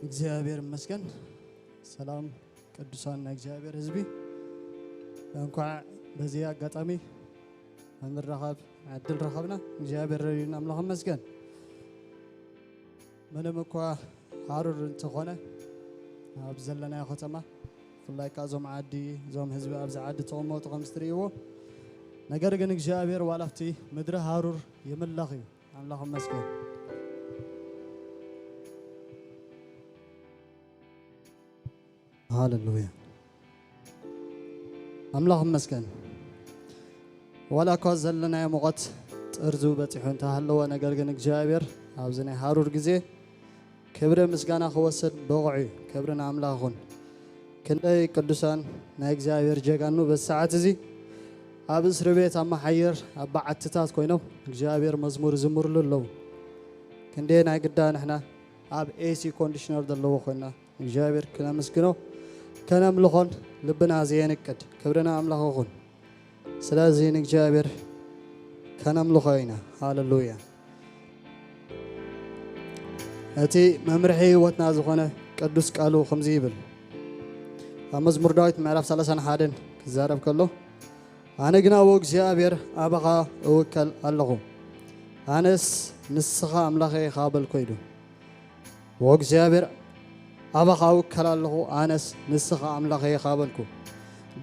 እግዚኣብሔር ይመስገን። ሰላም ቅዱሳን ናይ እግዚኣብሔር ህዝቢ፣ እንኳዕ በዚ ኣጋጣሚ እንራኸብ ዕድል ረኸብና። እግዚኣብሔር ረድዩና፣ ኣምላኽ ይመስገን። ምንም እኳ ሃሩር እንተኾነ፣ ኣብ ዘለናዮ ከተማ፣ ብፍላይ ከኣ እዞም ዓዲ፣ እዞም ህዝቢ ኣብዚ ዓዲ ተቐመጡ ከም እትርእይዎ፣ ነገር ግን እግዚኣብሔር ዋላ ኣብቲ ምድሪ ሃሩር ይምለኽ እዩ። ኣምላኽ ይመስገን። ሃሌሉያ። ኣምላኽ ይመስገን። ዋላ እኳ ዘለናዮ ሙቐት ጥርዙ በጺሑ እንተሃለወ፣ ነገር ግን እግዚኣብሔር ኣብዚ ናይ ሃሩር ግዜ ክብሪ ምስጋና ክወስድ ብቑዕ እዩ። ክብሪ ንኣምላኽ ይኹን። ክንደይ ቅዱሳን ናይ እግዚኣብሔር ጀጋኑ በዚ ሰዓት እዚ ኣብ እስሪ ቤት፣ ኣብ መሓየር፣ ኣብ በዓትታት ኮይኖም እግዚኣብሔር መዝሙር ይዝምርሉ ኣለዉ። ክንደይ ናይ ግዳ ንሕና ኣብ ኤሲ ኮንዲሽነር ዘለዎ ኮይና እግዚኣብሔር ክነመስግኖ ከነምልኾን ልብና ዘየንቅድ ክብሪ ንኣምላኽ ይኹን። ስለዚ ንእግዚኣብሔር ከነምልኾ ኢና። ሃሌሉያ። እቲ መምርሒ ህይወትና ዝኾነ ቅዱስ ቃሉ ከምዚ ይብል። ኣብ መዝሙር ዳዊት ምዕራፍ ሰላሳን ሓደን ክዛረብ ከሎ፣ ኣነ ግና፣ ወእግዚኣብሔር፣ ኣባኻ እውከል ኣለኹ፣ ኣነስ ንስኻ ኣምላኸ ኢኻ በልኩ ኢሉ። ወእግዚኣብሔር፣ ኣባኻ እውከል ኣለኹ፣ ኣነስ ንስኻ ኣምላኸ ኢኻ በልኩ።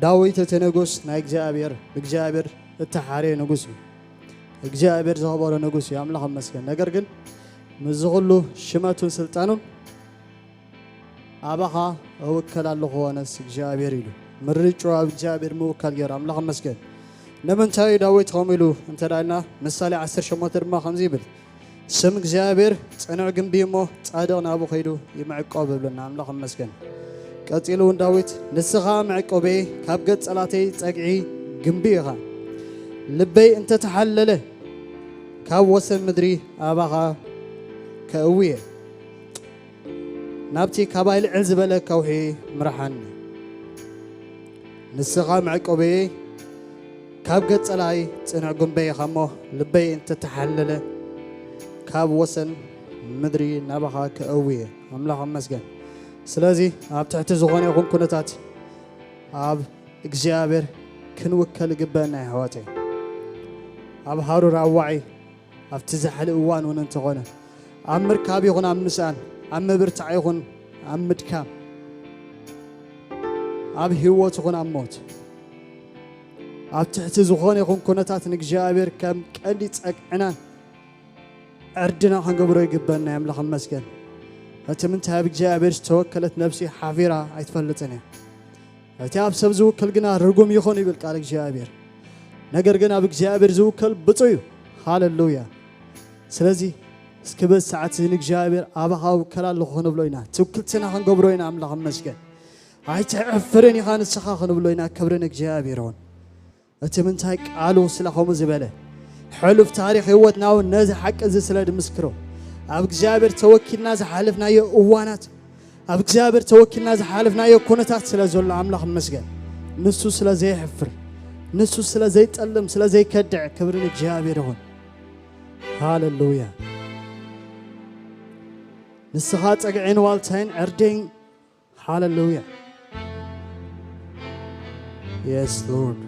ዳዊት እቲ ንጉስ ናይ እግዚኣብሔር፣ ብእግዚኣብሔር እተሓርየ ንጉስ እዩ። እግዚኣብሔር ዝኸበሮ ንጉስ እዩ፣ ኣምላኽ ይመስገን። ነገር ግን ምስዚ ኩሉ ሽመቱን ስልጣኑን ኣባኻ እውከል ኣለኹ፣ ኣነስ እግዚኣብሔር ኢሉ ምርጫኡ ኣብ እግዚኣብሔር ምውካል ገይሩ፣ ኣምላኽ ይመስገን። ንምንታይ እዩ ዳዊት ከምኡ ኢሉ እንተ ደኣ ኢልና፣ ምሳሌ ዓሰርተ ሸሞንተ ድማ ከምዚ ይብል፣ ስም እግዚኣብሔር ጽኑዕ ግንቢ እሞ፣ ጻድቕ ናብኡ ከይዱ ይምዕቆብ ይብለና። ኣምላኽ ይመስገን። ቀጺሉ እውን ዳዊት፣ ንስኻ መዕቆበይ፣ ካብ ገጽ ጸላእተይ ጸግዒ ግንቢ ኢኻ። ልበይ እንተተሓለለ፣ ካብ ወሰን ምድሪ ኣባኻ ከእዊ እየ። ናብቲ ካባይ ልዕል ዝበለ ከውሒ ምርሓኒ። ንስኻ መዕቆበይ፣ ካብ ገጽ ጸላኢ ጽኑዕ ግንበይ ኢኻ እሞ፣ ልበይ እንተተሓለለ፣ ካብ ወሰን ምድሪ ናባኻ ክእዊ እየ። ኣምላኽ ይመስገን። ስለዚ ኣብ ትሕቲ ዝኾነ ይኹን ኩነታት ኣብ እግዚኣብሔር ክንውከል ይግበአና፣ የሕዋተይ። ኣብ ሃሩር፣ ኣብ ዋዒ፣ ኣብቲ ዛሕሊ እዋን እውን እንተኾነ፣ ኣብ ምርካብ ይኹን ኣብ ምስኣን፣ ኣብ ምብርታዕ ይኹን ኣብ ምድካም፣ ኣብ ህይወት ይኹን ኣብ ሞት፣ ኣብ ትሕቲ ዝኾነ ይኹን ኩነታት ንእግዚኣብሔር ከም ቀንዲ ጸግዕናን ዕርድና ክንገብሮ ይግበአና። ኣምላኽ ይመስገን። እቲ ምንታይ፣ ኣብ እግዚኣብሔር ዝተወከለት ነፍሲ ሓፊራ ኣይትፈልጥን እያ። እቲ ኣብ ሰብ ዝውከል ግና ርጉም ይኹን ይብል ቃል እግዚኣብሔር። ነገር ግን ኣብ እግዚኣብሔር ዝውከል ብፁዕ እዩ። ሃሌሉያ። ስለዚ እስኪ በዚ ሰዓት እዚ ንእግዚኣብሔር ኣባኻ እውከል ኣለኹ ክንብሎ ኢና። ትውክልትና ክንገብሮ ኢና። ኣምላኽ ይመስገን። ኣይተዕፍርን ኢኻ ንስኻ ክንብሎ ኢና። ክብሪ ንእግዚኣብሔር ይኹን። እቲ ምንታይ፣ ቃሉ ስለ ከምኡ ዝበለ፣ ሕሉፍ ታሪኽ ህይወትና እውን ነዚ ሓቂ እዚ ስለ ድምስክሮ፣ ኣብ እግዚኣብሔር ተወኪልና ዝሓለፍናዮ እዋናት፣ ኣብ እግዚኣብሔር ተወኪልና ዝሓለፍናዮ ኩነታት ስለ ዘሎ ኣምላኽ ይመስገን። ንሱ ስለ ዘየሕፍር፣ ንሱ ስለ ዘይጠልም፣ ስለ ዘይከድዕ ክብሪ ንእግዚኣብሔር ይኹን። ሃሌሉያ። ንስኻ ጸግዒን ዋልታይን ዕርደይን። ሃሌሉያ። Yes, Lord.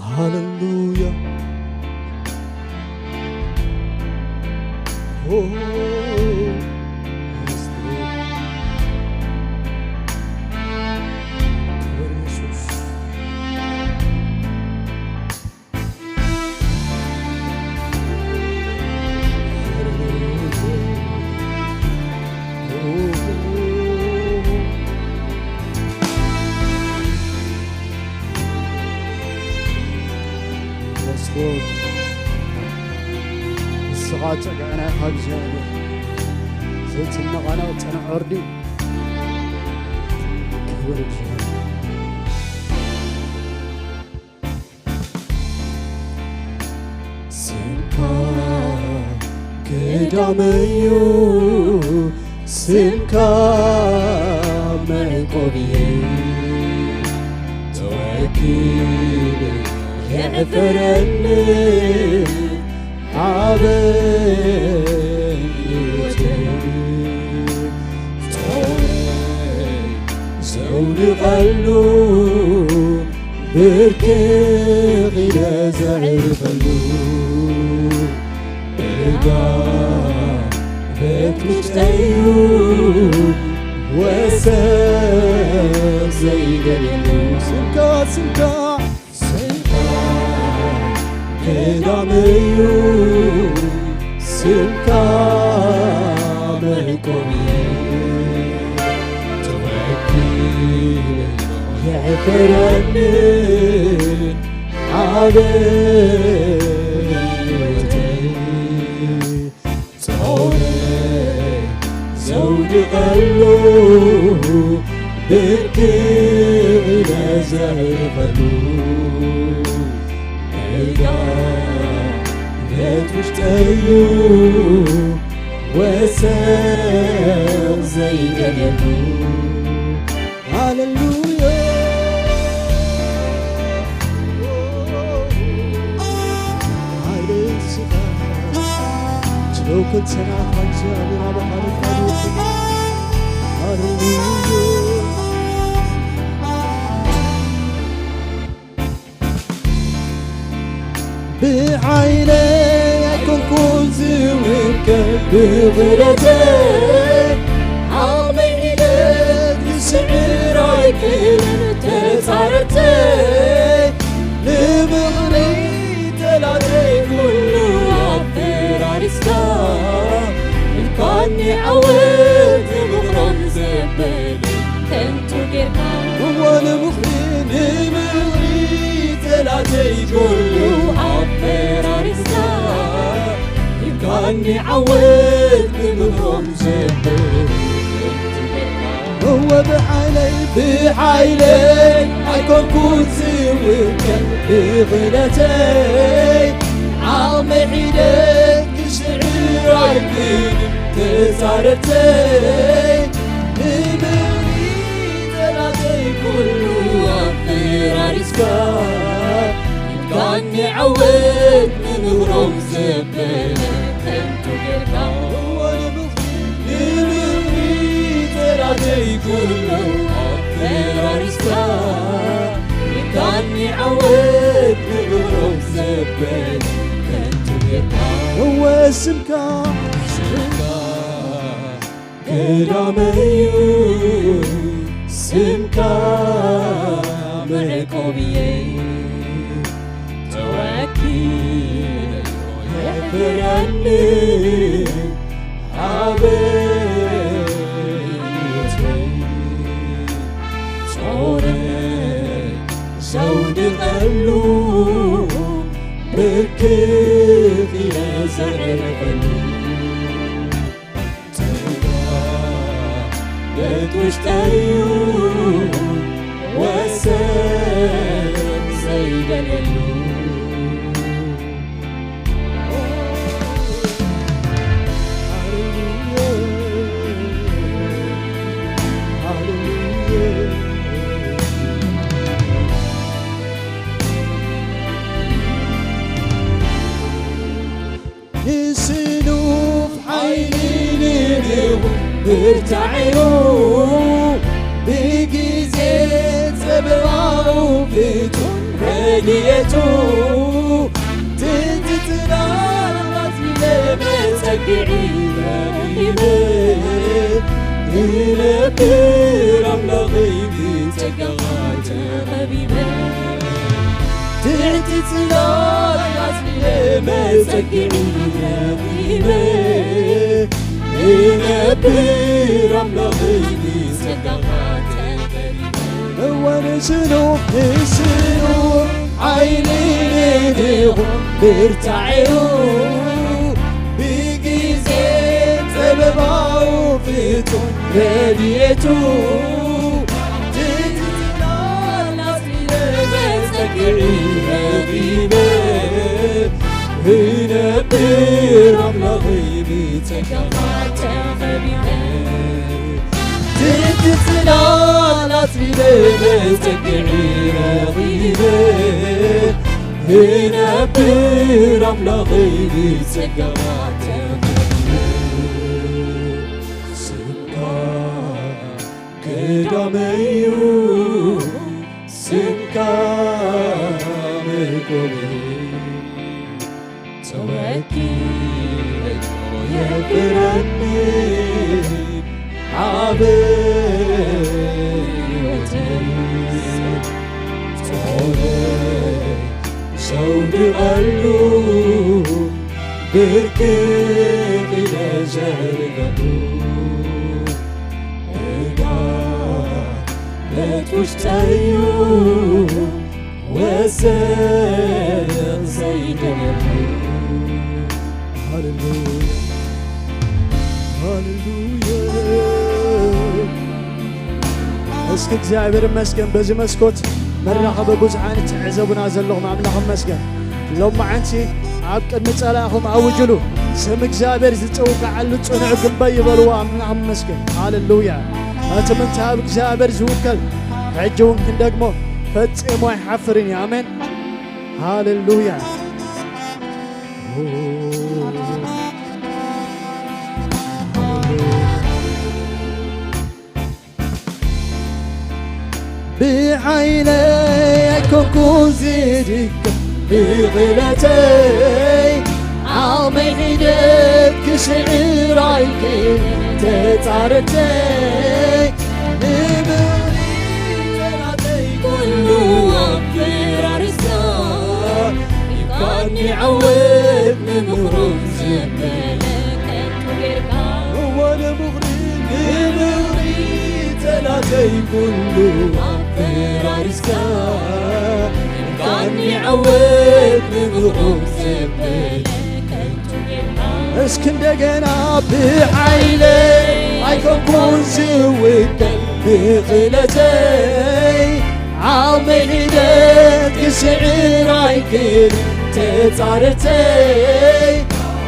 ሃሌሉያ። Oh, yes, Lord. ክብር ኢየሱስ። Yes, Lord. ንስኻ ጸግዕና ኢኻ እግዚኣብሔር። ዘይትነቓነቕ ጽኑዕ ዕርዲ። ክብር እግዚኣብሔር። ስምካ ግዳመዩ፣ ስምካ መዕቆብየ፣ ተወኪል የዕፍረኒ ኣበ ዘውድቐሉ ብርክኽ ኢለ ዘዕርፈሉ እጋ ቤት ውሽጠዩ ወሰኽ ዘይደልየሉ ስምካ ስምካ ስምካ ቀዳመዩ ስምካ መዕቆብየ ተወኪለ የዕፈረኒ ዓበ ህይወተይ ጾረ ዘውድቐሉ ብርክኽ ኢለ ዘዕርፈሉ እጋ ቤት ውሽጠዩ ወሰኽ ዘይደልየሉ ሃሌሉያ ሃሌሉያ ብሓይለይ ኣይኮንኩን ዝውከል ብኽእለተይ ዓቕመይ ሒደት ክስዕር ኣይክእልን ተጻረርተይ ንምኽሪ ጠላተይ ኩሉ ኣፈራሪስካ ኢልካኒ ዓወት ንምኽሮም ዘበለ ከንቱ ጌርካ እወ ንምኽሪ ንምኽሪ ጠላተይ ኩሉ ኣፈራሪስካ ኢልካኒ ዓወት ንምኽሮም ዘበለ ከንቱ ጌርካ እወ ብሓይለይ ብሓይለይ ኣይኮንኩን ዝውከል ብኽእለተይ ዓቕመይ ሒደት ክስዕር ኣይክእልን ተጻረርተይ ንምኽሪ ጠላተይ ኩሉ ኣፈራሪስካ ኢልካኒ ዓወት ንምኽሮም ዘበለ ከንቱ ጌርካ እወ ንምኽሪ ንምኽሪ ጠላተይ ኩሉ ኣፈራሪስካ ኢልካኒ ዓወት ንምኽሮም ዘበለ ከንቱ ጌርካ እወ ስምካ ስምካ ቀዳመዩ ስምካ መዕቆብየይ ተወኪለ የዕፍረኒ ዓበ ህይወተይ ጾረ ዘውድቐሉ ብርክኽ ኢለ ዘዕርፈሉ ቤት ውሽጠዩ ወሰን ዘይደልየሉ ንስኑፍ ሓይሊ ንልኹ ብርታዒኡ ብግዜ ጸበባኡ ፍጹም ረድኤቱ ትትጽናናት መጸግዒ ረኺበ እነብር ኣምላኸይ ብጸጋኻ ተኸቢበ ትሕቲ ጽላል ኣጽሊለ መጸግዒ ረኺበ እነብር ኣምላኸይ ብጸጋኻ ተኸቢበ እወ ንስኑ ንስኑ ሓይሊ ንልኹ ብርታዒኡ ብግዜ ጸበባኡ ፍጹም ረድኤቱ ትትጽላል ኣጽሊለ መጸግዒ ረኺበ እነብር ኣምላኸይ ብጸጋኻ ተኸቢበ ትሕቲ ጽላል ኣጽሊለ መጸግዒ ረኺበ እነብር ኣምላኸይ ብጸጋኻ ተኸቢበ ስምካ ቀዳመዩ ስምካ መቆምየ፣ ተወኪለ የፍረኒ ኣብ ህይወተይ። ጾረ ዘውድቐሉ፣ ብርክኽ ኢለ ዘዕርገሉ፣ እጋበት ውሽጠዩ ወሰኽ ዘይደለሉ። ሃሌሉያ፣ ሃሌሉያ። እስኪ እግዚኣብሔር ይመስገን። በዚ መስኮት መራኸቢ ብዙሓን ትዕዘቡና ዘለኹም ኣምላኽ ይመስገን። ሎማዓንቲ ኣብ ቅድሚ ጸላእኹም ኣውጅሉ፣ ስም እግዚኣብሔር ዝጽውዓሉ ጽኑዕ ግንበይ ይበልዎ። ኣምላኽ ይመስገን። ሃሌሉያ። እቲ ምንታይ ኣብ እግዚኣብሔር ዝውከል፣ ሕጂ እውን ክንደግሞ ፈጺሙ ኣይሓፍርን እዩ። ኣሜን። ሃሌሉያ። ብሓይለይ ኣይኮንኩን ዝድገፍ ብኽእለተይ፣ ዓቕመይ ሒደት ክስዕር ኣይክእል ተጻረተይ። ንምኽሪ ጠላተይ ኩሉ ኣፈራሪስካ፣ ይብቃኒ ዓወት ንምኽሮም ዘበለ ከንቱ ጌርካ። እወ ንምኽሪ፣ ንምኽሪ ጠላተይ ኩሉ ኣፈራሪስካ፣ ይብቃኒ ዓወት ንምኽሮም ዘበለ ከንቱ ጌርካ። እስኪ እንደገና ብሓይለይ ኣይኮንኩን ዝውከል ብኽእለተይ፣ ዓቕመይ ሒደት ክስዕር ኣይክእል ተጻረተይ።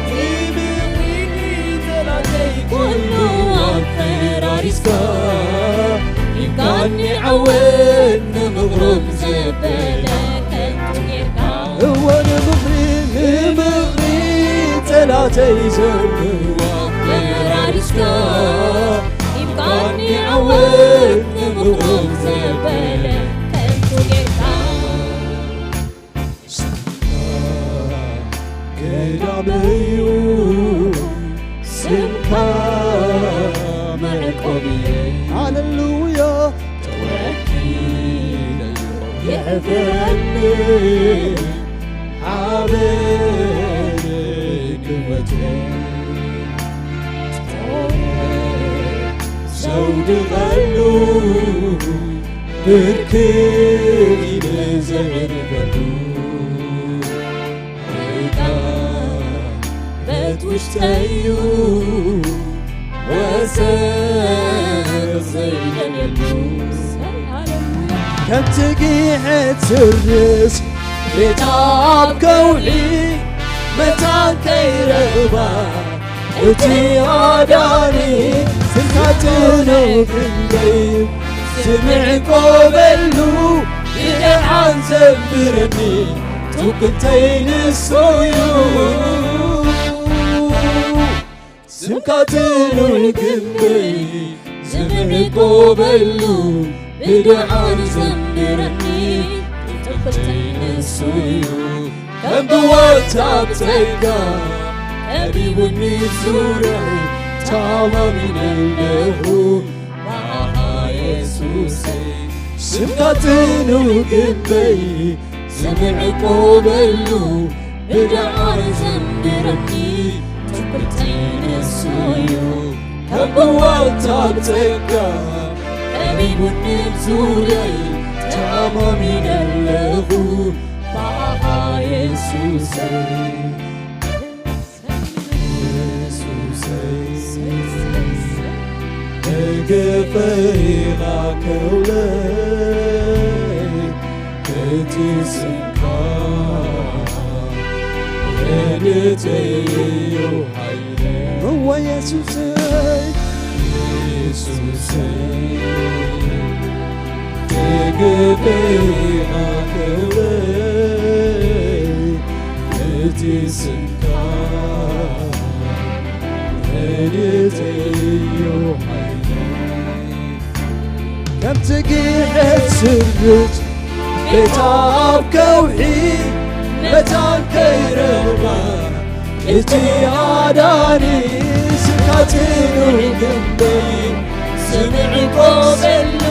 ብምኽሪ ጠላተይ ኩሉ ኣፈራሪስካ፣ ይብቃኒ ዓወት ንምኽሮም ዘበለ ከንቱ ጌርካ። እወ ንምኽሪ፣ ንምኽሪ ጠላተይ ዘንብዋ ኣፈራሪስካ፣ ይብቃኒ ዓወት ንምኽሮም ዘበለ ከንቱ ጌርካ። ስምካ ቀዳመዩ፣ ስምካ መዕቆብየ። ሃሌሉያ። ተወኪለዮ የዕብረኒ ዓበደ ክብረተይ። ጦረ ዘውድቐሉ፣ ብርክኽ ኢለ ዘዕርፈሉ፣ እጋበት ውሽጠዩ ወሰኽ ዘይደልየሉ። ከምቲ ግሕት ስርስ ቤታ ኣብ ከውሒ መታን ከይረኽባ፣ እቲ ኣዳኒ ስምካ ጽኑዕ ግንበይ፣ ስምዕ ቆበሉ ብደሓን ዘንብረኒ፣ ትውክልተይ ንሱ እዩ። ስምካ ጽኑዕ ግንበይ፣ ስምዕ ቆበሉ ብደሓን ዘንብረኒ፣ ትውክልተይ ንሱ እዩ። ከም ብወታ ጸጋ ከቢቡኒ ዙርያይ፣ ተኣማሚነ ኣለኹ ብኣኻ የሱሰይ። ስምካ ጽኑዕ ግንበይ፣ ስምዕ ቆበሉ ብደሓን ዘንብረኒ፣ ትውክልተይ ንሱ እዩ። ከም ብወታ ጸጋ ከቢቡኒ ዙርያይ፣ ተኣማሚነ ኣለኹ ብኣኻ የሱሰይ። የሱሰይ፣ ደገፈይ ኢኻ ከውለይ፣ እቲ ስምካ ረድኤተይ እዩ ሓይለይ። እወ የሱሰይ፣ የሱሰይ፣ ደገፈይ ኢኻ ከውለይ፣ እቲ ስምካ ረድኤተይ እዩ ሓይለይ። ከምቲ ግሕት ስርጭ ቤታ ኣብ ከውሒ መታን ከይረኽባ እቲ ኣዳኒ ስካትኑ ግንበይ ስምዒ ቆጸሉ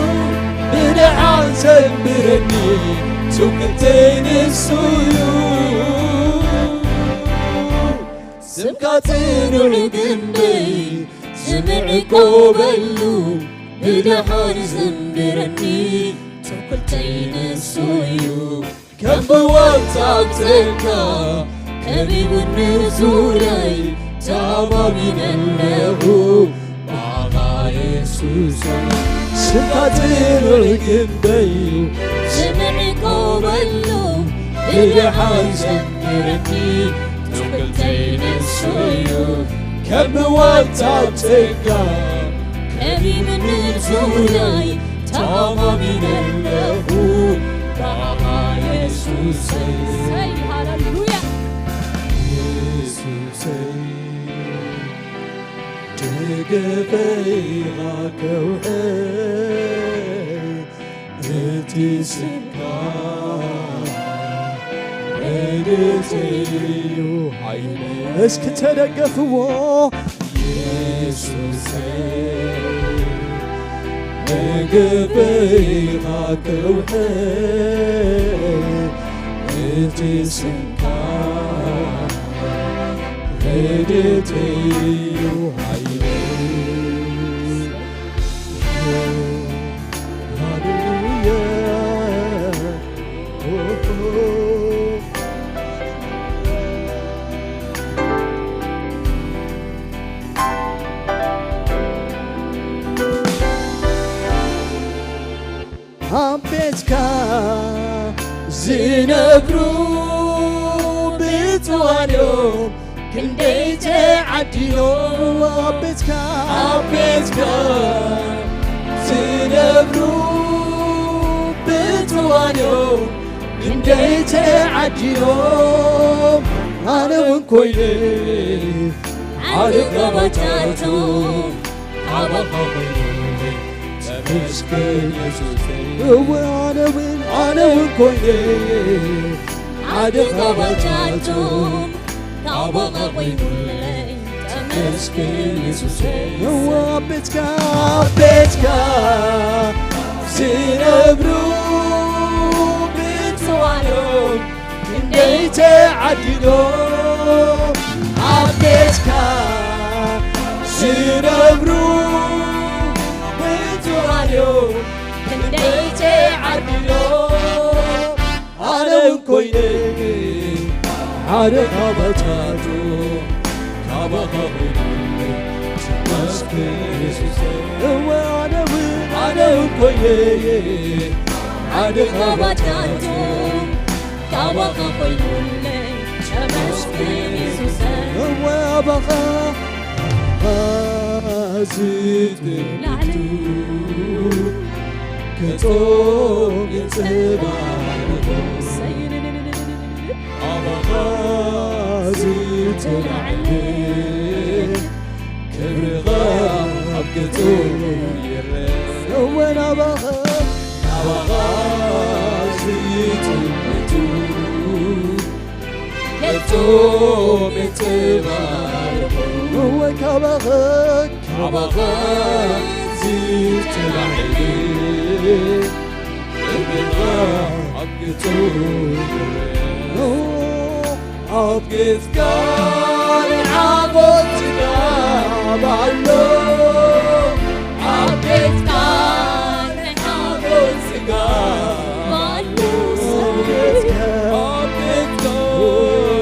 ብደሓን ዘንብረኒ ትውክልተይ ንሱ እዩ። ስምካ ጽኑዕ ግንበይ ዝምዕቆበሉ ብደሓን ዝንብረኒ ትውክልተይ ንሱ እዩ። ከም ብዋልታ ኣብ ጸጋ ከቢቡኒ ዙርያይ ተኣማሚነ ኣለኹ። ባኻ የሱሰይ ስምካ ጽኑዕ ግንበይ ዝምዕቆበሉ ብደሓን ዘንብረኒ ትውክልተይ ንሱ እዩ። ከም ብዋልታ ኣብ ጸጋ ከቢብኒ ዙርያይ ተኣማሚነ ኣለኹ። ባኻ የሱሰይ ሰይ ሃሌሉያ። የሱሰይ ደገፈይ ኢኻ ከውሒ እቲ ስምካ ረድኤተይ እዩ ሓይለይ። እስኪ ተደገፍዎ። የሱሰይ ደገፈይ ኢኻ ከውሒ እቲ ስምካ ረድኤተይ እዩ ሓይለይ። ሃሌሉያ። ኣብ ቤትካ ዝነብሩ ብፁዓን እዮም ክንደይ ተዓዲሎም። ኣብ ቤትካ ኣብ ቤትካ ዝነብሩ ብፁዓን እዮም ክንደይ ተዓዲሎም። ኣነ እውን ኮይነ ሓደ ካባታቶም ካባኻ ኮይነ ተመስገን የሱሰይ። እወ ኣነ እውን ኣነ እውን ኮይነ ሓደ ካባታቶም ካባኻ ኮይኑለይ ተመስገን የሱሰይ። እወ ኣብ ቤትካ ኣብ ቤትካ ዝነብሩ ብፁዓን እዮም ክንደይ ተዓዲሎም። ኣብ ቤትካ ዝነብሩ ብፁዓን እዮም ክንደይ ተዓዲሎም። ኣነ እውን ኮይነ ሓደ ካባታቶም ካባኻ ኮይነ ተመስገን የሱሰይ። እወ ኣነ እውን ኣነ እውን ኮይነ ሓደ ካባታቶም ካባኻ ኮይኑለይ ተመስገን የሱሰይ። እወ ኣባኻ ኣዝዩ ላዕሊ ገጾም የንጸባርቑ። ኣባኻ ዝተላዕለ ክብርኻ ኣብ ገጾም ይረአ። እወ ናባኻ ናባኻ ዝጥምቱ ገጾም የንጸባርቑ። እወ ካባኻ ካባኻ ዝተላዕለ ክብርኻ ኣብ ገጾም ይረአ። ኣብ ገጽካ ናይ ሓጎስ ጽጋብ ኣሎ። ኣብ ገጽካ ናይ ሓጎስ ጽጋብ ኣሎ። ኣብ ገጽካ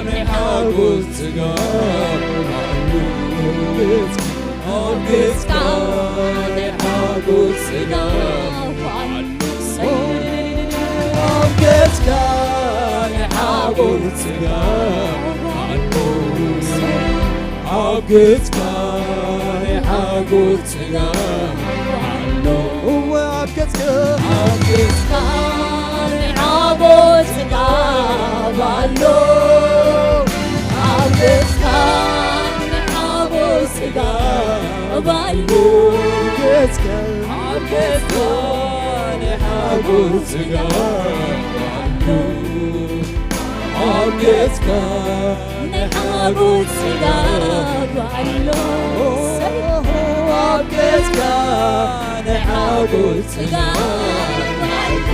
ናይ ሓጎስ ጽጋብ ኣሎ። ኣብ ገጽካ ናይ ሓጎስ ጽጋብ ኣሎ። ኣብ ገጽካ ናይ ሓጎስ ጽጋብ ኣሎ። ኣብ ገጽካ ናይ ሓጎስ ጽጋብ ኣሎ። እወ ኣብ ገጽካ ኣብ ገጽካ ናይ ሓጎስ ጽጋብ ኣሎ። ኣብ ገጽካ ናይ ሓጎስ ጽጋብ ኣሎ። ገጽካ ኣብ ገጽካ ስጋብ ኣሎ ኣብ ገጽካ ናይ ሓጎስ ስጋብ ኣሎ። ኣብ ገጽካ ናይ ሓጎስ ስጋብ ኣሎ።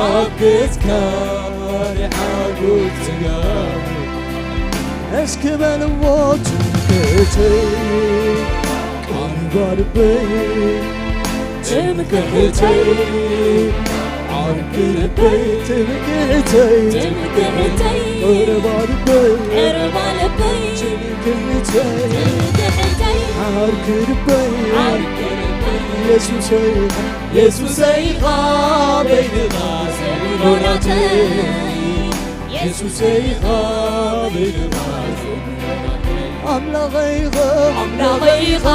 ኣብ ገጽካ ናይ ሓጎስ ስጋብ እስኪ በልዎ ትምክሕተይ፣ ቀርባ ልበይ፣ ትምክሕተይ፣ ዓርኪ ልበይ፣ ትምክሕተይ፣ ትምክሕተይ፣ ቀርባ ልበይ፣ ቀርባ ልበይ፣ ትምክሕተይ፣ ትምክሕተይ፣ ዓርኪ ልበይ፣ ዓርኪ ልበይ፣ የሱሰይ፣ የሱሰይ ኢኻ በይንኻ ዝብሎ ናተይ። የሱሰይ ኢኻ በይንኻ ኣምላኸይ ኢኻ ኣምላኸይ ኢኻ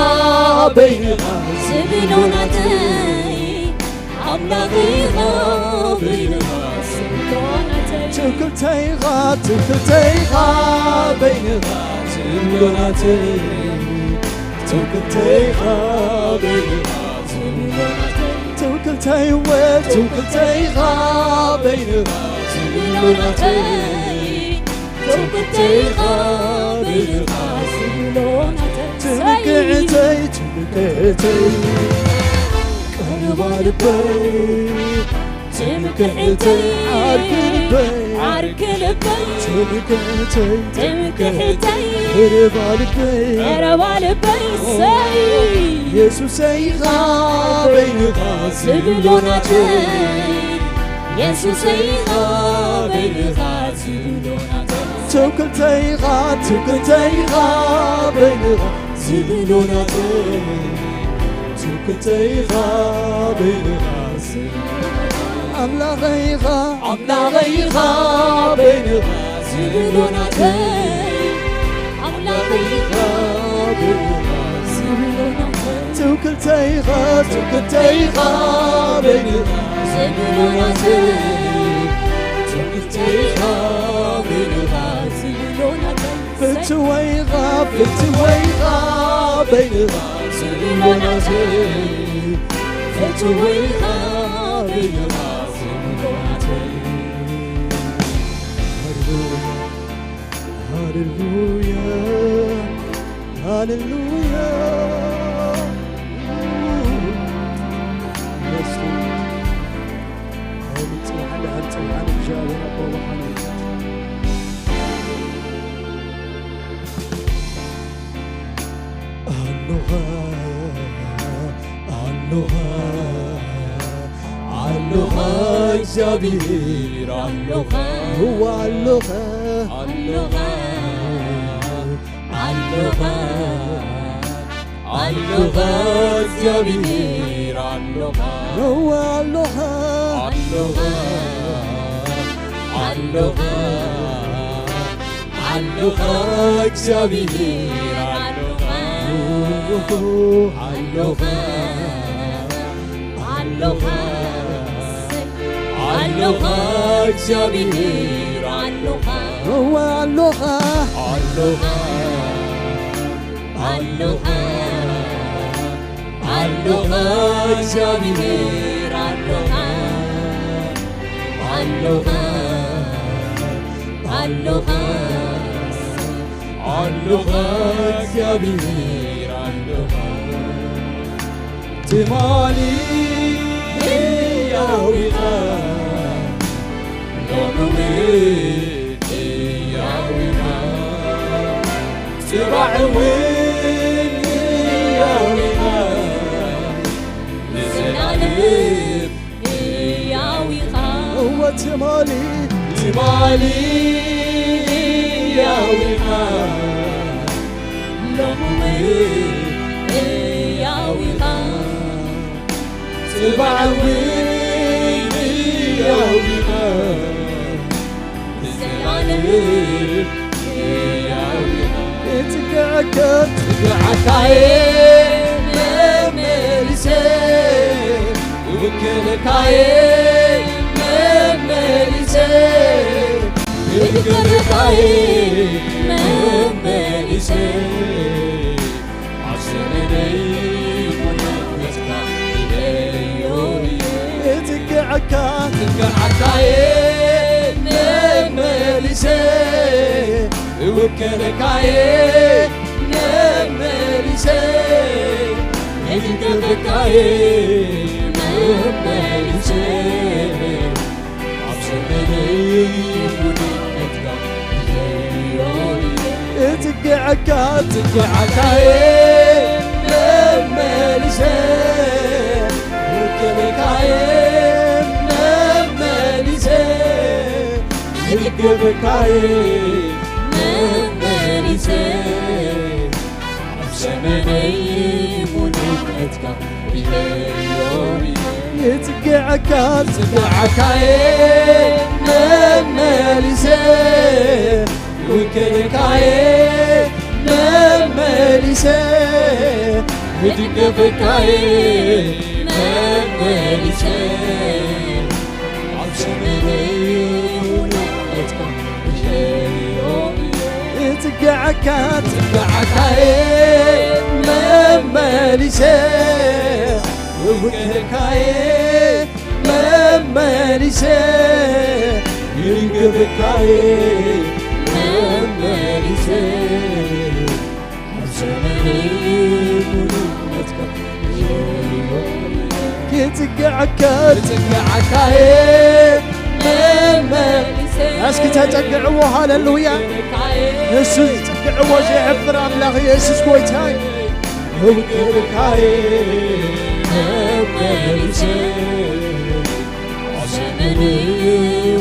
በይንኻ ዝብሎ ናተይ ኣምላኸይ ኢኻ በይንኻ ዝብሎ ናተይ ትምክሕተይ ኢኻ ትምክሕተይ ኢኻ በይንኻ ዝብሎ ናተይ ትምክሕተይ ኢኻ በይንኻ ትምክሕተይ ወ ትምክሕተይ ኢኻ በይንኻ ዝብሎ ናተይ ትምክሕተይ ኢኻ በይንኻ ዝብሎ ናተይ ትምክሕተይ ትምክሕተይ ቀረባ ልበይ ትምክሕተይ ዓርኪ ልበይ ዓርኪ ልበይ ትምክሕተይ ትምክሕተይ ቀረባ ልበይ ቀረባ ልበይ ሰይ የሱሰይ ኢኻ በይንኻ ዝብሎ ናተይ የሱሰይ ኢኻ በይንኻ ዝብሎ ናተይ ትምክሕተይ ኢኻ ትምክሕተይ ኢኻ በይንኻ ዝብሎ ናተይ ትምክሕተይ ኢኻ በይንኻ ኣምላኸይ ኢኻ ኣምላኸይ ኢኻ በይንኻ ዝብሎ ናተይ ኣምላኸይ ኢኻ በይንኻ ዝብሎ ናተይ ትምክሕተይ ኢኻ ትምክሕተይ ኢኻ በይንኻ ዝብሎ ናተይ ትምክሕተይ ኢኻ በይንኻ ዝብሎ ናተይ ፍትወይኻ ፍትወይኻ በይንኻ ዝብሎ ናተይ ፍትወይኻ በይንኻ ዝብሎ ናተይ ሃሌሉያ ሃሌሉያ ሃሌሉያ Yes Lord. ኣሁን ጽባሕ እንድሕር ጽባሕ እግዚኣብሔር ኣቦ ብርሃን እዩ። ኣሎኻ ኣሎኻ ኣሎኻ እግዚኣብሔር ኣሎኻ እዋ ኣሎኻ ኣሎኻ ኣሎኻ ኣሎኻ እግዚኣብሔር ኣሎኻ እዋ ኣሎኻ ኣሎኻ ኣሎኻ ኣሎኻ እግዚኣብሔር ኣሎኻ ኣሎኻ ኣሎኻ ኣሎኻ እግዚኣብሔር ኣሎኻ እዋ ኣሎኻ ኣሎኻ ኣሎኻ ኣሎኻ እግዚኣብሔር ኣሎኻ ኣሎኻ ኣሎኻ ኣሎኻ እግዚኣብሔር ኣሎኻ ትማሊ ሕያው ኢኻ ሎሚ እውን ሕያው ኢኻ ጽባሕ እውን ሕያው ኢኻ ንዘላለም ሕያው ኢኻ እወ ትማሊ ትማሊ ሕያው ኢኻ ሎሚ እውን ሕያው ኢኻ ጽባሕ እውን ሕያው ኢኻ ንዘላለም ሕያው ኢኻ እጽግዐካ እጽግዐካየ መመሊሰ እውክለካየ መመሊሰ እውክለካየ መመሊሰ ኣሰነደይ ሙናፈስካ ኢለዮ እየ ትግዓካየ መመሊሰ፣ እውከለካየ መመሊሰ፣ እድገፈካየ መመሊሰ፣ ኣብ ዘመነይ ውድቀትካ እትግዓካ ትግዓካየ መመሊሰ፣ እውከለካየ መመሊሰ፣ እድገፈካየ መመሊሰ፣ ኣብ ዘመነይ ውድቀትካ ይጽግዓካ ጽግዓካየ መመሊሰ፣ ውከለካየ መመሊሰ፣ እድገፈካየ መመሊሰ፣ ኣብ ዘመነይ ውድቀትካ እጽግዓካ ጽግዓካየ መመሊሰ፣ ውከለካየ መመሊሰ፣ ይድገፈካየ መመሊሰ፣ ኣብ ዘመነይ ሙሉእነትካ ይጽግዓካ ጽግዓካየ መመሊሰ። እስኪ ተጸግዕዎ፣ ሃሌሉያ። ንሱ ዝጽግዕዎ ዘይሕፍር ኣምላኽ የሱስ ጎይታ እዩ። እውክልካየ መመሊሰ፣ ኣብ ዘመነይ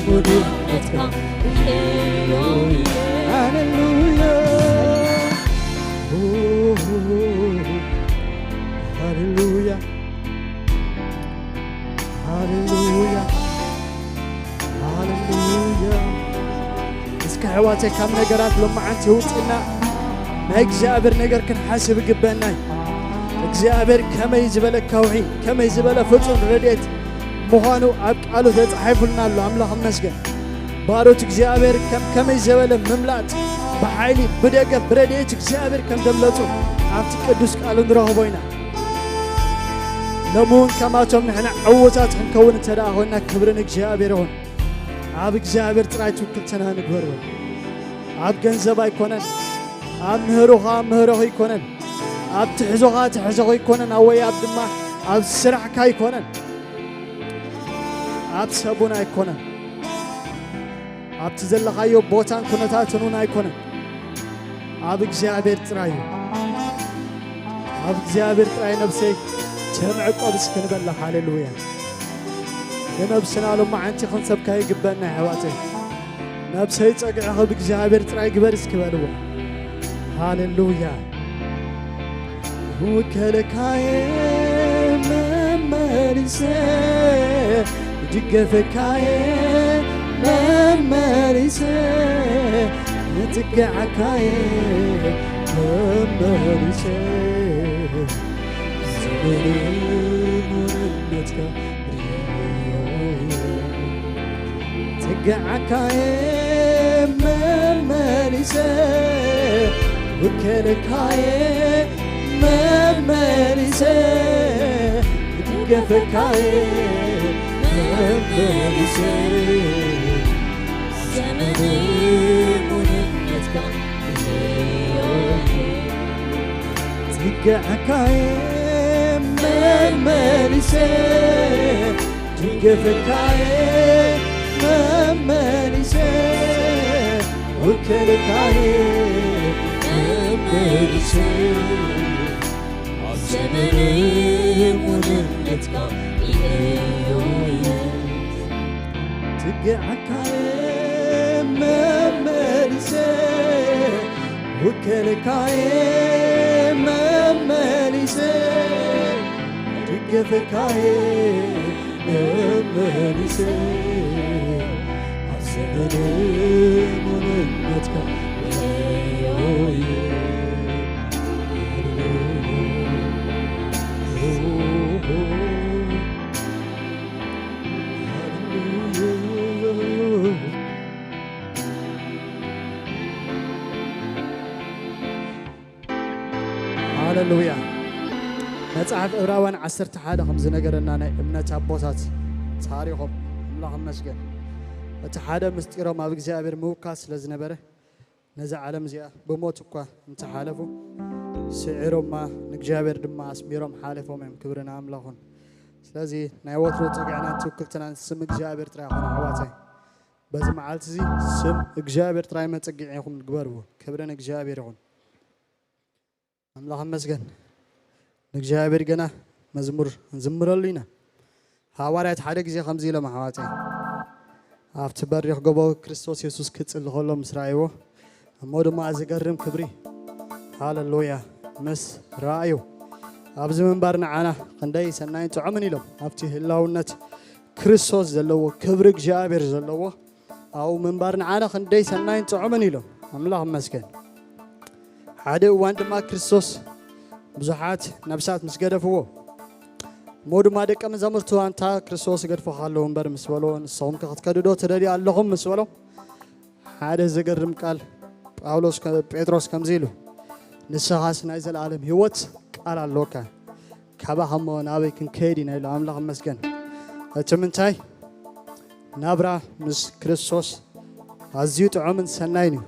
ሙሉእነትካ ሃሌሉያ። ሃሌሉያ፣ ሃሌሉያ፣ ሃሌሉያ። እስከ ኣሕዋተይ ካብ ነገራት ሎማዓንቲ ውፅና ናይ እግዚኣብሔር ነገር ክንሓስብ ይግበአና እዩ። እግዚኣብሔር ከመይ ዝበለ ከውሒ፣ ከመይ ዝበለ ፍጹም ረድኤት ምዃኑ ኣብ ቃሉ ተጻሒፉልና ኣሎ። ኣምላኽ ይመስገን። ባሮት እግዚኣብሔር ከም ከመይ ዝበለ ምምላጥ ብሓይሊ፣ ብደገፍ፣ ብረድኤት እግዚኣብሔር ከም ዘምለጹ ኣብቲ ቅዱስ ቃሉ ንረኽቦ ኢና። ሎሚ እውን ከማቶም ንሕና ዕዉታት ክንከውን እንተ ደኣ ኾይና ክብሪ ንእግዚኣብሔር ይኹን። ኣብ እግዚኣብሔር ጥራይ ትውክልትና ንግበሮ። ኣብ ገንዘብ ኣይኮነን፣ ኣብ ምህሮኻ ምህሮኺ ኣይኮነን፣ ኣብ ትሕዞኻ ትሕዞኺ ኣይኮነን፣ ኣብ ወይ ኣብ ድማ ኣብ ስራሕካ ኣይኮነን፣ ኣብ ሰቡን ኣይኮነን፣ ኣብቲ ዘለኻዮ ቦታን ኩነታትን እውን ኣይኮነን። ኣብ እግዚኣብሔር ጥራይ እዩ። ኣብ እግዚኣብሔር ጥራይ ነብሰይ ተምዕቆብ እስኪ ንበላ። ሃሌሉያ። ንነብስና ሎማዓንቲ ክንሰብካ ይግበአና ኣሕዋተይ። ነብሰይ ጸግዕኺ ብእግዚኣብሔር ጥራይ ግበር እስኪ በልዎ። ሃሌሉያ። ውከለካየ መመሊሰ፣ ድገፈካየ መመሊሰ፣ ንጽግዓካየ መመሊሰ፣ ዘመነ ሙሉእነትካ ርእዮ እየ። ጽግዓካየ መመሊሰ፣ ውከለካየ መመሊሰ፣ ድገፈካየ መመሊሰ፣ ዘመነ ሙሉእነትካ ጽግዕካየ መመሊሰ፣ ድገፈካየ መመሊሰ፣ ወከልካየ መመሊሰ፣ ኣብ ዘመነ ሙሉእነትካ ይሕዮ እየ። ትግዓካየ መመሊሰ፣ ውከልካየ መመሊሰ፣ ድገፈካየ መመሊሰ፣ ኣብ ዘመነ ሙሉእነትካ ይሕዮ እየ። ሃሌሉያ። መጽሓፍ ዕብራውያን ዓሰርተ ሓደ ከም ዝነገረና ናይ እምነት ኣቦታት ታሪኾም ኣምላኽ ይመስገን። እቲ ሓደ ምስጢሮም ኣብ እግዚኣብሔር ምውካስ ስለ ዝነበረ፣ ነዛ ዓለም እዚኣ ብሞት እኳ እንተሓለፉ፣ ስዒሮማ ንእግዚኣብሔር ድማ ኣስሚሮም ሓለፎም እዮም። ክብሪ ንኣምላኽ ይኹን። ስለዚ ናይ ወትሩ ጸግዕናን ትውክልትናን ስም እግዚኣብሔር ጥራይ ይኹን ኣሕዋተይ። በዚ መዓልቲ እዚ ስም እግዚኣብሔር ጥራይ መጸግዒኹም ግበርዎ። ክብሪ ንእግዚኣብሔር ይኹን። ኣምላኽ ይመስገን። ንእግዚኣብሔር ገና መዝሙር ንዝምረሉ ኢና። ሃዋርያት ሓደ ግዜ ከምዚ ኢሎም ኣሕዋተይ፣ ኣብቲ በሪኽ ጎቦ ክርስቶስ የሱስ ክጽሊ ከሎ ምስ ረኣይዎ፣ እሞ ድማ ዘገርም ክብሪ፣ ሃለሉያ፣ ምስ ረኣዩ፣ ኣብዚ ምንባር ንዓና ክንደይ ሰናይን ጥዑምን ኢሎም፣ ኣብቲ ህላውነት ክርስቶስ ዘለዎ፣ ክብሪ እግዚኣብሔር ዘለዎ ኣብኡ ምንባር ንዓና ክንደይ ሰናይን ጥዑምን ኢሎም። ኣምላኽ ይመስገን። ሓደ እዋን ድማ ክርስቶስ ብዙሓት ነፍሳት ምስ ገደፍዎ፣ እሞ ድማ ደቀ መዛሙርቱ ኣንታ ክርስቶስ ገድፎ ኣለዉ እምበር ምስ በሎ፣ ንስኹም ከ ክትከዱ ዶ ትደልዩ ኣለኹም ምስ በሎ፣ ሓደ ዘገርም ቃል ጳውሎስ ከ-፣ ጴጥሮስ ከምዚ ኢሉ፣ ንስኻስ ናይ ዘለኣለም ህይወት ቃል ኣለካ፣ ካባኻ እሞ ናበይ ክንከይድ ኢና ኢሉ። ኣምላኽ ይመስገን። እቲ ምንታይ ናብራ ምስ ክርስቶስ ኣዝዩ ጥዑምን ሰናይን እዩ።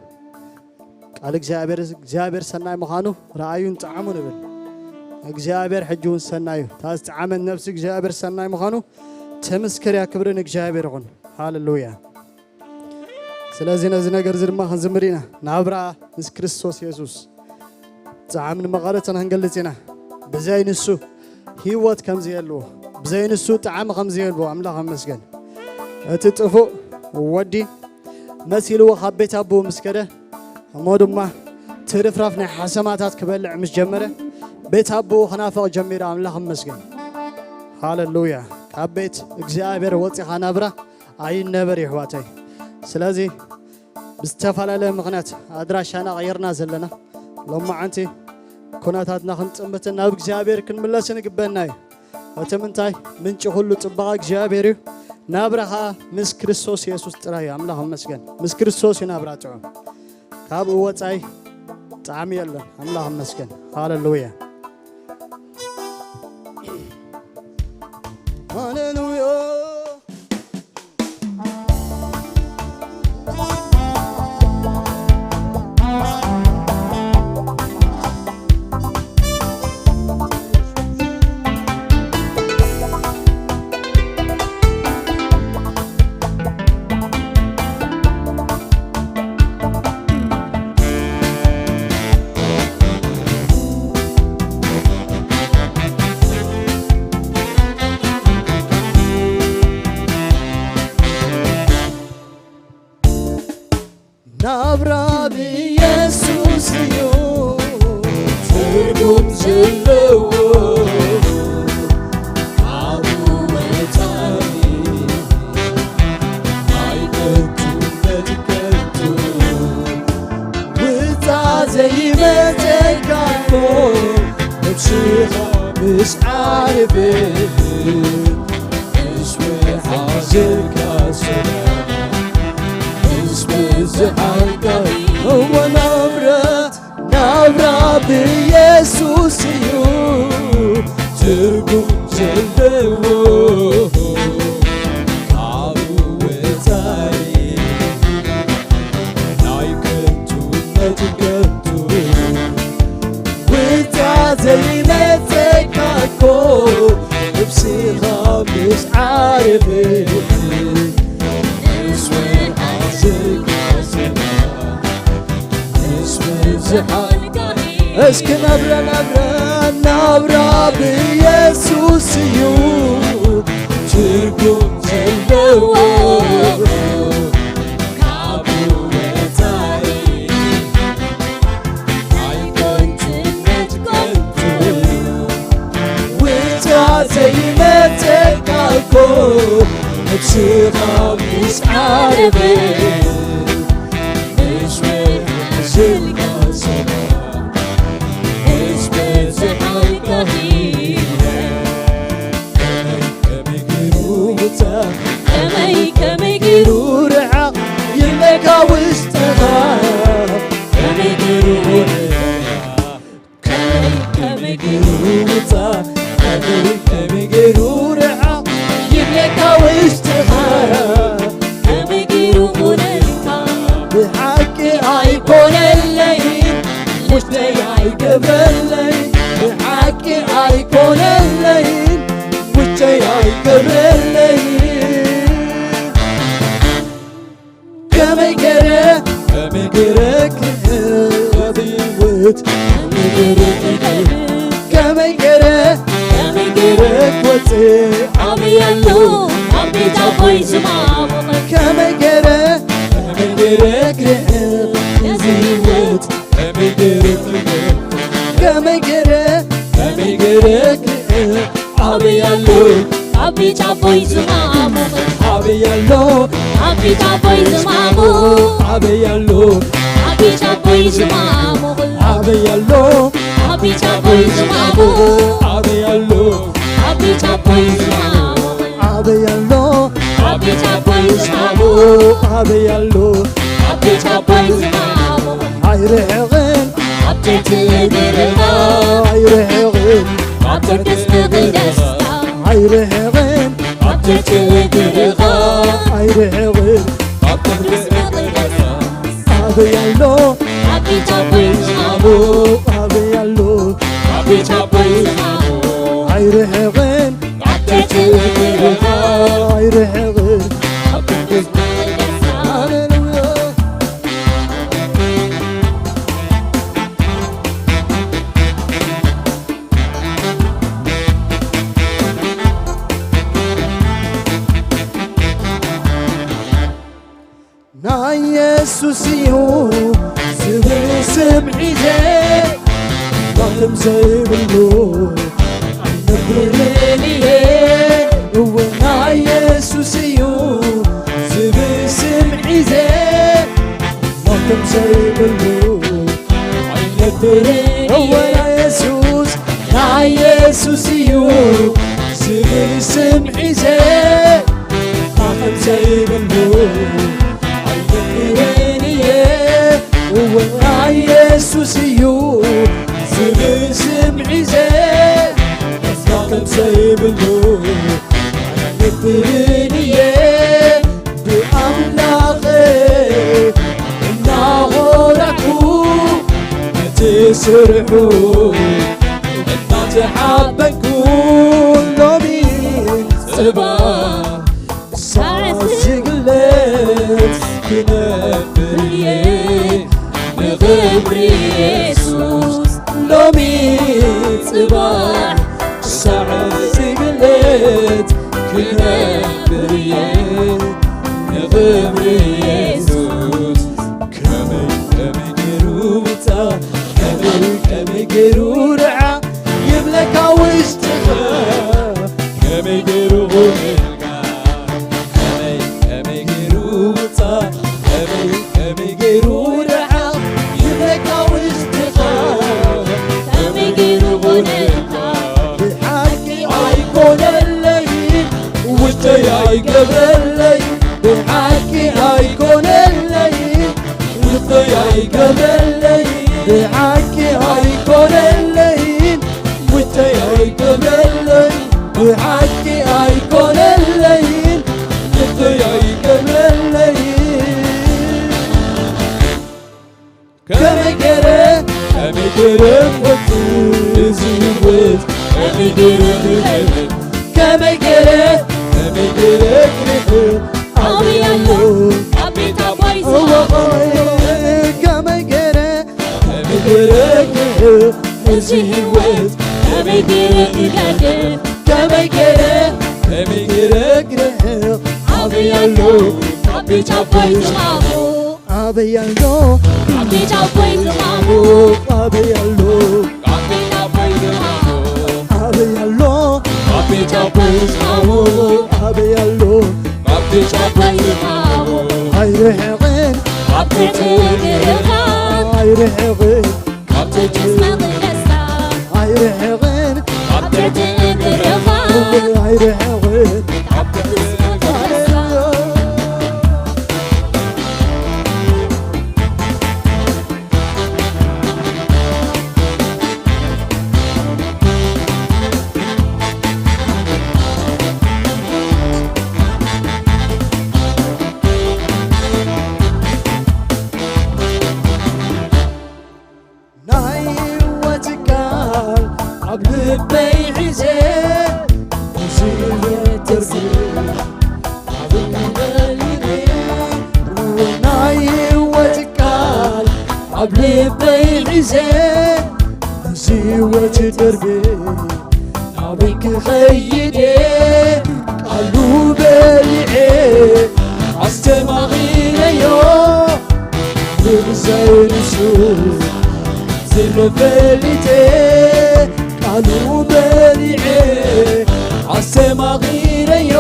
ቃል እግዚኣብሔር፣ እግዚኣብሔር ሰናይ ምዃኑ ረኣዩን ጠዓሙ ንብል። እግዚኣብሔር ሕጂ እውን ሰናይ እዩ። እታ ዝጠዓመት ነፍሲ እግዚኣብሔር ሰናይ ምዃኑ ተመስከር እያ። ክብሪ ንእግዚኣብሔር ይኹን። ሃሌሉያ። ስለዚ ነዚ ነገር እዚ ድማ ክንዝምር ኢና። ናብራ ምስ ክርስቶስ የሱስ ጣዕምን መቐረትን ክንገልጽ ኢና። ብዘይ ንሱ ህይወት ከም ዘየልዎ፣ ብዘይ ንሱ ጣዕሚ ከም ዘየልዎ ኣምላኽ ይመስገን። እቲ ጥፉእ ወዲ መሲልዎ ካብ ቤት ኣቦኡ ምስ ከደ፣ እሞ ድማ ትርፍራፍ ናይ ሓሰማታት ክበልዕ ምስ ጀመረ፣ ቤት ኣቦኡ ክናፍቕ ጀሚሩ። ኣምላኽ ይመስገን። ሃሌሉያ። ካብ ቤት እግዚኣብሔር ወፂኻ ናብራ ኣይነበር ይሕዋተይ። ስለዚ ብዝተፈላለየ ምኽንያት ኣድራሻና ቀይርና ዘለና፣ ሎማዓንቲ ኩነታትና ክንጥምትን ናብ እግዚኣብሔር ክንምለስን ይግበና እዩ። እቲ ምንታይ ምንጪ ኩሉ ጽባቐ እግዚኣብሔር እዩ። ናብራ ኸኣ ምስ ክርስቶስ የሱስ ጥራይ እዩ። ኣምላኽ ይመስገን። ምስ ክርስቶስ እዩ ናብራ ጥዑም። ካብኡ ወጻኢ ጣዕሚ የለን። ኣምላኽ ይመስገን። ሃሌሉያ። ሃሌሉያ። ናብራ ብየሱስ እዩ ትርጉም ዘለዎ። ኣብኡ ወጻኢ ኣይከቱን መትከቱ። ውጻ ዘይመጸካ እኮ ነብስኻ ምስ ዓርፍ። እስወ ሓዘንካ ሰላም፣ እስወ ዝሓልካ እወ ናብራ፣ ናብራ ብየሱስ እዩ ትርጉም ዘለዎ። ካብ ወጻኢ ናይ ከንቱ መትከቱ። ውጻ ዘይመጸካ እኮ ነብስኻ ምስ ዓረፈት፣ ምስ ወርዓ ዝቃሰላ፣ ምስ ብዝሓት እስኪ ናብራ፣ ናብራ፣ ናብራ ብየሱስ እዩ ትርጉም ዘለዎ። ካብ ወጻኢ ኣይኮንኩን መትከልኩ። ውጻ ዘይመጸካ እኮ ነብስኻ ምስ ዓረፈት፣ ምስ ወርሒ ዝልካ ሰላም፣ ምስ ብዝሓልካ ህይወት። ከመይ ከመይ ገይሩ ውጻ፣ ከመይ ከመይ ገይሩ ርሓቕ ይብለካ ውሽጥኻ። ከመይ ገይሩ ርሓቕ፣ ከመይ ከመይ ገይሩ ውጻ፣ ከመይ ከመይ ገይሩ ርሓቕ ይብለካ ውሽጥኻ። ከመይ ገይረ ከመይ ገይረ ክወፅእ ኣበይ ኣሎ ኣብ ቤት ኣቦይ ዝማሙቕ ከመይ ገይረ ከመይ ገይረ ክርእ እዚ ህይወት ከመይ ገይረ ክርእ ከመይ ገይረ ከመይ ገይረ ክርእ ኣበይ ኣሎ ኣብ ቤት ኣቦይ ዝማሙቕ ኣበይ ኣሎ ኣብ ቤት ኣቦይ ዝማሙቕ ኣበይ ኣሎ ኣብ ቤት ኣቦይ ዝማሙቕ ኣበይ ኣሎ ኣብ ቤት ኣቦይ ዝማሙቕ ኣበይ ኣሎ ኣብ ቤት ኣቦይ ዝማሙቕ ኣበይ ኣሎ ኣብ ቤት ኣቦይ ዝማሙቕ ኣበይ ኣሎ ኣብ ቤት ኣቦይ ዝማሙቕ ኣይርሕቕን ኣብ ትሕቲ እግርኻ ኣይርሕቕን ኣብ ቅድስቲ መቕደስካ ኣይርሕቕን ኣብ ትሕቲ እግርኻ ኣይርሕቕን ኣብ ቅድስቲ መቕደስካ ኣበይ ኣሎ ኣብ ቤት ኣቦይ ዝማሙቕ ኣበይ ኣሎ ኣብ ቤት ኣቦይ ዝማሙቕ ኣይርሕቕን ኣብ ትሕቲ እግርኻ ኣይርሕቕን ኣብ ቅድስቲ መቕደስካ ሃሌሉያ ናይ የሱስ እዩ ዝብል ስም ሒዘ ማንም ዘይብሉ ኣይነብርን እየ እወ ናይ የሱስ እዩ ዝብል ስም ሒዘ ማንም ዘይብሉ ኣይነብርን እወ ናይ የሱስ ናይ የሱስ እዩ ዝብል ስም ሒዘ ማንም ዘይብሉ ኣይነብርን እየ እወ ናይ የሱስ እዩ ዝብል ስም ሒዘ ማንም ዘይብሉ ኣይነብርን እየ ብኣምላኸ እናኾራኩ ነቲ ስርሑ እናተሓበንኩ ሎሚ ጽባሕ ሳዕ ዝግለጽ ክነብር እየ ንኽብሪ የሱስ ሎሚ ጽባሕ ሳዕ ዝግለጽ ክነብር እየ ንኽብሪ የሱስ ከመይ ከመይ ገይሩ ውጻ ከመይ ከመይ ገይሩ ርዓ ይብለካ ውሽጥኻ ከመይ ገይሩ ኾነልካ ከመይ ከመይ ገይሩ ውጻ ከመይ ከመይ ገይሩ ርዓ ይብለካ ውሽጥኻ ከመይ ገይሩ ኾነልካ ብሓቂ ኣይኮነለይ ውሽጠይ ኣይገበለይ ብሓቂ ኣይኮነለይ ውሽጠይ ኣይገበለይ ብሓቂ ኣይኮነለይ ውሽጠይ ኣይገበለይ ብሓቂ ኣይኮነለይ ውሽጠይ ኣይገበለይ ከመይ ገይረ ከመይ ገይረ ክወጽእ እዚ ህይወት ከመይ ገይረ ክመልስ ከመይ ገይረ ከመይ ገይረ ክርሕቕ ኣበይ ኣሎ ኣብ ቤት ኣቦይ እወ ዝሃቦ ከመይ ገይረ ከመይ ገይረ ክርሕቕ እዚ ህይወት ከመይ ገይረ ክገድፍ ከመይ ገይረ ከመይ ገይረ ክርሕቕ ኣበይ ኣሎ ኣብ ቤት ኣቦይ ዝሃቦ ኣበይ ኣሎ ኣብ ቤት ኣቦይ ዝማሙ ኣበይ ኣሎ ኣብ ቤት ኣቦይ ዝማሙ ኣበይ ኣሎ ኣብ ቤት ኣቦይ ዝማሙ ኣበይ ኣሎ ኣብ ቤት ኣቦይ ዝማሙ ኣይርሕቕን ኣብ ትሕቲ እግርኻ ኣይርሕቕን ኣብ ትሕቲ መቕደስካ ኣይርሕቕን ኣብ ትሕቲ እግርኻ ኣይርሕቕን ኣብ ትሕቲ መቕደስካ ናይ ህይወት ቃል ኣብ ልበይ ሒዘ እዚ ልበይ ሒዘ ነዚ ህይወት ደርቤ ናበይ ክኸይድ እየ? ቃሉ በሊዐ ኣስተማቒረዮ ብብዛይ ንሱ ዘሎ ፈሊጠ ቃሉ በሊዐ ኣስተማቒረዮ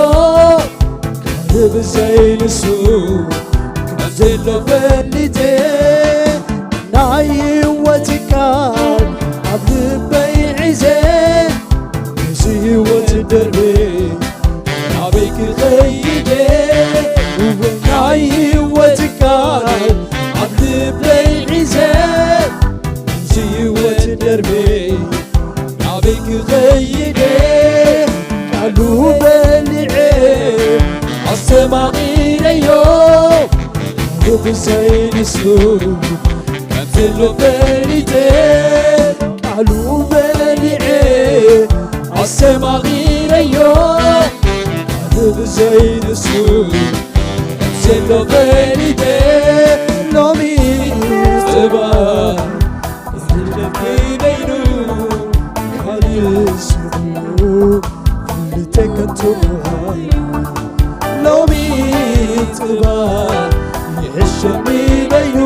ብብዛይ ንሱ ከም ዘሎ ፈሊጠ ናይ ህይወት ቃል ኣብ ልበይ ሒዘ ነዚ ህይወት ደርቤ ናበይ ክኸይደ እወ ናይ ህይወት ቃል ኣብ ልበይ ሒዘ ነዚ ህይወት ደርቤ ናበይ ክኸይደ ቃሉ በሊዐ ኣስተማቒረዮ ብብዛይ ንሱ ከም ዘሎ ፈሊጠ ቃሉ በሊዐ ኣስተማቒረዮ ብብዛይ ንሱ ከም ዘሎ ፈሊጠ ሎሚ ጽባሕ ዝለኪ በይኑ ካልእ ስብሉ ፍልጠይ ከንቱ ምዃኑ ሎሚ ጽባሕ ይሕሸኒ በይኑ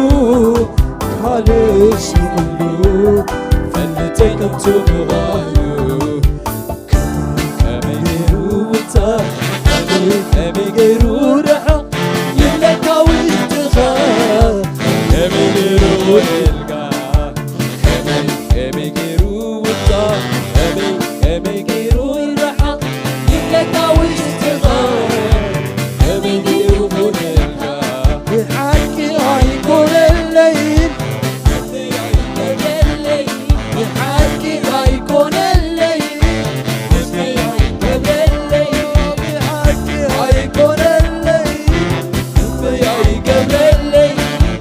ካልእ ስብሉ ፍልጠይ ከንቱ ምዃኑ ከመይ ገይሩ ውታ ከመይ ገይሩ ርሕቕ ይብለካ ውሽጥኻ ከመይ ገይሩ ወልጋ ከመይ ከመይ ገይሩ ውታ ከመይ ከመይ ገይሩ ይርሓቕ ይብለካ ውሽጥኻ ከመይ ገይሩ ኮነልካ ብሓቂ ኣይኮነለይን ብሓቂ ኣይኮነለይን ብሓቂ ኣይኮነለይን ልበይ ኣይገብረለይ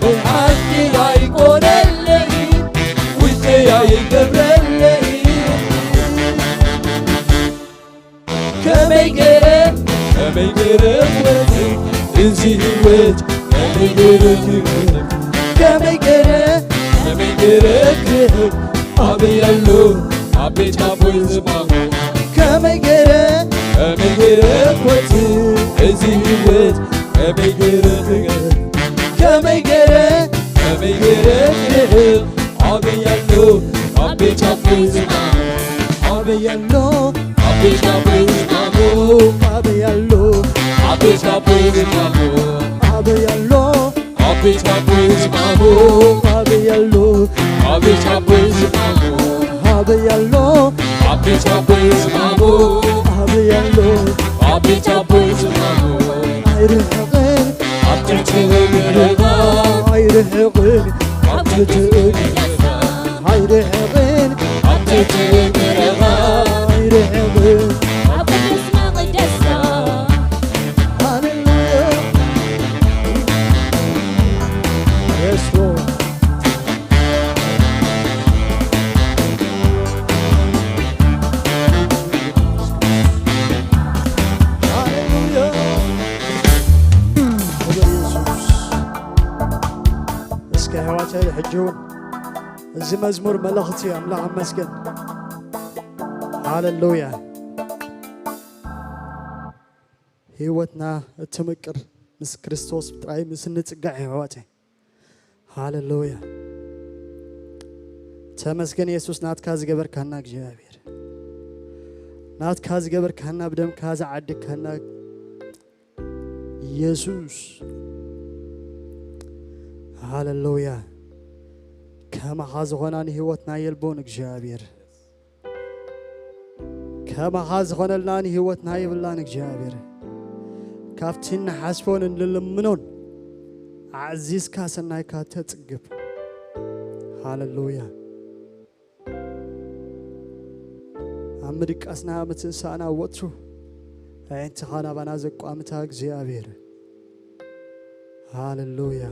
ብሓቂ ኣይኮነለይ ውሽጠይ ኣይገብረለይ ከመይ ገይረ ከመይ ገይረ ክወጽእ እዚ ህይወት ከመይ ገይረ ክወጽእ ከመይ ገይረ ከመይ ገይረ ክህብ ኣበይ ኣሎ ኣብ ቤት ኣቦይ ዝማሙ ከመይ ገይረ ከመይ ገይረ ክወጽእ እዚ ህይወት ከመይ ገይረ ክገብ ከመይ ገይረ ከመይ ገይረ ክድሕር ኣበይ ኣሎ ኣብ ቤት ኣቦይ ዝማሙ ኣበይ ኣሎ ኣብ ቤት ኣቦይ ዝማሙ ኣበይ ኣሎ ኣብ ቤት ኣቦይ ዝማሙ ኣበይ ኣሎ ኣብ ቤት ኣቦይ ዝማሙ ኣበይ ኣሎ ኣብ ቤት ኣቦይ ዝማሙ ኣበይ ኣሎ ኣብ ቤት ኣቦይ ዝማሙ ኣበይ ኣሎ ኣብ ቤት ኣቦይ ዝማሙ ኣይርሕቕን ኣብ ትሕቲ እግርኻ ኣይርሕቕን ኣብ ትሕቲ እግርኻ ኣይርሕቕን ኣብ ትሕቲ እግርኻ ኣይርሕቕን ኣብ ቅዱስ መቕደስካ ሃሌሉያ Yes Lord ሃሌሉያ ክብር የሱስ እስከ ኣሕዋተይ ሕጂ እውን እዚ መዝሙር መልእኽቲ ኣምላኽ ይመስገን ሃሌሉያ ህይወትና እትምቅር ምስ ክርስቶስ ጥራይ ምስ እንጽጋዕ ኣሕዋተይ ሃሌሉያ ተመስገን የሱስ ናትካ ዝገበርካና እግዚኣብሔር ናትካ ዝገበርካና ብደምካ ዝዓደግካና የሱስ ሃሌሉያ ከማኻ ዝኾና ንህይወትና የልቦን እግዚኣብሔር ከማኻ ዝኾነልና ንህይወትና የብላን እግዚኣብሔር ካብቲ ንሓስቦን እንልምኖን ኣዕዚዝካ ሰናይካ ተጽግብ ሃሌሉያ ኣብ ምድቃስና ምትንሳእና ወትሩ ኣዒንትኻ ናባና ዘቋምታ እግዚኣብሔር ሃሌሉያ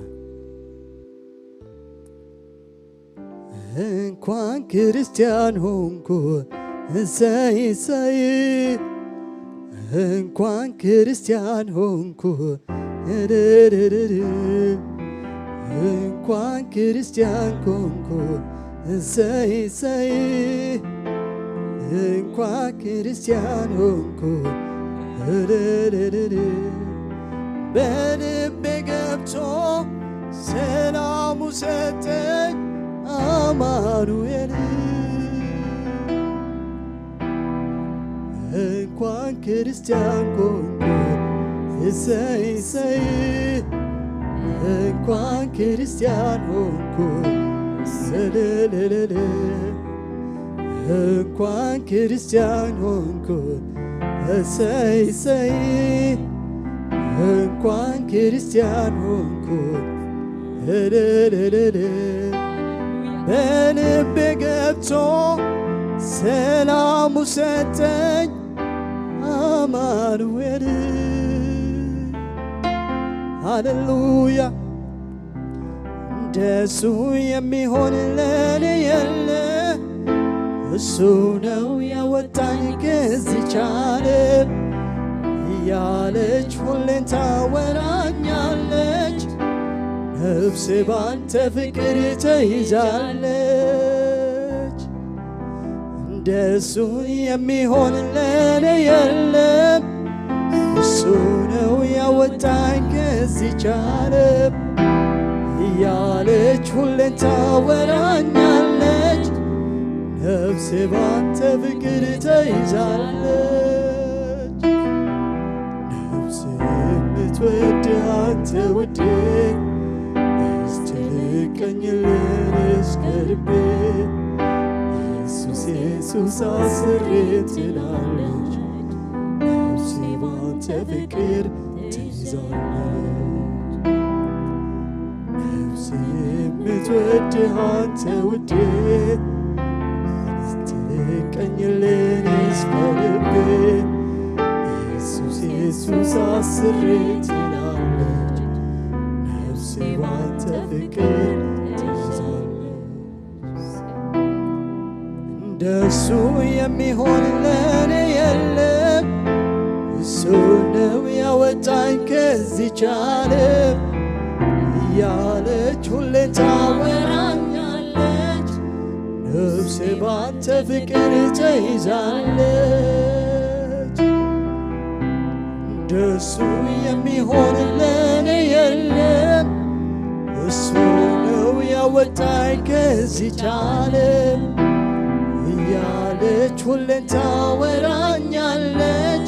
እንኳን ክርስቲያን ሆንኩ እሰይ እሰይ እንኳን ክርስቲያን ሆንኩ እርርርር እንኳን ክርስቲያን ኮንኩ፣ እሰይ እሰይ። እንኳን ክርስቲያን ሆንኩ፣ እልልልል። በልቤ ገብቶ ሰላሙ ሰጠኝ አማኑኤል። እንኳን ክርስቲያን ኮንኩ፣ እሰይ እሰይ። እንኳን ክርስቲያን ሆንኩ፣ እልልልል። እንኳን ክርስቲያን ሆንኩ፣ እሰይ እሰይ። እንኳን ክርስቲያን ሆንኩ፣ እልልልል። በልቤ ገብቶ ሰላሙ ሰጠኝ አማኑኤል። ሃሌሉያ። እንደሱ የሚሆን ለኔ የለ፣ እሱ ነው ያወጣኝ ከዚች ዓለም እያለች ሁሌን ታወራኛለች። ነፍሴ ባንተ ፍቅር ተይዛለች። እንደሱ የሚሆን ለኔ የለም። እሱ ነው ያወጣኝ ከዚች ዓለም እያለች ሁሌን ታወራኛለች። ነፍሴ ባንተ ፍቅር ተይዛለች። ነፍሴ የምትወድህ አንተ ውዴ፣ እስቲ ልቀኝልህ እስከ ልቤ። ኢየሱስ ኢየሱስ አስሬ ትላለች፣ ነፍሴ ባንተ ፍቅር ተይዛለች። ነፍሴ የምትወድህ አንተ ውዴ፣ እስቲ ልቀኝልህ እስከ ልቤ። ኢየሱስ ኢየሱስ አስሬ ትላለች፣ ነፍሴ ባንተ ፍቅር ተይዛለች። እንደሱ የሚሆን ለኔ የለም። እሱ ነው ያወጣኝ ከዚች ዓለም እያለች ሁሌ ታወራኛለች። ነፍሴ ባንተ ፍቅር ተይዛለች። እንደሱ የሚሆን ለኔ የለም። እሱ ነው ያወጣኝ ከዚች ዓለም እያለች ሁሌን ታወራኛለች።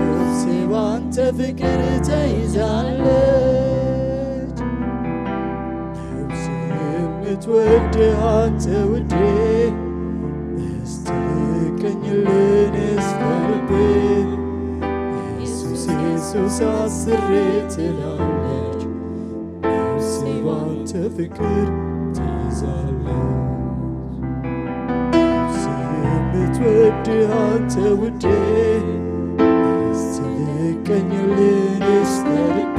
ነፍሴ ባንተ ፍቅር ተይዛለች። ነፍሴ የምትወድህ አንተ ውዴ፣ እስቲ ልቀኝልህ እስከ ልቤ። ኢየሱስ ኢየሱስ አስሬ ትላለች፣ ነፍሴ ባንተ ፍቅር ተይዛለች። ነፍሴ የምትወድህ አንተ ውዴ፣ እስቲ ልቀኝልህ እስከ ልቤ።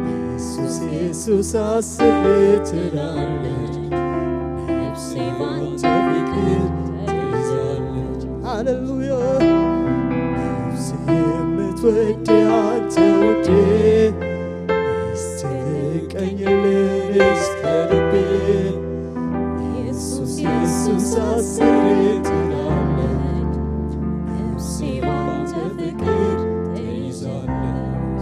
ኢየሱስ ኢየሱስ አስሬ ትላለች፣ ነፍሴ ባንተ ፍቅር ተይዛለች። ሃሌሉያ። ነፍሴ የምትወድህ አንተ ውዴ፣ እስቲ ልቀኝልህ እስከ ልቤ። ኢየሱስ ኢየሱስ አስሬ ትላለች፣ ነፍሴ ባንተ ፍቅር ተይዛለች።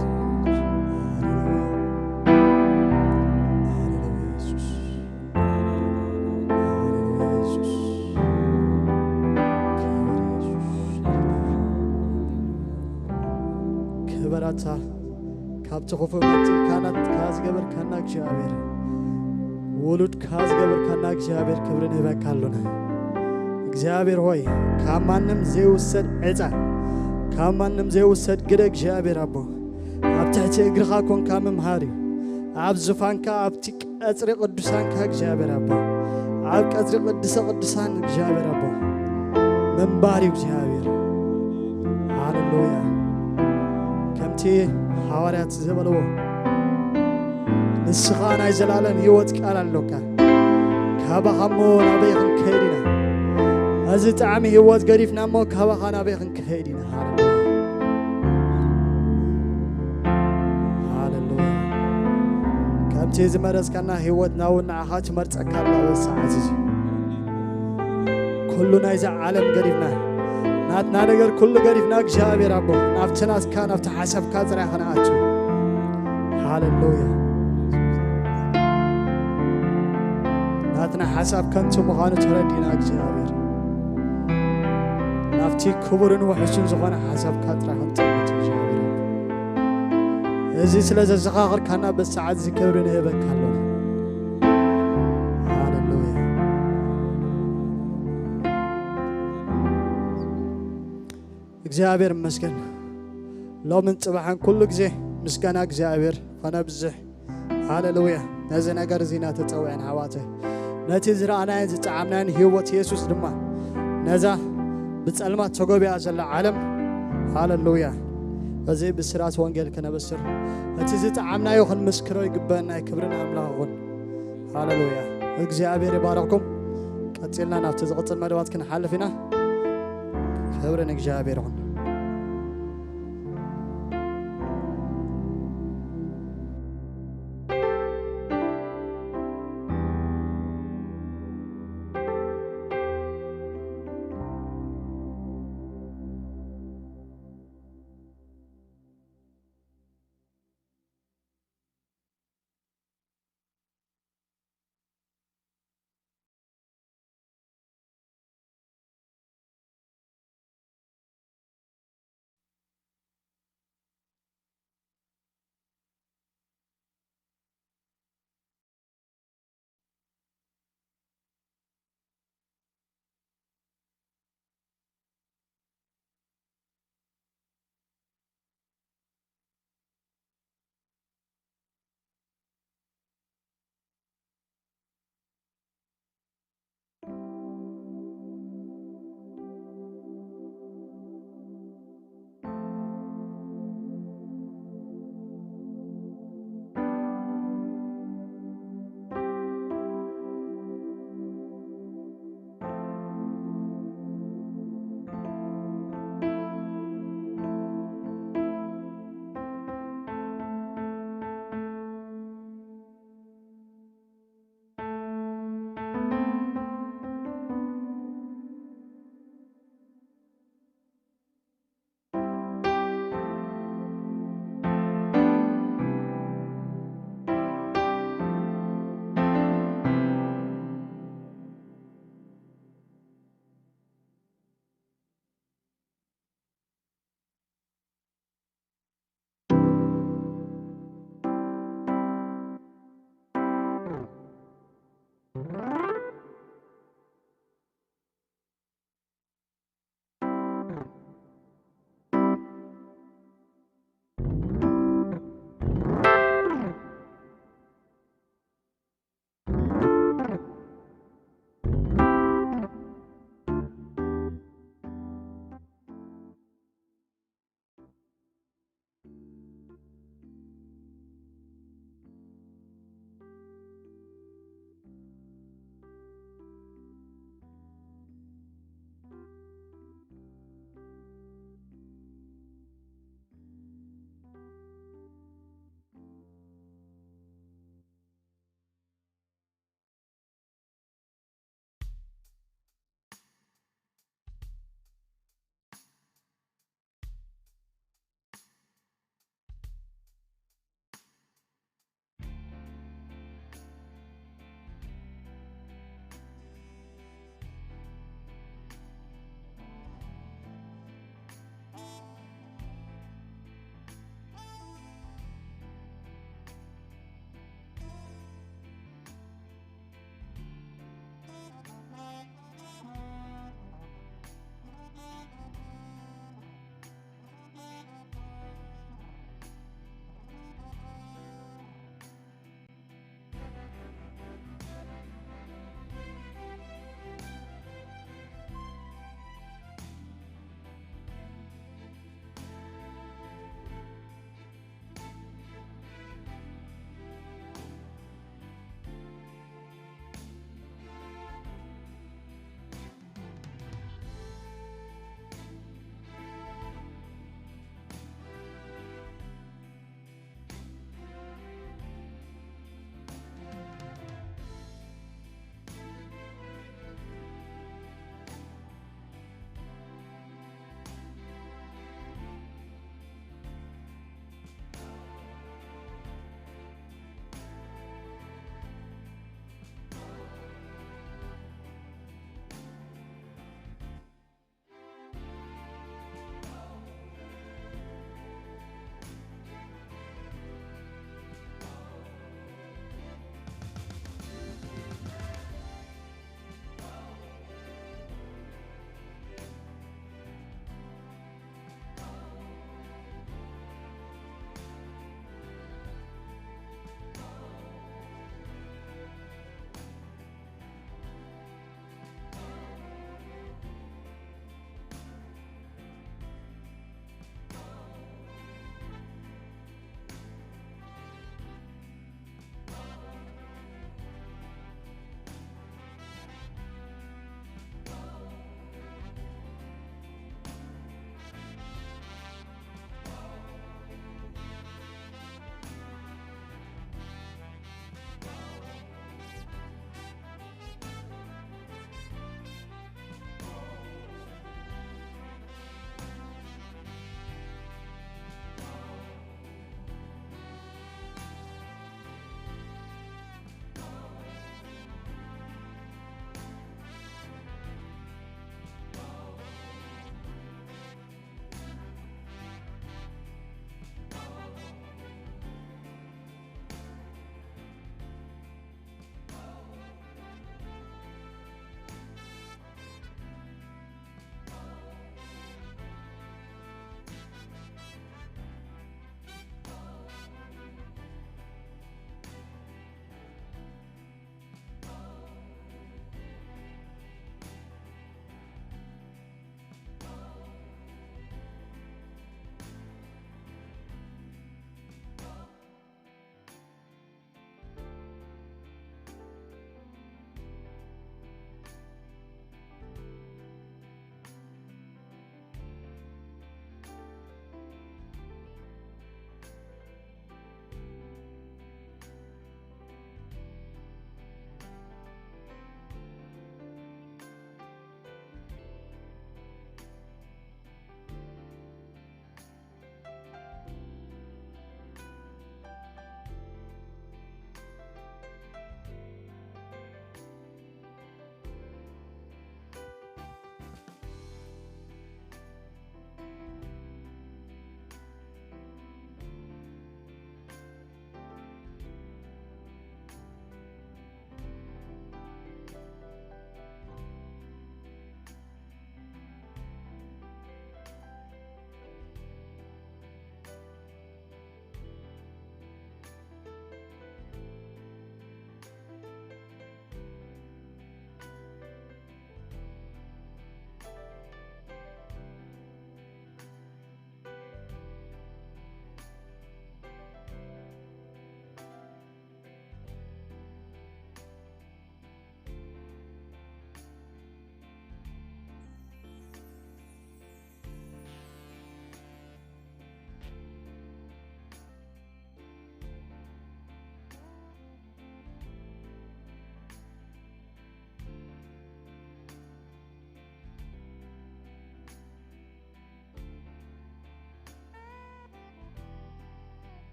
ክበራታ ካብቲ ክፉእ መጺእካና ዝገበርካና እግዚኣብሔር፣ ውሉድካ ዝገበርካና እግዚኣብሔር ክብሪ ንህበካ ኣሎና። እግዚኣብሔር ሆይ፣ ካብ ማንም ዘይውሰድ ዕፃ፣ ካብ ማንም ዘይውሰድ ግደ እግዚኣብሔር ኣቦ፣ ኣብ ትሕቲ እግርኻ ኮንካ ምምሃር እዩ። ኣብ ዙፋንካ ኣብቲ ቀጽሪ ቅዱሳንካ እግዚኣብሔር ኣቦ፣ ኣብ ቀጽሪ ቅድሰ ቅዱሳን እግዚኣብሔር ኣቦ ምንባር እዩ እግዚኣብሔር። ሃሌሉያ። ከምቲ ሃዋርያት ዝበልዎ፣ ንስኻ ናይ ዘላለም ህይወት ቃል ኣሎካ። ካባኻ እሞ ናበይ ክንከይድ ኢና? እዚ ጣዕሚ ህይወት ገዲፍና እሞ ካባኻ ናበይ ክንከይድ ኢና? ሃሌሉያ። ሃሌሉያ። እዚ ዝመረጽካና ህይወትና እውን ንዓኻ ትመርጸካ ኣላ። ኣብዚ ሰዓት እዚ ኩሉ ናይዛ ዓለም ገዲፍና፣ ናትና ነገር ኩሉ ገዲፍና፣ እግዚኣብሔር ኣቦ፣ ናብቲ ናትካ፣ ናብቲ ሓሳብካ ጥራይ ኸነኣቱ። ሃሌሉያ። ናትና ሓሳብ ከንቱ ምዃኑ ተረዲና፣ እግዚኣብሔር፣ ናብቲ ክቡርን ውሑስን ዝኾነ ሓሳብካ ጥራይ ክንጥምት፣ እግዚኣብሔር ኣቦ። እዚ ስለ ዘዘኻኸርካና በዚ ሰዓት እዚ ክብሪ ንህበካ ኣሎና። ሃሌሉያ። እግዚኣብሔር ይመስገን። ሎምን ጽባሕን ኩሉ ግዜ ምስጋና እግዚኣብሔር ኸነብዝሕ። ሃሌሉያ። ነዚ ነገር እዚ ኢና ተጸዊዕና ኣሕዋተይ። ነቲ ዝረኣናዮን ዝጠዓምናዮን ህይወት የሱስ ድማ ነዛ ብጸልማት ተጎቢኣ ዘላ ዓለም፣ ሃሌሉያ፣ በዚ ብስራት ወንጌል ክነበስር፣ እቲ ዝጠዓምናዮ ክንምስክሮ ይግበአና። ክብሪ ንኣምላኽ ይኹን። ሃሌሉያ። እግዚኣብሔር ይባረኽኩም። ቀጺልና ናብቲ ዝቕጽል መደባት ክንሓልፍ ኢና። ክብሪ ንእግዚኣብሔር ይኹን።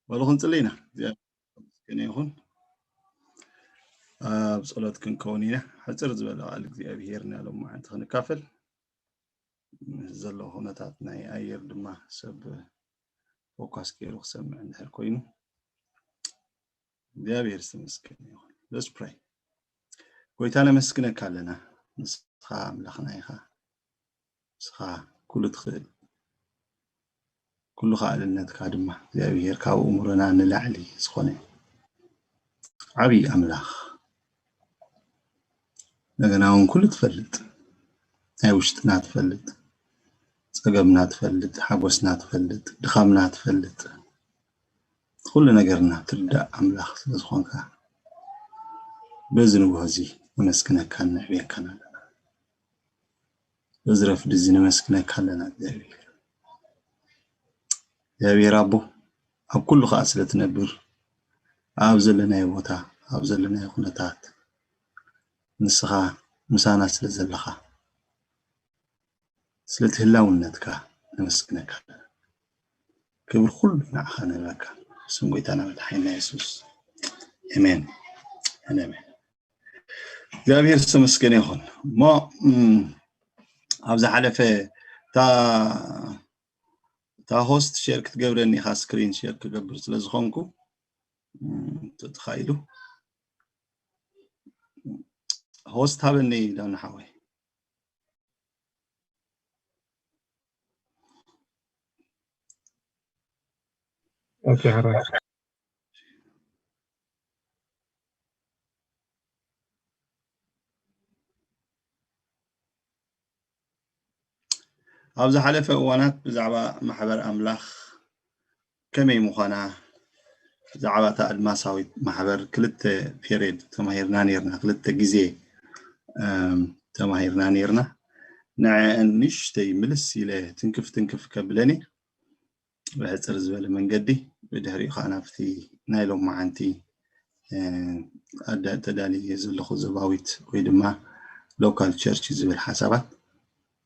በሉ ክንጽሊ ኢና። እግዚኣብሔር ይኹን። ኣብ ጸሎት ክንከውን ኢና። ሕጽር ዝበለ ቃል እግዚኣብሔር ኢና ሎማዓንቲ ክንካፈል። ዘሎ ኩነታት ናይ ኣየር ድማ ሰብ ፎካስ ገይሩ ክሰምዕ እንድሕር ኮይኑ እግዚኣብሔር ዝተመስገነ ይኹን። Let's pray። ጎይታ ነመስግነካ ኣለና። ንስኻ ኣምላኽና ኢኻ። ንስኻ ኩሉ ትኽእል፣ ኩሉ ከኣልነትካ ድማ እግዚኣብሔር ካብ እምሮና ንላዕሊ ዝኾነ ዓብዪ ኣምላኽ፣ እንደገና እውን ኩሉ ትፈልጥ፣ ናይ ውሽጥና ትፈልጥ፣ ጸገምና ትፈልጥ፣ ሓጎስና ትፈልጥ፣ ድኻምና ትፈልጥ፣ ኩሉ ነገርና ትርዳእ ኣምላኽ ስለ ዝኾንካ በዚ ንግሆ እዚ ነመስግነካን ነዕብየካን ኣለና። በዚ ረፍዲ እዚ ነመስግነካ ኣለና እግዚኣብሔር። እግዚኣብሔር ኣቦ፣ ኣብ ኩሉ ከኣ ስለ ትነብር፣ ኣብ ዘለናዮ ቦታ፣ ኣብ ዘለናዮ ኩነታት ንስኻ ምሳና ስለ ዘለኻ፣ ስለቲ ህላውነትካ ነመስግነካ ኣለና። ክብሪ ኩሉ ንዓኻ ንህበካ። ብስም ጎይታና መድሓኒና የሱስ። ኣሜን። ኣሜን። እግዚኣብሔር ዝተመስገነ ይኹን። እሞ፣ እም፣ ኣብ ዝሓለፈ እታ፣ እታ ሆስት ሼር ክትገብረኒ ኢኻ፣ ስክሪን ሼር ክገብር ስለ ዝኾንኩ፣ እም፣ ተተኻኢሉ ሆስት ሃበኒ ዳና ሓወይ። ኦኬ፣ ሕራይ። ኣብ ዝሓለፈ እዋናት ብዛዕባ ማሕበር ኣምላኽ ከመይ ምዃና፣ ብዛዕባ እታ ኣድማሳዊት ማሕበር ክልተ ፔሬድ ተማሂርና ነይርና፣ ክልተ ግዜ፣ እም፣ ተማሂርና ነይርና። ንዐአን ንእሽተይ ምልስ ኢለ ትንክፍ ትንክፍ ከብለኒ ብሕጽር ዝበለ መንገዲ፣ ብድሕሪኡ ኸዓ ናብቲ ናይ ሎማዓንቲ፣ እ፣ ኣዳ-፣ ተዳልየ ዘለኹ ዞባዊት ወይ ድማ ሎካል ቸርች ዝብል ሓሳባት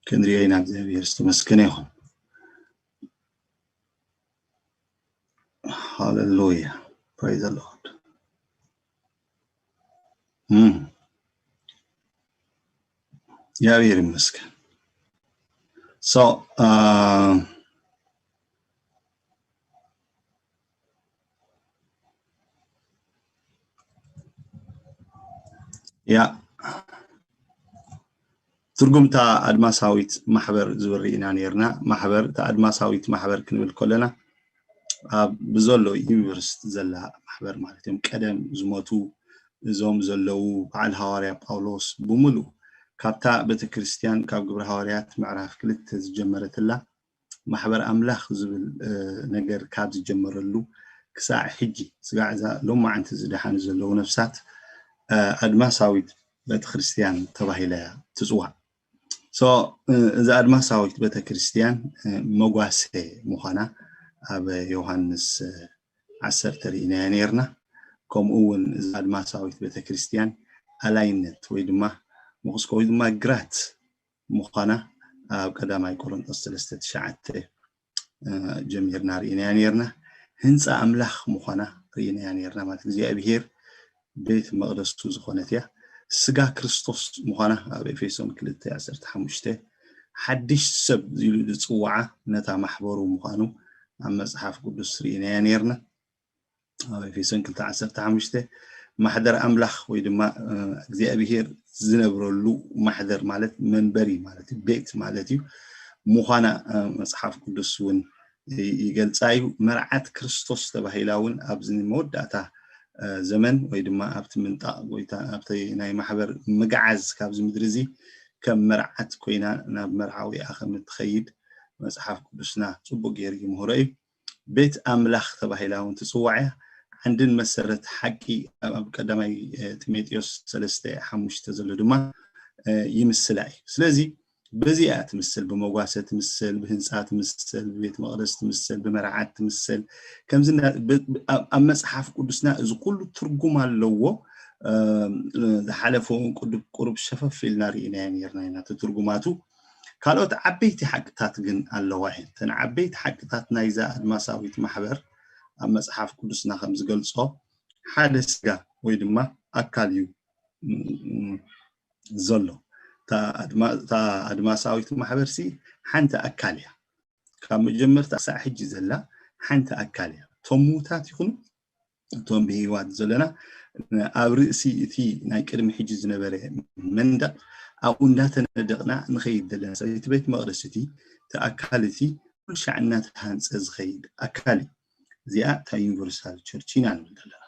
ክንሪኦ ኢና። እግዚኣብሔር ዝተመስገነ ይኹን። ሃሌሉያ። Praise the Lord። እም። እግዚኣብሔር ይመስገን። So፣ አ፣ ያ፣ ትርጉም እታ ኣድማሳዊት ማሕበር ዝብል ርኢና ነይርና። ማሕበር፣ እታ ኣድማሳዊት ማሕበር ክንብል ከለና፣ ኣብ ብዘሎ ዩኒቨርስ ዘላ ማሕበር ማለት እዮም። ቀደም ዝሞቱ እዞም ዘለዉ በዓል ሃዋርያ ጳውሎስ ብምሉእ ካብታ ቤተ ክርስቲያን ካብ ግብረ ሃዋርያት ምዕራፍ ክልተ ዝጀመረትላ ማሕበር ኣምላኽ ዝብል፣ እ፣ ነገር ካብ ዝጀመረሉ ክሳዕ ሕጂ፣ ስጋዕ እዛ ሎማዓንቲ ዝደሓኑ ዘለዉ ነፍሳት፣ እ፣ ኣድማሳዊት ቤተ ክርስቲያን ተባሂላ እያ ትጽዋዕ። So፣ እ፣ እዛ ኣድማሳዊት ቤተ ክርስቲያን፣ እ፣ መጓሰ ምዃና ኣብ ዮሃንስ፣ እ፣ ዓሰርተ ርኢናያ ነይርና። ከምኡ እውን እዛ ኣድማሳዊት ቤተ ክርስቲያን ኣላይነት ወይ ድማ ምኹስኮ ወይ ድማ ግራት ምዃና ኣብ ቀዳማይ ቆሮንቶስ ሰለስተ ትሽዓተ፣ እ፣ ጀሚርና ርኢናያ ነይርና። ህንጻ ኣምላኽ ምዃና ርኢናያ ነይርና፣ ማለት እግዚኣብሔር ቤት መቕደሱ ዝኾነት እያ። ስጋ ክርስቶስ ምዃና ኣብ ኤፌሶን ክልተ ዓሰርተ ሓሙሽተ፣ ሓድሽ ሰብ ኢሉ ዝጽውዓ ነታ ማሕበሩ ምዃኑ ኣብ መጽሓፍ ቅዱስ ርኢናያ ነይርና። ኣብ ኤፌሶን ክልተ ዓሰርተ ሓሙሽተ፣ ማሕደር ኣምላኽ ወይ ድማ፣ እ፣ እግዚኣብሔር ዝነብረሉ ማሕደር ማለት መንበሪ ማለት እዩ፣ ቤት ማለት እዩ። ምዃና፣ እ፣ መጽሓፍ ቅዱስ እውን ይ-፣ ይገልጻ እዩ። መርዓት ክርስቶስ ተባሂላ እውን ኣብዚ መወዳእታ፣ እ፣ ዘመን ወይ ድማ ኣብቲ ምንጣቕ ጎይታ፣ ኣብቲ ናይ ማሕበር ምግዓዝ ካብዚ ምድሪ እዚ ከም መርዓት ኮይና ናብ መርዓዊኣ ከም እትኸይድ መጽሓፍ ቅዱስና ጽቡቕ ገይሩ ይምህሮ እዩ። ቤት ኣምላኽ ተባሂላ እውን ትጽዋዕ እያ። ዓንድን መሰረት ሓቂ ኣብ፣ ኣብ ቀዳማይ፣ እ፣ ጢሞቴዎስ ሰለስተ ሓሙሽተ ዘሎ ድማ፣ እ፣ ይምስላ እዩ። ስለዚ በዚ እያ ትምስል፣ ብመጓሰ ትምስል፣ ብህንጻ ትምስል፣ ብቤት መቕደስ ትምስል፣ ብመርዓት ትምስል። ከምዚ እና-፣ ብ-፣ ብ-፣ ኣብ፣ ኣብ መጽሓፍ ቅዱስና እዚ ኩሉ ትርጉም ኣለዎ። እ፣ ዝሓለፈ እውን ቅዱብ-፣ ቁሩብ ሸፈፍ ኢልና ርኢናዮ ነይርና ኢና እቲ ትርጉማቱ። ካልኦት ዓበይቲ ሓቅታት ግን ኣለዋ እየን። እተን ዓበይቲ ሓቅታት ናይዛ ኣድማሳዊት ማሕበር ኣብ መጽሓፍ ቅዱስና ከም ዝገልጾ ሓደ ስጋ ወይ ድማ ኣካል እዩ ዘሎ። እታ ኣድማሳዊት ማሕበር ሲ ሓንቲ ኣካል እያ። ካብ መጀመርታ ክሳዕ ሕጂ ዘላ ሓንቲ ኣካል እያ። እቶም ምዉታት ይኹኑ እቶም ብህይዋት ዘለና ኣብ ርእሲ እቲ ናይ ቅድሚ ሕጂ ዝነበረ መንደቕ ኣብኡ እንዳተነደቕና ንኸይድ ዘለና ሰበይቲ ቤት መቕደስ እቲ እቲ ኣካል እቲ ኩሉ ሻዕ እናተሃንፀ ዝኸይድ ኣካል እዩ። እዚኣ እታ ዩኒቨርሳል ቸርች ኢና ንብል ዘለና።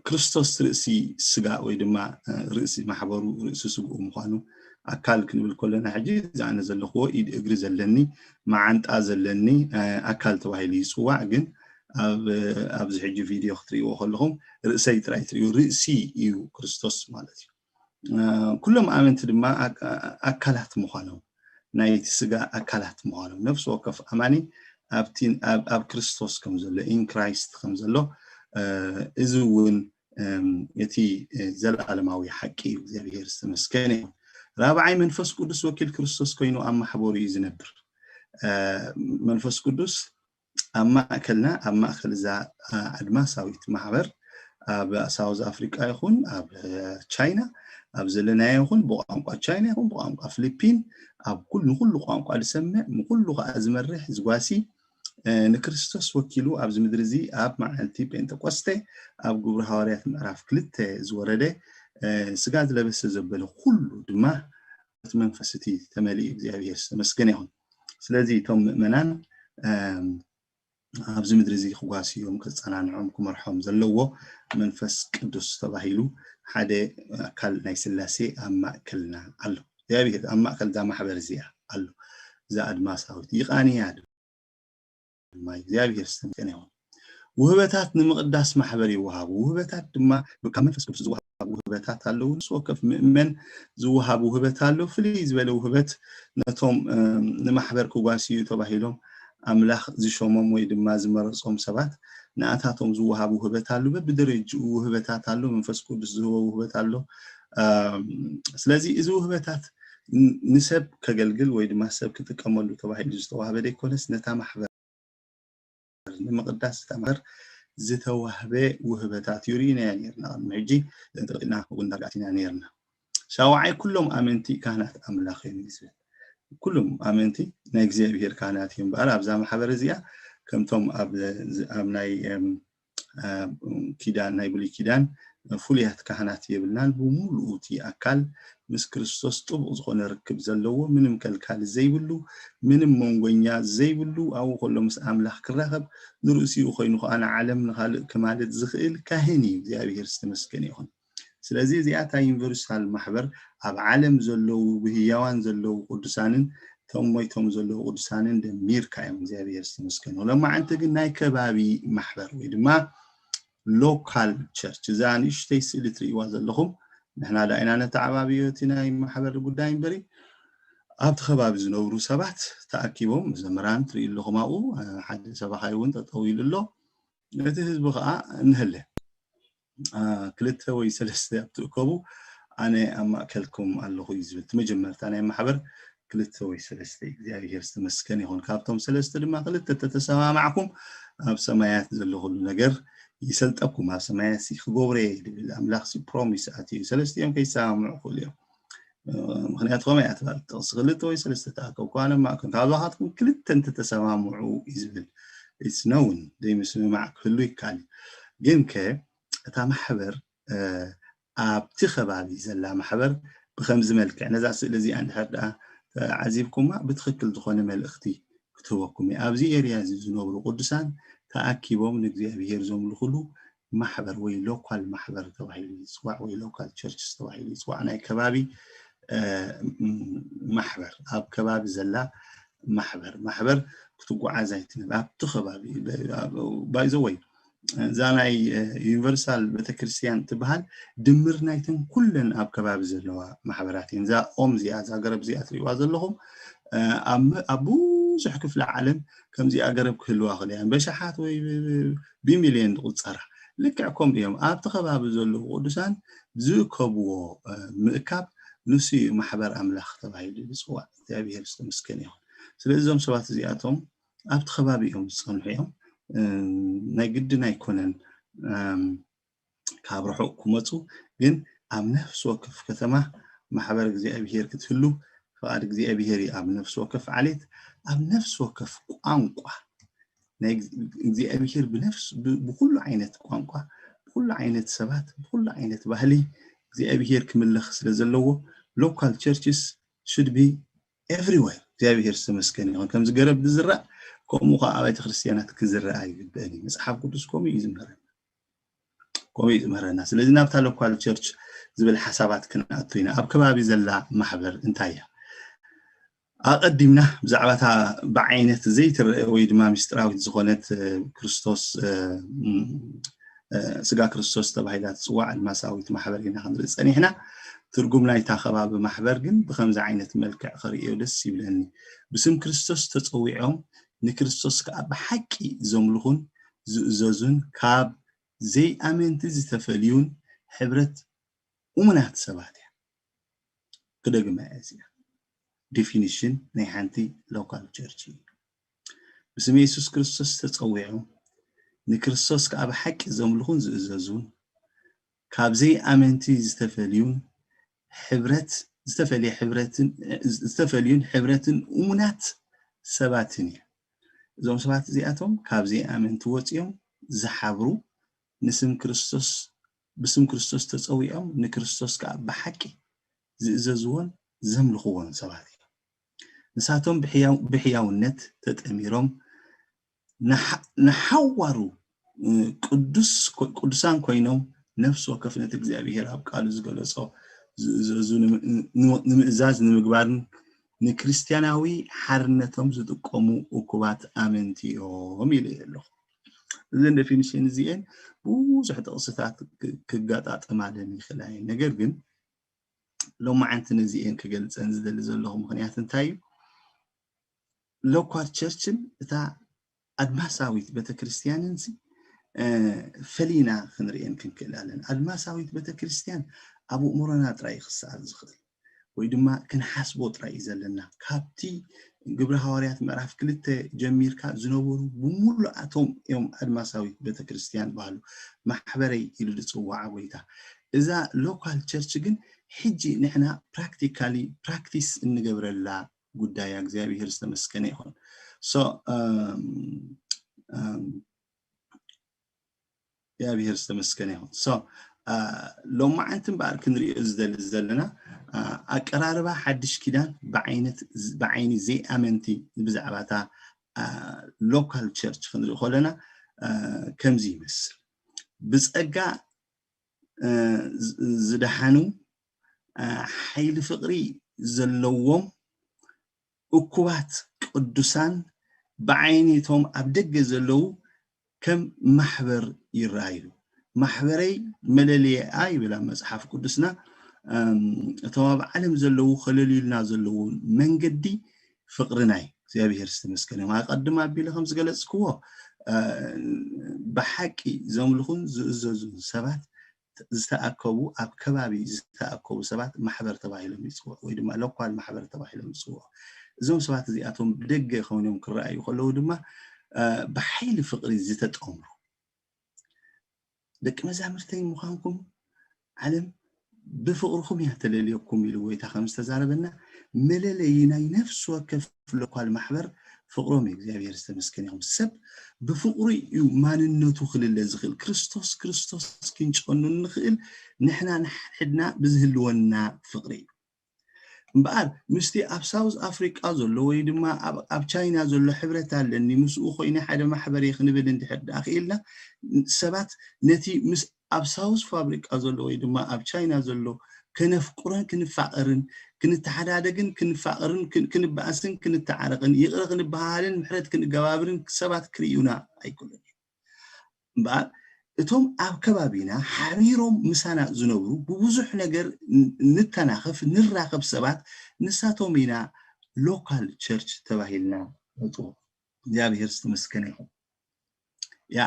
ክርስቶስ ርእሲ ስጋ ወይ ድማ ርእሲ ማሕበሩ ርእሲ ስግኡ ምዃኑ ኣካል ክንብል ከለና ሕጂ እዚ ኣነ ዘለኽዎ ኢድ እግሪ ዘለኒ መዓንጣ ዘለኒ ኣካል ተባሂሉ ይፅዋዕ። ግን ኣብዚ ሕጂ ቪድዮ ክትርእይዎ ከለኹም ርእሰይ ጥራይ ትርእዩ ርእሲ እዩ ክርስቶስ ማለት እዩ። ኩሎም ኣመንቲ ድማ ኣካላት ምዃኖም ናይቲ ስጋ ኣካላት ምዃኖም ነፍሲ ወከፍ ኣማኒ ኣብ ክርስቶስ ከም ዘሎ in Christ ከም ዘሎ እዚ እውን እቲ ዘለዓለማዊ ሓቂ እዩ። እግዚኣብሔር ዝተመስገነ ይኹን። ራብዓይ መንፈስ ቅዱስ ወኪል ክርስቶስ ኮይኑ ኣብ ማሕበሩ እዩ ዝነብር። መንፈስ ቅዱስ ኣብ ማእከልና ኣብ ማእከል እዛ ኣድማሳዊት ማሕበር ኣብ ሳውዝ ኣፍሪቃ ይኹን ኣብ ቻይና ኣብ ዘለናዮ ይኹን ብቋንቋ ቻይና ይኹን ብቋንቋ ፊሊፒን ኣብ ኩሉ ንኩሉ ቋንቋ ዝሰምዕ ንኩሉ ከዓ ዝመርሕ ዝጓሲ ንክርስቶስ ወኪሉ ኣብዚ ምድሪ እዚ ኣብ መዓልቲ ጴንጠቆስቴ ኣብ ግብሪ ሃዋርያት ምዕራፍ ክልተ ዝወረደ ስጋ ዝለበሰ ዘበለ ኩሉ ድማ እቲ መንፈስ እቲ ተመሊኡ እግዚኣብሔር ዝተመስገነ ይኹን። ስለዚ እቶም ምእመናን ኣብዚ ምድሪ እዚ ክጓስዮም ክፀናንዖም ክመርሖም ዘለዎ መንፈስ ቅዱስ ተባሂሉ ሓደ ኣካል ናይ ስላሴ ኣብ ማእከልና ኣሎ። እግዚኣብሔር ኣብ ማእከል እዛ ማሕበር እዚኣ ኣሎ። እዛ ኣድማሳዊት ይቃንያ ድማ እግዚኣብሔር ዝተመስገነ ይኹን። ውህበታት ንምቕዳስ ማሕበር ይወሃቡ። ውህበታት ድማ ካብ መንፈስ ቅዱስ ዝወሃቡ ውህበታት ኣለዉ። ንሱ ወከፍ ምእመን ዝወሃብ ውህበት ኣሎ። ፍልይ ዝበለ ውህበት ነቶም ንማሕበር ክጓስዩ ተባሂሎም ኣምላኽ ዝሾሞም ወይ ድማ ዝመረጾም ሰባት ንኣታቶም ዝወሃብ ውህበት ኣሎ። በብደረጅኡ ውህበታት ኣሎ። መንፈስ ቅዱስ ዝህቦ ውህበት ኣሎ። ስለዚ እዚ ውህበታት ንሰብ ከገልግል ወይ ድማ ሰብ ክጥቀመሉ ተባሂሉ ዝተዋህበ ዘይኮነስ ነታ ማሕበር ንምቕዳስ ዝተማህር ዝተዋህበ ውህበታት እዩ ርኢናዮ ነርና። ቅድሚ ሕጂ ዘንጠልጢልና እውን ዳርጋ ኣቲና ነርና። ሻውዓይ ኩሎም ኣመንቲ ካህናት ኣምላኽ እዮም እዩ ዝብል። ኩሎም ኣመንቲ ናይ እግዚኣብሔር ካህናት እዮም እምበኣር ኣብዛ ማሕበር እዚኣ ከምቶም ኣብ ናይ ኪዳን ናይ ብሉይ ኪዳን ፍሉያት ካህናት የብልናን። ብምሉኡ እቲ ኣካል ምስ ክርስቶስ ጥቡቕ ዝኾነ ርክብ ዘለዎ ምንም ከልካል ዘይብሉ ምንም መንጎኛ ዘይብሉ ኣብኡ ከሎ ምስ ኣምላኽ ክራኸብ ንርእሲኡ ኮይኑ ከዓ ንዓለም ንኻልእ ክማልድ ዝኽእል ካህን እዩ። እግዚኣብሔር ዝተመስገነ ይኹን። ስለዚ እዚኣ እታ ዩኒቨርሳል ማሕበር ኣብ ዓለም ዘለዉ ብህያዋን ዘለዉ ቅዱሳንን እቶም ሞይቶም ዘለዉ ቅዱሳንን ደሚርካ እዮም። እግዚኣብሔር ዝተመስገነ። ሎማዓንቲ ግን ናይ ከባቢ ማሕበር ወይ ድማ ሎካል ቸርች እዛ ንእሽተይ ስእሊ ትርእይዋ ዘለኹም ንሕና ዳ ኢና ነተዓባብዮ እቲ ናይ ማሕበር ጉዳይ እምበሪ ኣብቲ ከባቢ ዝነብሩ ሰባት ተኣኪቦም መዘምራን ትርእዩ ኣለኹም ኣብኡ ሓደ ሰባኻይ እውን ጠጠው ኢሉ ኣሎ እቲ ህዝቢ ከዓ እንህለ ክልተ ወይ ሰለስተ ኣብ ትእከቡ ኣነ ኣብ ማእከልኩም ኣለኹ እዩ ዝብል እቲ መጀመርታ ናይ ማሕበር ክልተ ወይ ሰለስተ እግዚኣብሔር ዝተመስገን ይኹን ካብቶም ሰለስተ ድማ ክልተ ተተሰማማዕኩም ኣብ ሰማያት ዘሎ ኩሉ ነገር ይሰልጠኩም ኣብ ሰማያት ሲ ክገብሮ እየ ዝብል ኣምላኽ ሲ ፕሮሚስ ኣትዩ ሰለስቲኦም ከይሰማምዑ ክእሉ እዮም ምክንያቱ ከመይ ኣትባል ጥቕሲ ክልተ ወይ ሰለስተ ተኣከብኩ ኣነ ማእከል ካብዛኻትኩም ክልተ እንተተሰማምዑ እዩ ዝብል it's known ዘይምስምማዕ ክህሉ ይከኣል እዩ ግን ከ እታ ማሕበር ኣብቲ ከባቢ ዘላ ማሕበር ብከምዚ መልክዕ ነዛ ስእሊ እዚኣ እንድሕር ደኣ ዓዚብኩማ ብትክክል ዝኾነ መልእክቲ ክትህበኩም እዩ ኣብዚ ኤርያ እዚ ዝነብሩ ቅዱሳን ተኣኪቦም ንእግዚኣብሄር ዘምልኩሉ ማሕበር ወይ ሎካል ማሕበር ተባሂሉ ይፅዋዕ ወይ ሎካል ቸርችስ ተባሂሉ ይፅዋዕ ናይ ከባቢ ማሕበር ኣብ ከባቢ ዘላ ማሕበር ማሕበር ክትጓዓዝ ኣይትንብ ኣብቲ ከባቢ ባይዘወይ እዛ ናይ ዩኒቨርሳል ቤተክርስትያን ትበሃል ድምር ናይተን ኩለን ኣብ ከባቢ ዘለዋ ማሕበራት እየን እዛ ኦም እዚኣ እዛ ገረብ እዚኣ ትሪእዋ ዘለኹም ኣብ ብዙሕ ክፍሊ ዓለም ከምዚኣ ገረብ ክህልዋ ክእል እያን በሸሓት ወይ ብሚልዮን ዝቁፀራ ልክዕ ከምኡ እዮም ኣብቲ ከባቢ ዘለዉ ቅዱሳን ዝእከብዎ ምእካብ ንሱ እዩ ማሕበር ኣምላኽ ተባሂሉ ዝፅዋዕ እግዚኣብሔር ዝተመስገነ ይኹን ስለዚ እዞም ሰባት እዚኣቶም ኣብቲ ከባቢ እዮም ዝፀንሑ እዮም ናይ ግድን ኣይኮነን ካብ ርሑቕ ክመፁ፣ ግን ኣብ ነፍሲ ወከፍ ከተማ ማሕበር እግዚኣብሄር ክትህሉ፣ ፍቓድ እግዚኣብሄር እዩ። ኣብ ነፍሲ ወከፍ ዓሌት፣ ኣብ ነፍሲ ወከፍ ቋንቋ ናይ እግዚኣብሄር ብነፍስ ብኩሉ ዓይነት ቋንቋ፣ ብኩሉ ዓይነት ሰባት፣ ብኩሉ ዓይነት ባህሊ እግዚኣብሄር ክምለኽ ስለ ዘለዎ local churches should be everywhere። እግዚኣብሄር ዝተመስገነ ይኹን። ከምዚ ገረብ ዝዝራእ ከምኡ ከዓ ኣብያተ ክርስቲያናት ክዝራእ ይግበአን እዩ። መፅሓፍ ቅዱስ ከምኡ እዩ ዝምህረና፣ ከምኡ እዩ ዝምህረና። ስለዚ ናብታ local church ዝብል ሓሳባት ክንኣቱ ኢና። ኣብ ከባቢ ዘላ ማሕበር እንታይ እያ? ኣቐዲምና ብዛዕባ እታ ብዓይነት ዘይትረአ ወይ ድማ ምስጢራዊት ዝኾነት ክርስቶስ ስጋ ክርስቶስ ተባሂላ ትፅዋዕ ኣድማሳዊት ማሕበር ኢና ክንርኢ ፀኒሕና። ትርጉም ናይታ ከባቢ ማሕበር ግን ብከምዚ ዓይነት መልክዕ ክርእዮ ደስ ይብለኒ። ብስም ክርስቶስ ተፀዊዖም ንክርስቶስ ከዓ ብሓቂ ዘምልኹን ዝእዘዙን ካብ ዘይኣመንቲ ዝተፈልዩን ሕብረት እሙናት ሰባት እያ። ክደግማ እያ እዚኣ ዲፊኒሽን ናይ ሓንቲ local church እዩ። ብስም የሱስ ክርስቶስ ተፀዊዖም ንክርስቶስ ከዓ ብሓቂ ዘምልኹን ዝእዘዙን ካብ ዘይኣመንቲ ዝተፈልዩን ሕብረት ዝተፈልየ ሕብረትን ዝተፈልዩን ሕብረትን እሙናት ሰባትን እዩ። እዞም ሰባት እዚኣቶም ካብ ዘይኣመንቲ ወፂኦም ዝሓብሩ ንስም ክርስቶስ ብስም ክርስቶስ ተፀዊዖም ንክርስቶስ ከዓ ብሓቂ ዝእዘዝዎን ዘምልኽዎን ሰባት እዮም። ንሳቶም ብሕያውነት ተጠሚሮም ንሓዋሩ ቅዱሳን ኮይኖም ነፍሲ ወከፍ ነቲ እግዚኣብሔር ኣብ ቃሉ ዝገለጾ ዝእዘዙ ንምእዛዝ ንምግባርን ንክርስትያናዊ ሓርነቶም ዝጥቀሙ እኩባት ኣመንቲ እዮም ኢሉ ኣለኹ። እዘን ዴፊኒሽን እዚኤን ብዙሕ ጥቕስታት ክጋጣጠማለን ይኽእላ እየን። ነገር ግን ሎማዓንቲ ነዚኤን ክገልፀን ዝደሊ ዘለኹ ምኽንያት እንታይ እዩ? ሎኳል ቸርችን እታ ኣድማሳዊት ቤተክርስትያንን ፈሊና ክንርእየን ክንክእል ኣለና። ኣድማሳዊት ቤተክርስትያን ኣብ ኣእምሮና ጥራይ ክሰኣል ዝኽእል ወይ ድማ ክንሓስቦ ጥራይ እዩ ዘለና። ካብቲ ግብረ ሃዋርያት ምዕራፍ ክልተ ጀሚርካ ዝነበሩ ብምሉኣቶም እዮም ኣድማሳዊት ቤተክርስትያን በሃሉ። ማሕበረይ ኢሉ ዝፅዋዓ ጎይታ። እዛ ሎካል ቸርች ግን ሕጂ ንሕና ፕራክቲካሊ ፕራክቲስ እንገብረላ ጉዳይ እግዚኣብሔር ዝተመስገነ ይኹን። So እግዚኣብሔር ዝተመስገነ ይኹን። So ሎማዓንቲ እምበኣር ክንሪኦ ዝደሊ ዘለና ኣቀራርባ ሓድሽ ኪዳን ብዓይነት ብዓይኒ ዘይኣመንቲ ብዛዕባ እታ ሎካል ቸርች ክንርኢ ከለና ከምዚ ይመስል። ብጸጋ ዝደሓኑ ሓይሊ ፍቕሪ ዘለዎም እኩባት ቅዱሳን ብዓይኒ እቶም ኣብ ደገ ዘለዉ ከም ማሕበር ይረኣዩ። ማሕበረይ መለለይኣ ይብል ኣብ መፅሓፍ ቅዱስና። እቶም ኣብ ዓለም ዘለዉ ከለልዩልና ዘለዉ መንገዲ ፍቕሪ ናይ እግዚኣብሔር ዝተመስገነ እዮም። ኣቐድም ኣቢለ ከም ዝገለፅክዎ ብሓቂ ዘምልኹን ዝእዘዙን ሰባት ዝተኣከቡ ኣብ ከባቢ ዝተኣከቡ ሰባት ማሕበር ተባሂሎም ይፅውዑ ወይ ድማ ሎኳል ማሕበር ተባሂሎም ይፅውዑ። እዞም ሰባት እዚኣቶም ብደገ ኮይኖም ክረኣዩ ከለዉ ድማ ብሓይሊ ፍቕሪ ዝተጠምሩ ደቂ መዛምርተይ ምዃንኩም ዓለም ብፍቕርኹም እያ ተለልየኩም ኢሉ ጎይታ ከም ዝተዛረበና መለለዪ ናይ ነፍሲ ወከፍ ሎኳል ማሕበር ፍቕሮም እዩ። እግዚኣብሔር ዝተመስገነ ይኹን። ሰብ ብፍቕሩ እዩ ማንነቱ ክልለ ዝኽእል። ክርስቶስ ክርስቶስ ክንጨኑ እንኽእል ንሕና ንሓድሕድና ብዝህልወና ፍቕሪ እዩ። እምበኣር ምስቲ ኣብ ሳውዝ ኣፍሪቃ ዘሎ ወይ ድማ ኣብ ቻይና ዘሎ ሕብረት ኣለኒ ምስኡ ኮይነ ሓደ ማሕበር እየ ክንብል እንድሕር ደኣ ክኢልና ሰባት ነቲ ምስ ኣብ ሳውዝ ፋብሪቃ ዘሎ ወይ ድማ ኣብ ቻይና ዘሎ ከነፍቅሮን ክንፋቐርን ክንተሓዳደግን ክንፋቐርን ክንበኣስን ክንተዓረቕን ይቕረ ክንበሃሃልን ምሕረት ክንገባብርን ሰባት ክርእዩና ኣይክእሉን እዮም። እምበኣር እቶም ኣብ ከባቢና ሓቢሮም ምሳና ዝነብሩ ብብዙሕ ነገር ንተናኸፍ ንራኸብ ሰባት ንሳቶም ኢና ሎካል ቸርች ተባሂልና ንፅውዖ። እግዚኣብሔር ዝተመስገነ ይኹን። ያ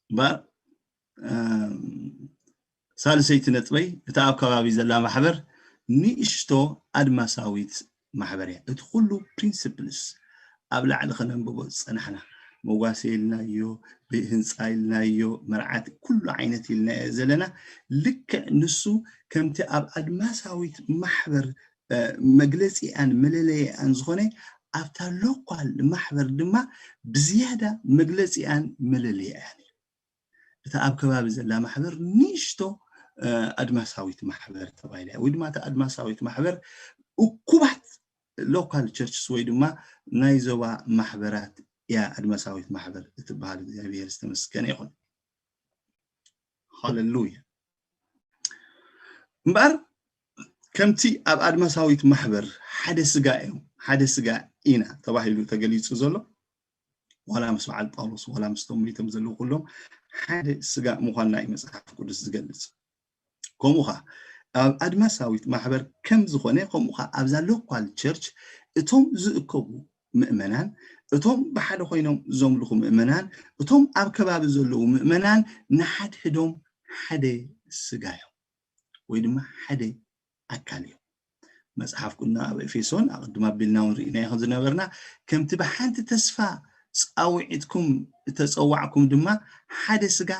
እምበኣር ሳልሰይቲ ነጥበይ እታ ኣብ ከባቢ ዘላ ማሕበር ንእሽቶ ኣድማሳዊት ማሕበር እያ። እቲ ኩሉ ፕሪንስፕልስ ኣብ ላዕሊ ከነንብቦ ዝጸናሕና፣ መዋሴ ኢልናዮ፣ ብህንጻ ኢልናዮ፣ መርዓት፣ ኩሉ ዓይነት ኢልናዮ ዘለና፣ ልክዕ ንሱ ከምቲ ኣብ ኣድማሳዊት ማሕበር መግለጺኣን መለለይኣን ዝኾነ፣ ኣብታ ሎኳል ማሕበር ድማ ብዝያዳ መግለጺኣን መለለይኣን እዩ። እታ ኣብ ከባቢ ዘላ ማሕበር ንእሽቶ ኣድማሳዊት ማሕበር ተባሂላ፣ ወይ ድማ እታ ኣድማሳዊት ማሕበር እኩባት ሎካል ቸርችስ ወይ ድማ ናይ ዞባ ማሕበራት እያ ኣድማሳዊት ማሕበር እትበሃል። እግዚኣብሔር ዝተመስገነ ይኹን። ሃሌሉያ። እምበኣር ከምቲ ኣብ ኣድማሳዊት ማሕበር ሓደ ስጋ እዮም፣ ሓደ ስጋ ኢና ተባሂሉ ተገሊጹ ዘሎ፣ ዋላ ምስ በዓል ጳውሎስ ዋላ ምስቶም ሞይቶም ዘለዉ ኩሎም ሓደ ስጋ ምዃንና እዩ መጽሓፍ ቅዱስ ዝገልጽ። ከምኡ ኸዓ ኣብ ኣድማሳዊት ማሕበር ከም ዝኾነ፣ ከምኡ ኸዓ ኣብዛ ሎኳል ቸርች እቶም ዝእከቡ ምእመናን፣ እቶም ብሓደ ኮይኖም ዘምልኹ ምእመናን፣ እቶም ኣብ ከባቢ ዘለዉ ምእመናን ንሓድሕዶም ሓደ ስጋ እዮም ወይ ድማ ሓደ ኣካል እዮም። መጽሓፍ ቅዱስና ኣብ ኤፌሶን ኣቐድም ኣቢልና እውን ርኢናዮ ከም ዝነበርና፣ ከምቲ ብሓንቲ ተስፋ ጻውዒትኩም እተጸዋዕኩም ድማ ሓደ ስጋ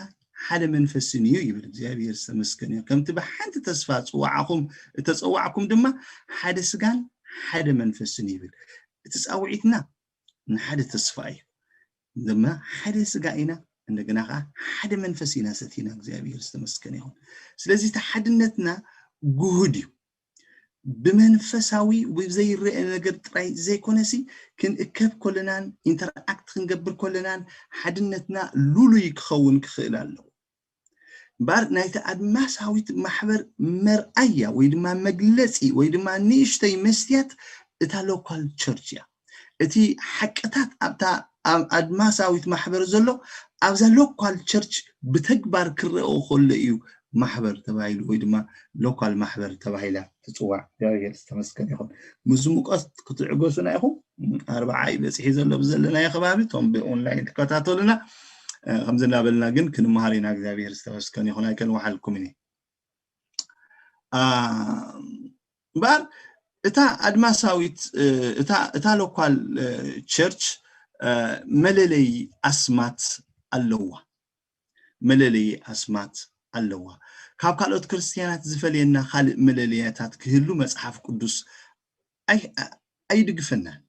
ሓደ መንፈስን እዩ ይብል። እግዚኣብሔር ዝተመስገነ እዩ። ከምቲ ብሓንቲ ተስፋ ጽዋዓኹም እተጸዋዕኩም ድማ ሓደ ስጋን ሓደ መንፈስን ይብል። እቲ ጻውዒትና ንሓደ ተስፋ እዩ። ድማ ሓደ ስጋ ኢና፣ እንደገና ከዓ ሓደ መንፈስ ኢና ሰቲና። እግዚኣብሔር ዝተመስገነ ይኹን። ስለዚ እቲ ሓድነትና ግሁድ እዩ። ብመንፈሳዊ ብዘይረአ ነገር ጥራይ ዘይኮነሲ፣ ክንእከብ ከለናን ኢንተርኣክት ክንገብር ከለናን ሓድነትና ልሉይ ክኸውን ክኽእል ኣለዎ። እምበኣር ናይቲ ኣድማሳዊት ማሕበር መርኣያ ወይ ድማ መግለጺ ወይ ድማ ንእሽተይ መስትያት እታ ሎካል ቸርች እያ። እቲ ሓቅታት ኣብታ ኣብ ኣድማሳዊት ማሕበር ዘሎ ኣብዛ ሎካል ቸርች ብተግባር ክረኦ ከሎ እዩ ማሕበር ተባሂሉ ወይ ድማ ሎካል ማሕበር ተባሂላ ትጽዋዕ። እግዚኣብሔር ዝተመስገነ ይኹን። ምስ ሙቀት ክትዕገሱና ኢኹም። ኣርባዓ እዩ በፂሒ ዘሎ ብዘለናዮ ከባቢ፣ እቶም ብኦንላይን ትከታተሉና። ከምዚ እናበልና ግን ክንመሃር ኢና። እግዚኣብሔር ዝተመስገነ ይኹን። ኣይከንወሓልኩምን እየ። እምበኣር እታ ኣድማሳዊት እታ ሎኳል ቸርች መለለይ ኣስማት ኣለዋ። መለለይ ኣስማት ኣለዋ። ካብ ካልኦት ክርስትያናት ዝፈልየና ካልእ መለለያታት ክህሉ መጽሓፍ ቅዱስ ኣይድግፈናን።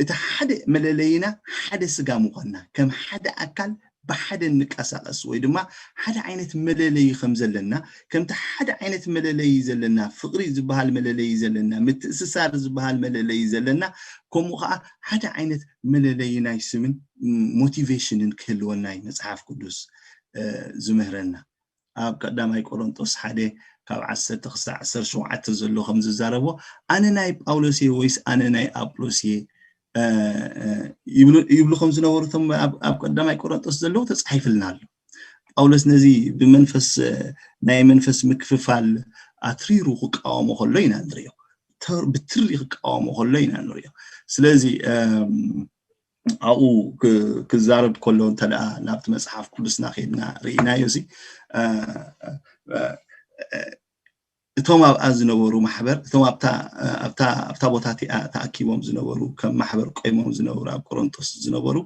እቲ ሓደ መለለይና ሓደ ስጋ ምዃንና፣ ከም ሓደ ኣካል ብሓደ እንቀሳቐስ ወይ ድማ ሓደ ዓይነት መለለይ ከም ዘለና፣ ከምቲ ሓደ ዓይነት መለለይ ዘለና፣ ፍቕሪ ዝበሃል መለለይ ዘለና፣ ምትእስሳር ዝበሃል መለለይ ዘለና፣ ከምኡ ከዓ ሓደ ዓይነት መለለይ ናይ ስምን ሞቲቬሽንን ክህልወና እዩ መጽሓፍ ቅዱስ ዝምህረና። ኣብ ቀዳማይ ቆሮንጦስ ሓደ ካብ ዓሰርተ ክሳዕ ዓሰርተ ሸውዓተ ዘሎ ከም ዝዛረቦ፣ ኣነ ናይ ጳውሎስ እየ ወይስ ኣነ ናይ ኣጵሎስ እየ ይብሉ ከም ዝነበሩ እቶም ኣብ ቀዳማይ ቆሮንጦስ ዘለዉ ተጻሒፍልና ኣሎ። ጳውሎስ ነዚ ብመንፈስ ናይ መንፈስ ምክፍፋል ኣትሪሩ ክቃወሞ ከሎ ኢና ንሪኦ። ብትሪ ክቃወሞ ከሎ ኢና ንሪኦ። ስለዚ ኣብኡ ክዛረብ ከሎ እንተ ደኣ ናብቲ መጽሓፍ ቅዱስና ከይድና ርኢናዮ ሲ እቶም ኣብኣ ዝነበሩ ማሕበር እቶም ኣብታ ቦታ እቲኣ ተኣኪቦም ዝነበሩ ከም ማሕበር ቆይሞም ዝነበሩ ኣብ ቆሮንጦስ ዝነበሩ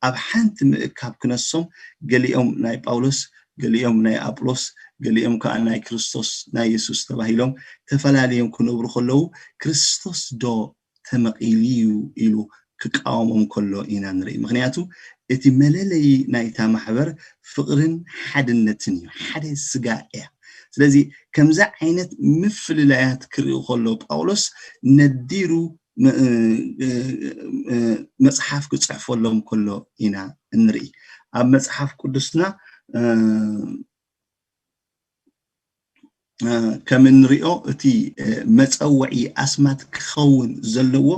ኣብ ሓንቲ ምእካብ ክነሶም ገሊኦም ናይ ጳውሎስ ገሊኦም ናይ ኣጵሎስ ገሊኦም ከዓ ናይ ክርስቶስ ናይ የሱስ ተባሂሎም ተፈላለዮም ክነብሩ ከለዉ ክርስቶስ ዶ ተመቒሉ እዩ ኢሉ ክቃወሞም ከሎ ኢና ንርኢ። ምክንያቱ እቲ መለለዪ ናይታ ማሕበር ፍቕርን ሓድነትን እዩ። ሓደ ስጋ እያ። ስለዚ ከምዚ ዓይነት ምፍልላያት ክርኢ ከሎ ጳውሎስ ነዲሩ መጽሓፍ ክፅሕፈሎም ከሎ ኢና እንርኢ። ኣብ መፅሓፍ ቅዱስና ከም እንሪኦ እቲ መፀውዒ ኣስማት ክኸውን ዘለዎ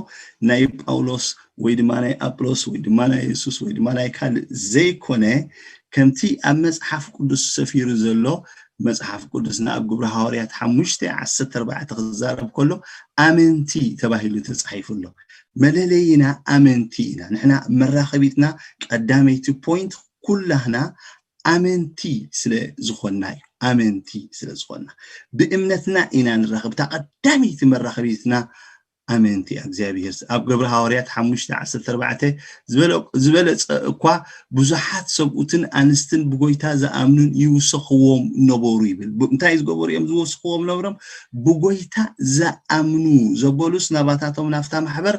ናይ ጳውሎስ ወይ ድማ ናይ ኣጵሎስ ወይ ድማ ናይ የሱስ ወይ ድማ ናይ ካልእ ዘይኮነ ከምቲ ኣብ መፅሓፍ ቅዱስ ሰፊሩ ዘሎ መፅሓፍ ቅዱስና ኣብ ግብሪ ሃዋርያት ሓሙሽተ ዓሰርተ ኣርባዕተ ክዛረብ ከሎ ኣመንቲ ተባሂሉ ተፃሒፉ ኣሎ። መለለይና ኣመንቲ ኢና። ንሕና መራኸቢትና ቀዳመይቲ ፖይንት ኩላህና ኣመንቲ ስለ ዝኾንና እዩ። ኣመንቲ ስለ ዝኾንና ብእምነትና ኢና ንራኸብ። እታ ቀዳመይቲ መራኸቢትና ኣመንቲ እግዚኣብሔር ኣብ ግብሪ ሃዋርያት ሓሙሽተ ዓሰርተ ኣርባዕተ ዝበለጸ እኳ ብዙሓት ሰብኡትን ኣንስትን ብጎይታ ዝኣምኑን ይውሰኽዎም ነበሩ ይብል። እንታይ ዝገበሩ እዮም ዝወስኽዎም ነበሮም? ብጎይታ ዝኣምኑ ዘበሉስ ናባታቶም ናፍታ ማሕበር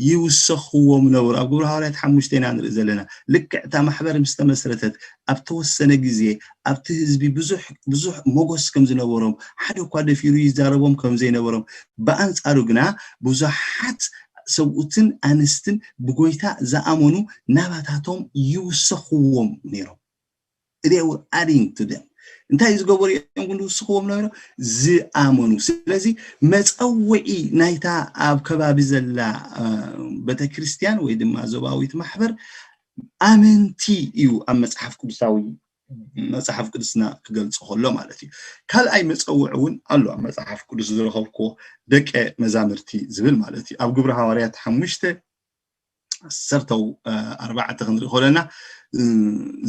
ይውሰኽዎም ነበሩ። ኣብ ግብሪ ሃዋርያት ሓሙሽተ ኢና ንርኢ ዘለና። ልክዕ እታ ማሕበር ምስ ተመስረተት ኣብ ተወሰነ ግዜ ኣብቲ ህዝቢ ብዙሕ ብዙሕ ሞገስ ከም ዝነበሮም፣ ሓደ እኳ ደፊሩ ይዛረቦም ከም ዘይነበሮም፣ ብኣንጻሩ ግና ብዙሓት ሰብኡትን ኣንስትን ብጎይታ ዝኣመኑ ናባታቶም ይውሰኽዎም ነይሮም። They were adding to them። እንታይ ዝገበሩ እዮም ግን ዝውስኽዎም ነይሮም? ዝኣመኑ። ስለዚ መፀውዒ ናይታ ኣብ ከባቢ ዘላ ቤተክርስትያን ወይ ድማ ዞባዊት ማሕበር ኣመንቲ እዩ ኣብ መፅሓፍ ቅዱሳዊ መፅሓፍ ቅዱስና ክገልፆ ከሎ ማለት እዩ። ካልኣይ መፀውዒ እውን ኣሎ ኣብ መፅሓፍ ቅዱስ ዝረኸብክዎ ደቀ መዛምርቲ ዝብል ማለት እዩ። ኣብ ግብሪ ሃዋርያት ሓሙሽተ ዓሰርተው ኣርባዕተ ክንርኢ ከለና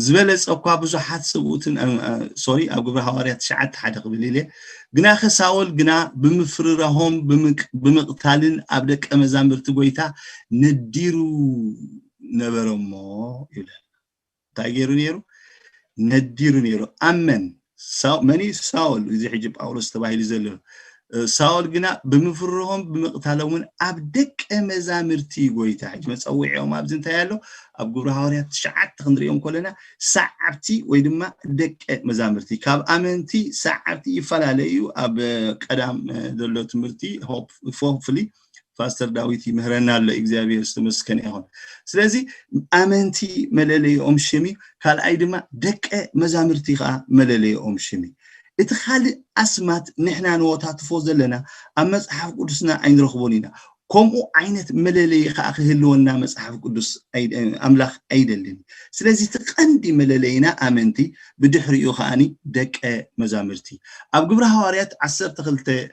ዝበለፀ እኳ ብዙሓት ሰብኡትን ሶሪ ኣብ ግብሪ ሃዋርያት ትሽዓተ ሓደ ክብል ኢለ ግናኸ ሳኦል ግና ብምፍርራሆም ብምቕታልን ኣብ ደቀ መዛምርቲ ጎይታ ነዲሩ ነበረ እሞ ይብለና። እንታይ ገይሩ ነይሩ? ነዲሩ ነይሩ። ኣመን መኒ ሳኦል እዚ ሕጂ ጳውሎስ ተባሂሉ ዘሎ ሳኦል ግና ብምፍርሆም ብምቕታሎምን ኣብ ደቀ መዛምርቲ ጎይታ ሕጂ መፀውዒኦም ኣብዚ እንታይ ኣሎ ኣብ ግብሪ ሃዋርያት ትሽዓተ ክንሪኦም ከለና ሰዓብቲ ወይ ድማ ደቀ መዛምርቲ ካብ ኣመንቲ ሰዓብቲ ይፈላለዩ ኣብ ቀዳም ዘሎ ትምህርቲ ሆፕፍሊ ፓስተር ዳዊት ይምህረና ኣሎ እግዚኣብሔር ዝተመስከነ ይኹን ስለዚ ኣመንቲ መለለይኦም ሽም እዩ ካልኣይ ድማ ደቀ መዛምርቲ ከዓ መለለይኦም ሽም እዩ እቲ ካልእ ኣስማት ንሕና ንወታትፎ ዘለና ኣብ መፅሓፍ ቅዱስና ኣይንረኽቦን ኢና ከምኡ ዓይነት መለለይ ከዓ ክህልወና መፅሓፍ ቅዱስ ኣምላኽ ኣይደልን ስለዚ እቲ ቀንዲ መለለይና ኣመንቲ ብድሕሪኡ ከዓኒ ደቀ መዛምርቲ ኣብ ግብሪ ሃዋርያት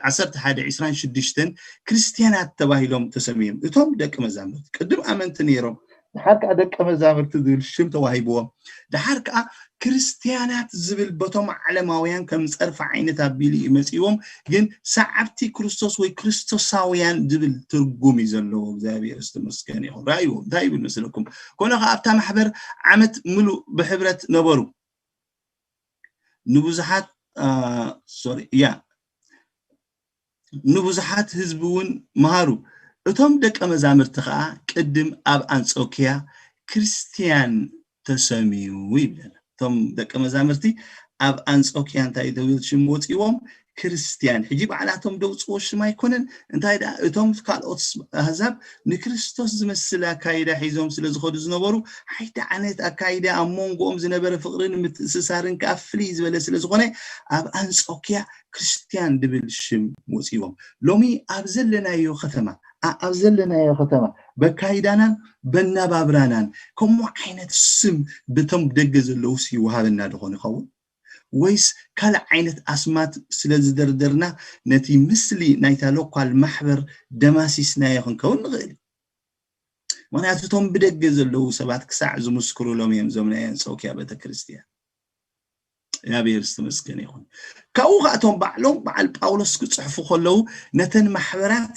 ዓሰርተ ሓደ ዕስራን ሽዱሽተን ክርስትያናት ተባሂሎም ተሰሚዮም እቶም ደቂ መዛምርቲ ቅድም ኣመንቲ ነይሮም ድሓር ከዓ ደቂ መዛምርቲ ዝብል ሽም ተዋሂብዎም ድሓር ከዓ ክርስትያናት ዝብል በቶም ዓለማውያን ከም ፀርፊ ዓይነት ኣቢሉ እዩ መፂዎም ግን ሰዓብቲ ክርስቶስ ወይ ክርስቶሳውያን ዝብል ትርጉም እዩ ዘለዎ እግዚኣብሔር ዝተመስገነ ይኹን ራእይዎ እንታይ ይብል መስለኩም ኮነ ከዓ ኣብታ ማሕበር ዓመት ምሉእ ብሕብረት ነበሩ ንብዙሓት ሶሪ ያ ንብዙሓት ህዝቢ እውን መሃሩ እቶም ደቀ መዛምርቲ ከዓ ቅድም ኣብ ኣንጾኪያ ክርስትያን ተሰምዩ ይብለና እቶም ደቀ መዛምርቲ ኣብ ኣንጾኪያ እንታይ ተብል ሽም ወፂዎም ክርስትያን ሕጂ ባዕላቶም ደውፅዎ ሽም ኣይኮነን እንታይ ደኣ እቶም ካልኦት ኣህዛብ ንክርስቶስ ዝመስል ኣካይዳ ሒዞም ስለ ዝኸዱ ዝነበሩ ሓይተ ዓይነት ኣካይዳ ኣብ መንጎኦም ዝነበረ ፍቕርን ምትእስሳርን ከዓ ፍልይ ዝበለ ስለ ዝኾነ ኣብ ኣንጾኪያ ክርስትያን ድብል ሽም ወፂዎም ሎሚ ኣብ ዘለናዮ ከተማ ኣብ ዘለናዮ ከተማ በካይዳናን በናባብራናን ከምኡ ዓይነት ስም ብቶም ደገ ዘለውስ ይወሃበና ድኾን ይኸውን ወይስ ካልእ ዓይነት ኣስማት ስለ ዝደርደርና ነቲ ምስሊ ናይታ ሎኳል ማሕበር ደማሲስናዮ ክንከውን ንኽእል እዩ ምክንያቱ እቶም ብደገ ዘለዉ ሰባት ክሳዕ ዝምስክሩሎም እዮም እዞም ናይ ኣንጾኪያ ቤተክርስትያን እግዚኣብሔር ዝተመስገነ ይኹን ካብኡ ከኣቶም ባዕሎም በዓል ጳውሎስ ክፅሕፉ ከለዉ ነተን ማሕበራት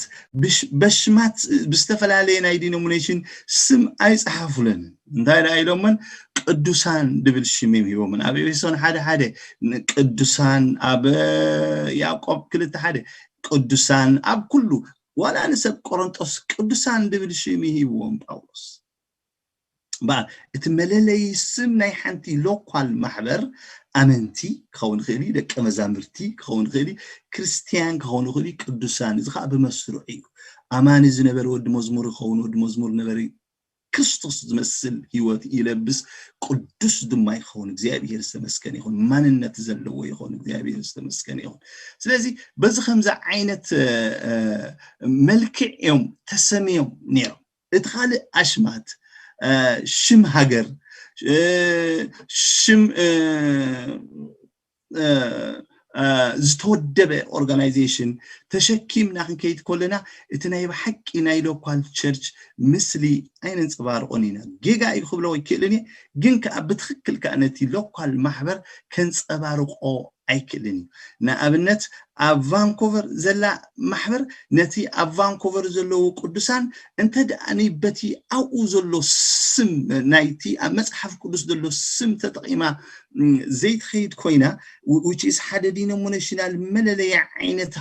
በሽማት ብዝተፈላለየ ናይ ዲኖሚኔሽን ስም ኣይፀሓፉለን እንታይ ደኣ ኢሎመን ቅዱሳን ድብል ሽም እዮም ሂቦምን ኣብ ኤፌሶን ሓደ ሓደ ቅዱሳን ኣብ ያዕቆብ ክልተ ሓደ ቅዱሳን ኣብ ኩሉ ዋላ ንሰብ ቆሮንጦስ ቅዱሳን ድብል ሽም ይሂብዎም ጳውሎስ በዓል እቲ መለለይ ስም ናይ ሓንቲ ሎኳል ማሕበር ኣመንቲ ክኸውን ይኽእል እዩ ደቂ መዛምርቲ ክኸውን ይኽእል እዩ ክርስትያን ክኸውን ይኽእል እዩ ቅዱሳን እዚ ከዓ ብመስርዑ እዩ ኣማኒ ዝነበረ ወዲ መዝሙር ይኸውን ወዲ መዝሙር ነበረ ክርስቶስ ዝመስል ህይወት ይለብስ ቅዱስ ድማ ይኸውን እግዚኣብሔር ዝተመስገን ይኹን ማንነት ዘለዎ ይኸውን እግዚኣብሔር ዝተመስገን ይኹን ስለዚ በዚ ከምዚ ዓይነት መልክዕ እዮም ተሰምዮም ነይሮም እቲ ካልእ ኣሽማት ሽም ሃገር ሽም ዝተወደበ ኦርጋናይዜሽን ተሸኪምና ክንከይድ ከለና እቲ ናይ ብሓቂ ናይ ሎኳል ቸርች ምስሊ ኣይነንፀባርቆን ኢና ጌጋ እዩ ክብሎ ይክእልን እየ ግን ከዓ ብትክክል ከዓ ነቲ ሎኳል ማሕበር ከንፀባርቆ ኣይክእልን እዩ። ንኣብነት ኣብ ቫንኮቨር ዘላ ማሕበር ነቲ ኣብ ቫንኮቨር ዘለዉ ቅዱሳን እንተ ደኣ በቲ ኣብኡ ዘሎ ስም ናይቲ ኣብ መጽሓፍ ቅዱስ ዘሎ ስም ተጠቒማ ዘይትኸይድ ኮይና which is ሓደ denominational መለለያ ዓይነት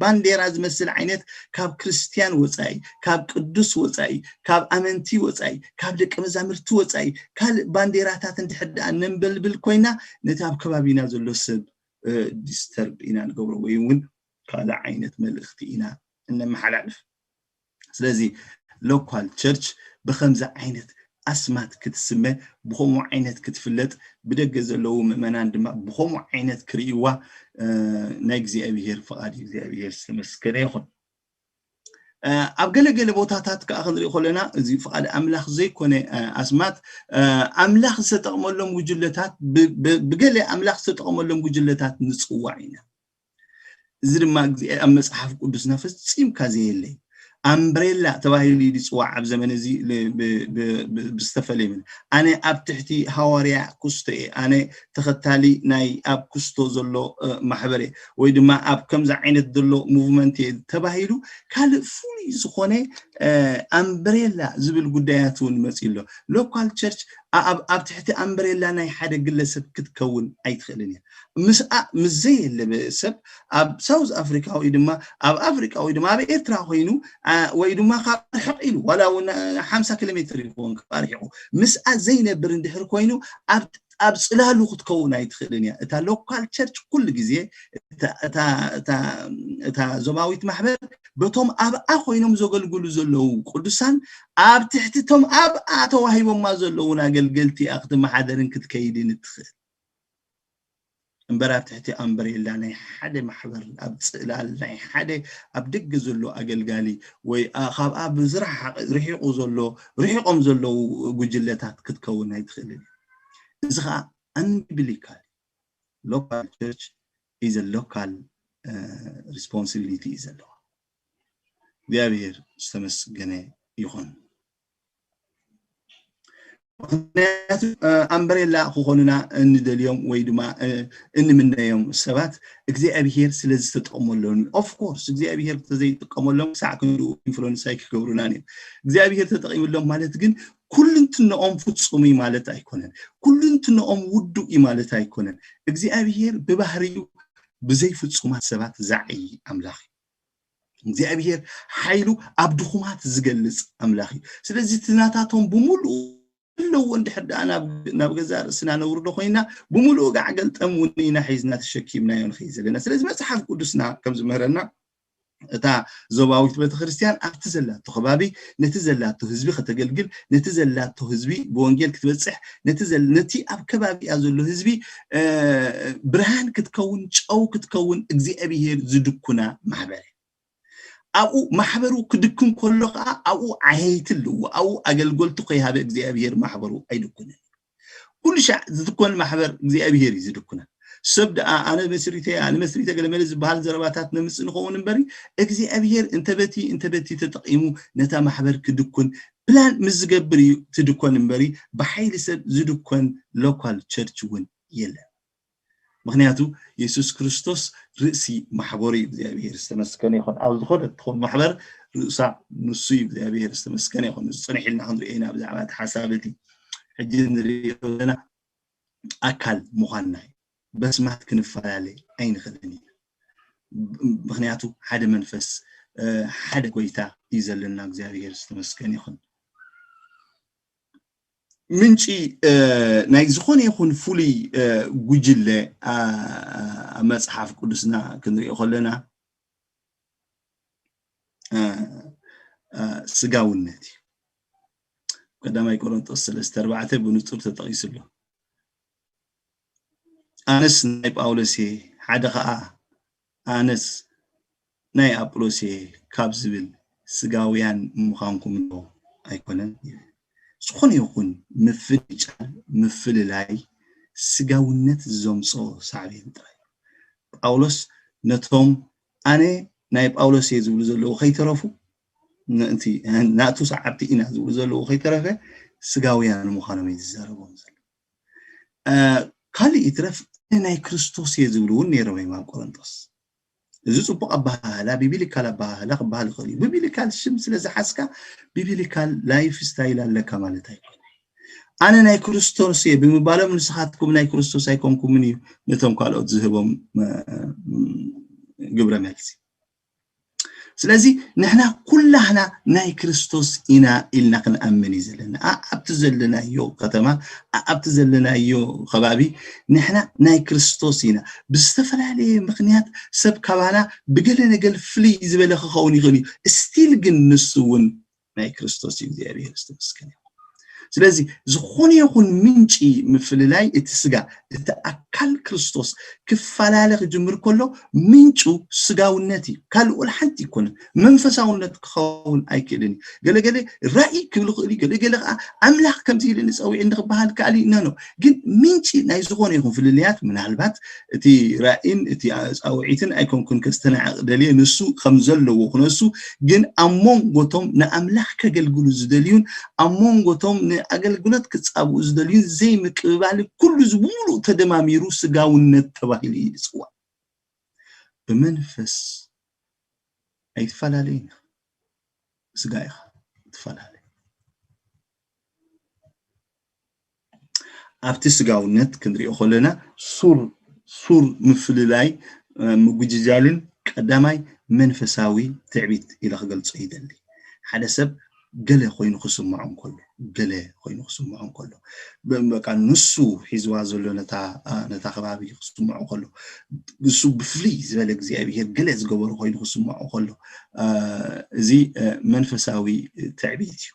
ባንዴራ ዝመስል ዓይነት ካብ ክርስትያን ወፃኢ ካብ ቅዱስ ወፃኢ ካብ ኣመንቲ ወፃኢ ካብ ደቂ መዛምርቲ ወፃኢ ካልእ ባንዴራታት እንድሕር ደኣ ነንበልብል ኮይና ነቲ ኣብ ከባቢና ዘሎ ሰብ disturb ኢና ንገብሮ ወይ እውን ካልእ ዓይነት መልእኽቲ ኢና እነመሓላልፍ። ስለዚ local church ብኸምዚ ዓይነት ኣስማት ክትስመ ብኸምኡ ዓይነት ክትፍለጥ ብደገ ዘለዉ ምእመናን ድማ ብኸምኡ ዓይነት ክርእይዋ ናይ እግዚኣብሄር ፍቓድ እግዚኣብሄር ዝተመስገነ ይኹን። ኣብ ገለገለ ቦታታት ከዓ ክንርኢ ከለና እዚ ፍቓድ ኣምላኽ ዘይኮነ ኣስማት ኣምላኽ ዝተጠቕመሎም ጉጅለታት ብገለ ኣምላኽ ዝተጠቕመሎም ጉጅለታት ንፅዋዕ ኢና። እዚ ድማ ኣብ መፅሓፍ ቅዱስና ፈፂምካ ዘየለ ኣምብሬላ ተባሂሉ እዩ ዝፅዋዕ ኣብ ዘመን እዚ ብዝተፈለየ ኣነ ኣብ ትሕቲ ሃዋርያ ኩስቶ እየ ኣነ ተኸታሊ ናይ ኣብ ኩስቶ ዘሎ ማሕበር እየ ወይ ድማ ኣብ ከምዚ ዓይነት ዘሎ ሙቭመንት እየ ተባሂሉ ካልእ ፍሉይ ዝኾነ ኣምብሬላ ዝብል ጉዳያት እውን መፅእ ኣሎ። ሎካል ቸርች ኣብ ትሕቲ ኣምብሬላ ናይ ሓደ ግለሰብ ክትከውን ኣይትኽእልን እያ። ምስኣ ምስ ዘየለ ሰብ ኣብ ሳውዝ ኣፍሪካ ወይ ድማ ኣብ ኣፍሪካ ወይ ድማ ኣብ ኤርትራ ኮይኑ ወይ ድማ ካብ ርሕቕ ኢሉ ዋላ እውን ሓምሳ ኪሎ ሜትር ይኸውን ካብ ኣርሒቑ ምስኣ ዘይነብር እንድሕር ኮይኑ ኣብ ኣብ ፅላሉ ክትከውን ኣይትኽእልን እያ። እታ ሎካል ቸርች ኩሉ ግዜ እታ ዞባዊት ማሕበር በቶም ኣብኣ ኮይኖም ዘገልግሉ ዘለዉ ቅዱሳን ኣብ ትሕቲ እቶም ኣብኣ ተዋሂቦማ ዘለዉን ኣገልገልቲ እያ ክትመሓደርን ክትከይድን እትኽእል። እምበር ኣብ ትሕቲ ኣምበሬላ ናይ ሓደ ማሕበር ኣብ ፅላል ናይ ሓደ ኣብ ደገ ዘሎ ኣገልጋሊ ወይ ካብኣ ብዝረሓቕ ርሒቑ ዘሎ ርሒቖም ዘለዉ ጉጅለታት ክትከውን ኣይትኽእልን። እዚ ከዓ ኣንቢብሊካል ሎካል ቸርች ኢዘ ሎካል ሪስፖንሲቢሊቲ እዩ ዘለዋ። እግዚኣብሔር ዝተመስገነ ይኹን። ምክንያቱ ኣምበሬላ ክኾኑና እንደልዮም ወይ ድማ እንምነዮም ሰባት እግዚኣብሔር ስለ ዝተጠቀመሎም ኦፍኮርስ እግዚኣብሔር ተዘይጥቀመሎም ክሳዕ ክንድኡ ኢንፍሉንስ ኣይክገብሩናን እዮም። እግዚኣብሔር ተጠቂምሎም ማለት ግን ኩልንትንኦም ፍፁም እዩ ማለት ኣይኮነን። ኩልንትንኦም ውዱእ እዩ ማለት ኣይኮነን። እግዚኣብሔር ብባህርዩ ብዘይፍፁማት ሰባት ዝዓይ ኣምላኽ እዩ። እግዚኣብሔር ሓይሉ ኣብ ድኹማት ዝገልፅ ኣምላኽ እዩ። ስለዚ እቲ ናታቶም ብምሉእ ኣለዎ እንድሕር ደኣ ናብ ገዛ ርእስና ነውርዶ ኮይና ብምሉእ ጋዕ ገልጠም እውን ኢና ሒዝና ተሸኪምናዮ ንኸይድ ዘለና። ስለዚ መፅሓፍ ቅዱስና ከም ዝምህረና እታ ዞባዊት ቤተክርስትያን ኣብቲ ዘላቶ ከባቢ ነቲ ዘላቶ ህዝቢ ከተገልግል ነቲ ዘላቶ ህዝቢ ብወንጌል ክትበፅሕ ነቲ ኣብ ከባቢያ ዘሎ ህዝቢ ብርሃን ክትከውን ጨው ክትከውን እግዚኣብሄር ዝድኩና ማሕበር ኣብኡ ማሕበሩ ክድክም ከሎ ከዓ ኣብኡ ዓየይቲ ኣለዎ። ኣብኡ ኣገልገልቱ ከይሃበ እግዚኣብሄር ማሕበሩ ኣይድኩንን። ኩሉ ሻዕ ዝትኮን ማሕበር እግዚኣብሄር እዩ ዝድኩና። ሰብ ደኣ ኣነ መስሪተ ኣነ መስሪተ ገለመለ ዝበሃል ዘረባታት ነምፅእ ንኸውን እምበሪ እግዚኣብሄር እንተበቲ እንተበቲ ተጠቂሙ ነታ ማሕበር ክድኩን ፕላን ምስ ዝገብር እዩ ትድኮን እምበሪ ብሓይሊ ሰብ ዝድኮን ሎካል ቸርች እውን የለን። ምክንያቱ የሱስ ክርስቶስ ርእሲ ማሕበሩ እዩ እግዚኣብሔር ዝተመስገነ ይኹን ኣብ ዝኾነ ትኹን ማሕበር ርእሳ ንሱ እዩ እግዚኣብሔር ዝተመስገነ ይኹን ዝፅንሕ ኢልና ክንሪኦ ኢና ብዛዕባ እቲ ሓሳብ እቲ ሕጂ ንሪኦ ዘለና ኣካል ምዃንና እዩ በስማት ክንፈላለ ኣይንኽእልን ኢና ምክንያቱ ሓደ መንፈስ ሓደ ጎይታ እዩ ዘለና እግዚኣብሔር ዝተመስገነ ይኹን ምንጪ ናይ ዝኾነ ይኹን ፍሉይ ጉጅለ ኣብ መፅሓፍ ቅዱስና ክንሪኦ ከለና ስጋውነት እዩ። ቀዳማይ ቆሮንጦስ ሰለስተ ኣርባዕተ ብንፁር ተጠቒሱ ኣሎ። ኣነስ ናይ ጳውሎስ እየ፣ ሓደ ኸዓ ኣነስ ናይ ኣጵሎስ እየ ካብ ዝብል ስጋውያን ምዃንኩም ዶ ኣይኮነን? ዝኾነ ይኹን ምፍንጫል፣ ምፍልላይ ስጋውነት ዘምፅኦ ሳዕቤን ጥራይ እዩ። ጳውሎስ ነቶም ኣነ ናይ ጳውሎስ እየ ዝብሉ ዘለዉ ከይተረፉ፣ ናእቱ ሰዓብቲ ኢና ዝብሉ ዘለዉ ከይተረፈ ስጋውያን ምዃኖም እዩ ዝዛረቦም ዘሎ። ካልእ ይትረፍ ናይ ክርስቶስ እየ ዝብሉ እውን ነይሮም እዮም ኣብ ቆሮንቶስ። እዚ ፅቡቅ ኣበሃህላ፣ ቢብሊካል ኣበሃህላ ክበሃል ይኽእል እዩ። ቢብሊካል ሽም ስለ ዝሓዝካ ቢብሊካል ላይፍ ስታይል ኣለካ ማለት ኣይኮነ። ኣነ ናይ ክርስቶስ እየ ብምባሎም ንስኻትኩም ናይ ክርስቶስ ኣይኮንኩምን እዩ ነቶም ካልኦት ዝህቦም ግብረ መልሲ። ስለዚ ንሕና ኩላህና ናይ ክርስቶስ ኢና ኢልና ክንኣምን እዩ ዘለና። ኣብቲ ዘለናዮ ከተማ፣ ኣብቲ ዘለናዮ ከባቢ ንሕና ናይ ክርስቶስ ኢና። ብዝተፈላለየ ምክንያት ሰብ ካባና ብገለ ነገር ፍልይ ዝበለ ክኸውን ይኽእል እዩ። ስቲል ግን ንሱ እውን ናይ ክርስቶስ እዩ። እግዚኣብሔር ዝተመስገነ። ስለዚ ዝኾነ ይኹን ምንጪ ምፍልላይ እቲ ስጋ፣ እቲ ኣካል ክርስቶስ ክፈላለ ክጅምር ከሎ ምንጩ ስጋውነት እዩ። ካልእ ወላ ሓንቲ ይኮነ መንፈሳውነት ክኸውን ኣይክእልን እዩ። ገለገለ ራእይ ክብል ይኽእል እዩ፣ ገለገለ ከዓ ኣምላኽ ከምዚ ኢሉ ንፀዊዕኒ ክበሃል ከኣል እዩ። ኖ ግን ምንጪ ናይ ዝኾነ ይኹን ፍልልያት ምናልባት እቲ ራእይን እቲ ፃውዒትን ኣይኮንኩን ከስተናዕቕ ደልየ፣ ንሱ ከም ዘለዎ ክነሱ ግን ኣብ መንጎቶም ንኣምላኽ ከገልግሉ ዝደልዩን ኣብ መንጎቶም ንኣገልግሎት ክጻብኡ ዝደልዩን ዘይምቅብባል ኩሉ እዚ ብምሉእ ተደማሚሩ ስጋውነት ተባሂሉ እዩ ዝፅዋዕ። ብመንፈስ ኣይትፈላለይን ኢኻ፣ ስጋ ኢኻ ትፈላለ። ኣብቲ ስጋውነት ክንሪኦ ከለና ሱር ሱር ምፍልላይ ምጉጅጃልን ቀዳማይ መንፈሳዊ ትዕቢት ኢለ ክገልጾ ይደሊ። ሓደ ሰብ ገለ ኮይኑ ክስምዖ እንከሎ፣ ገለ ኮይኑ ክስምዖ እንከሎ፣ በቃ ንሱ ሒዝዋ ዘሎ ነታ ነታ ከባቢ ክስምዖ ከሎ፣ ንሱ ብፍልይ ዝበለ እግዚኣብሔር ገለ ዝገበሩ ኮይኑ ክስምዖ ከሎ፣ እዚ መንፈሳዊ ትዕቢት እዩ።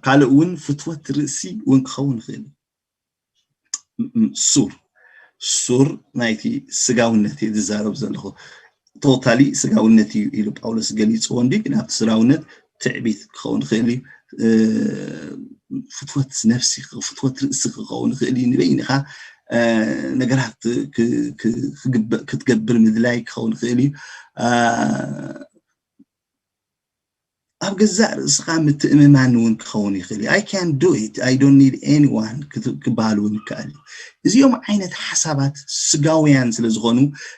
ካልእ እውን ፍትወት ርእሲ እውን ክኸውን ይኽእል። ሱር ሱር ናይቲ ስጋውነት እዩ ዝዛረብ ዘለኹ። ቶታሊ ስጋውነት እዩ ኢሉ ጳውሎስ ገሊፅዎ እንዲ፣ ግን ኣብቲ ስጋውነት ትዕቢት ክኸውን ይኽእል እዩ። ፍትወት ነፍሲ፣ ፍትወት ርእሲ ክኸውን ይኽእል እዩ። ንበይንኻ ነገራት ክትገብር ምድላይ ክኸውን ይኽእል እዩ። ኣብ ገዛእ ርእስኻ ምትእምማን እውን ክኸውን ይኽእል እዩ። I can do it, I don't need anyone ክበሃል እውን ይከኣል እዩ። እዚኦም ዓይነት ሓሳባት ስጋውያን ስለ ዝኾኑ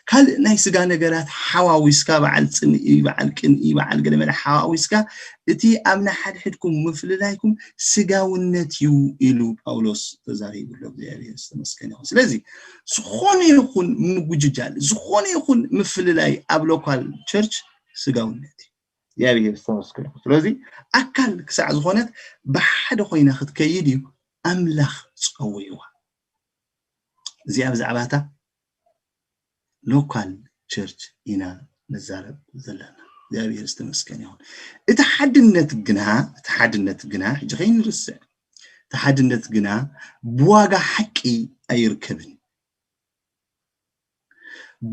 ካልእ ናይ ስጋ ነገራት ሓዋዊስካ፣ በዓል ፅምኢ፣ በዓል ቅንኢ፣ በዓል ገለመለ ሓዋዊስካ እቲ ኣብ ንሓድሕድኩም ምፍልላይኩም ስጋውነት እዩ ኢሉ ጳውሎስ ተዛሪቡ ኣሎ። እግዚኣብሔር ዝተመስገነ ይኹን። ስለዚ ዝኾነ ይኹን ምጉጅጃል፣ ዝኾነ ይኹን ምፍልላይ ኣብ ሎካል ቸርች ስጋውነት እዩ። እግዚኣብሔር ዝተመስገነ ይኹን። ስለዚ ኣካል ክሳዕ ዝኾነት ብሓደ ኮይና ክትከይድ እዩ ኣምላኽ ጸዊዕዋ። እዚኣ ብዛዕባታ ሎካል ቸርች ኢና ንዛረብ ዘለና። እግዚኣብሔር ዝተመስገነ ይኹን። እቲ ሓድነት ግና እቲ ሓድነት ግና ሕጂ ከይንርስዕ፣ እቲ ሓድነት ግና ብዋጋ ሓቂ ኣይርከብን።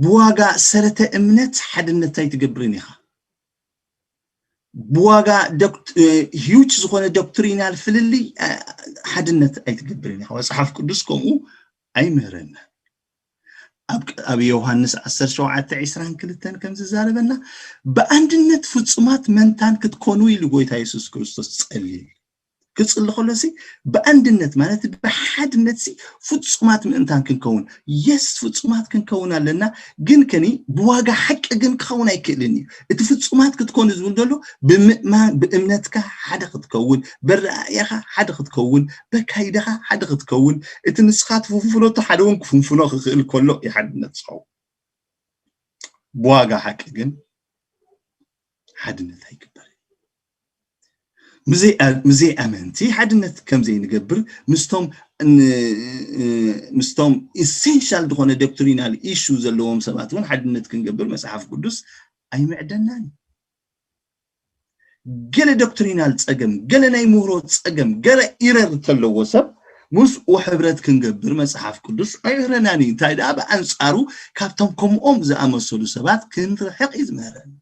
ብዋጋ ሰረተ እምነት ሓድነት ኣይትገብርን ኢኻ። ብዋጋ ሂዩጅ ዝኾነ ዶክትሪናል ፍልልይ ሓድነት ኣይትገብርን ኢኻ። መፅሓፍ ቅዱስ ከምኡ ኣይምህረና። ኣብ ዮሃንስ ዓሰርተ ሸውዓተ ዕስራን ክልተን ከም ዝዛረበና ብኣንድነት ፍጹማት መንታን ክትኮኑ ኢሉ ጎይታ የሱስ ክርስቶስ ጸልዩ። ክጽሊ ከሎ ሲ ብኣንድነት ማለት ብሓድነት ሲ ፍጹማት ምእንታን ክንከውን፣ የስ ፍጹማት ክንከውን ኣለና። ግን ከኒ ብዋጋ ሓቂ ግን ክኸውን ኣይክእልን እዩ። እቲ ፍጹማት ክትኮኑ ዝብል ዘሎ ብምእማን ብእምነትካ ሓደ ክትከውን፣ በረኣእያኻ ሓደ ክትከውን፣ በካይዳኻ ሓደ ክትከውን፣ እቲ ንስኻ ትፍንፍኖ እቲ ሓደ እውን ክፍንፍኖ ክኽእል ከሎ እዩ ሓድነት ዝኸውን። ብዋጋ ሓቂ ግን ሓድነት ኣይግበርን። ምዘይ ኣመንቲ ሓድነት ከም ዘይንገብር ምስቶም ምስቶም ኢሴንሻል ዝኾነ ዶክትሪናል ኢሹ ዘለዎም ሰባት እውን ሓድነት ክንገብር መፅሓፍ ቅዱስ ኣይምዕደናን። ገለ ዶክትሪናል ፀገም፣ ገለ ናይ ምህሮ ፀገም፣ ገለ ኢረር ተለዎ ሰብ ምስኡ ሕብረት ክንገብር መፅሓፍ ቅዱስ ኣይምህረናን እዩ። እንታይ ደኣ ብኣንፃሩ ካብቶም ከምኦም ዝኣመሰሉ ሰባት ክንርሕቕ እዩ ዝምህረና።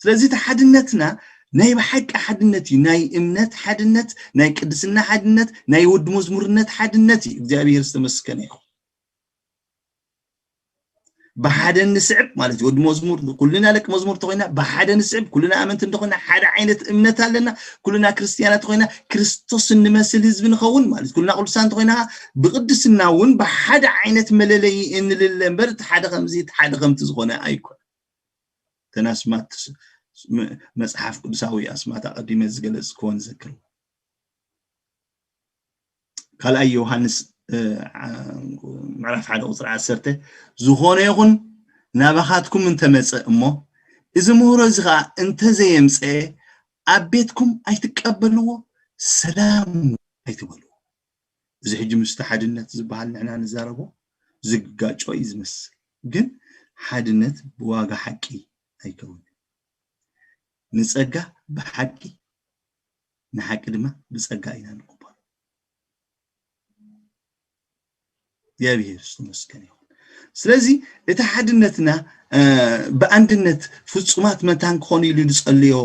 ስለዚ እቲ ሓድነትና ናይ ብሓቂ ሓድነት እዩ። ናይ እምነት ሓድነት፣ ናይ ቅድስና ሓድነት፣ ናይ ወዲ መዝሙርነት ሓድነት እዩ። እግዚኣብሔር ዝተመስገነ ይኹን። ብሓደ ንስዕብ ማለት እዩ። ወዲ መዝሙር፣ ኩልና ደቂ መዝሙር ተኮይና ብሓደ ንስዕብ፣ ኩልና ኣመንቲ እንተኮይና ሓደ ዓይነት እምነት ኣለና፣ ኩልና ክርስትያናት ተኮይና ክርስቶስ እንመስል ህዝቢ ንኸውን ማለት እዩ። ኩልና ቅዱሳን ተኮይና ብቅድስና እውን ብሓደ ዓይነት መለለይ እንልለ እምበር እቲ ሓደ ከምዚ እቲ ሓደ ከምቲ ዝኾነ ኣይኮነ። ተን ኣስማት መጽሓፍ ቅዱሳዊ ኣስማት ኣቐዲመ ዝገለጽክዎ ንዘክር። ካልኣይ ዮሃንስ ምዕራፍ ሓደ ቁፅሪ ዓሰርተ፣ ዝኾነ ይኹን ናባኻትኩም እንተመፀ እሞ እዚ ምህሮ እዚ ከዓ እንተዘየምፀ ኣብ ቤትኩም ኣይትቀበልዎ፣ ሰላም ኣይትበልዎ። እዚ ሕጂ ምስቲ ሓድነት ዝበሃል ንሕና ንዛረቦ ዝጋጮ እዩ ዝመስል፣ ግን ሓድነት ብዋጋ ሓቂ ኣይከውን። ንፀጋ ብሓቂ ንሓቂ ድማ ብፀጋ ኢና ንቕበሎ። እግዚኣብሔር ዝተመስገነ ይኹን። ስለዚ እቲ ሓድነትና ብኣንድነት ፍጹማት መታን ክኾኑ ኢሉ ዝጸልዮ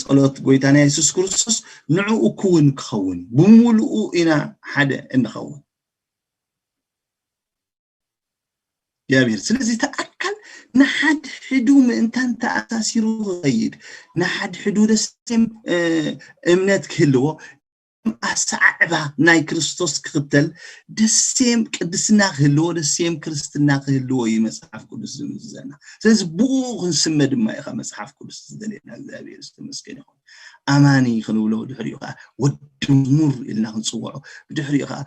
ጸሎት ጎይታና የሱስ ክርስቶስ ንዕኡ ክውን ክኸውን ብምሉኡ ኢና ሓደ እንኸውን። እግዚኣብሔር ስለዚ እቲ ኣካል ንሓድሕዱ ምእንታን ተኣሳሲሩ ክኸይድ ንሓድሕዱ ደስም እምነት ክህልዎ ኣሰዓዕባ ናይ ክርስቶስ ክኽተል ደስም ቅድስና ክህልዎ ደስም ክርስትና ክህልዎ እዩ መጽሓፍ ቅዱስ ዝምዘና። ስለዚ ብኡ ክንስመ ድማ ኢኻ መጽሓፍ ቅዱስ ዝደልየና። እግዚኣብሔር ዝተመስገነ ይኹን። ኣማኒ ክንብሎ ድሕሪኡ ከዓ ወዲ መዝሙር ኢልና ክንፅውዖ ብድሕሪኡ ከዓ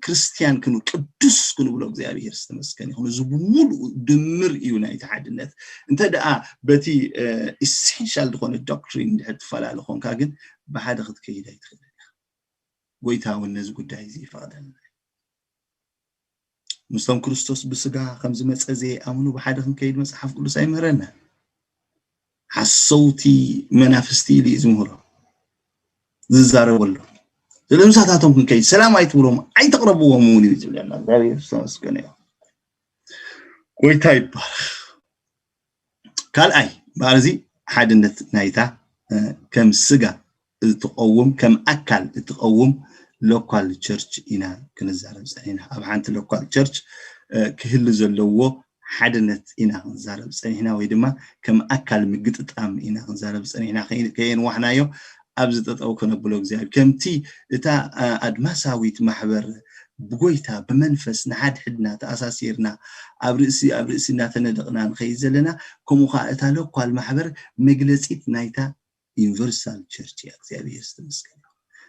ክርስትያን ክንብል ቅዱስ ክንብሎ እግዚኣብሔር ዝተመስገነ ይኹን። እዚ ብምሉኡ ድምር እዩ ናይቲ ሓድነት። እንተ ደኣ በቲ ኢሴንሻል ዝኾነ ዶክትሪን ድሕር ትፈላለ ኮንካ ግን ብሓደ ክትከይድ ኣይትኽእልን ኢኻ። ጎይታ እውን ነዚ ጉዳይ እዚ ይፈቕደልና። ምስቶም ክርስቶስ ብስጋ ከም ዝመጸ ዘይኣምኑ ብሓደ ክንከይድ መጽሓፍ ቅዱስ ኣይምህረና። ሓሰውቲ መናፍስቲ ኢሉ እዩ ዝምህሮ ዝዛረበሉ። ስለምሳታቶም ክንከይድ ሰላም ኣይትብሎም ኣይተቕረብዎም እውን እዩ ዝብለና። እግዚኣብሔር ዝተመስገነ እዩ። ጎይታ ይባረክ። ካልኣይ በዓል እዚ ሓድነት ናይታ ከም ስጋ እትቐውም ከም ኣካል እትቐውም ሎካል ቸርች ኢና ክንዛረብ ፀኒና። ኣብ ሓንቲ ሎካል ቸርች ክህሉ ዘለዎ ሓድነት ኢና ክንዛረብ ፀኒሕና ወይ ድማ ከም ኣካል ምግጥጣም ኢና ክንዛረብ ፀኒሕና። ከየንዋሕናዮ ኣብዚ ጠጠው ከነብሎ እግዚኣብሔር ከምቲ እታ ኣድማሳዊት ማሕበር ብጎይታ ብመንፈስ ንሓድሕድና ተኣሳሲርና ኣብ ርእሲ ኣብ ርእሲ እናተነደቕና ንኸይድ ዘለና ከምኡ ከዓ እታ ሎኳል ማሕበር መግለፂት ናይታ ዩኒቨርሳል ቸርች እያ። እግዚኣብሔር ዝተመስገነ።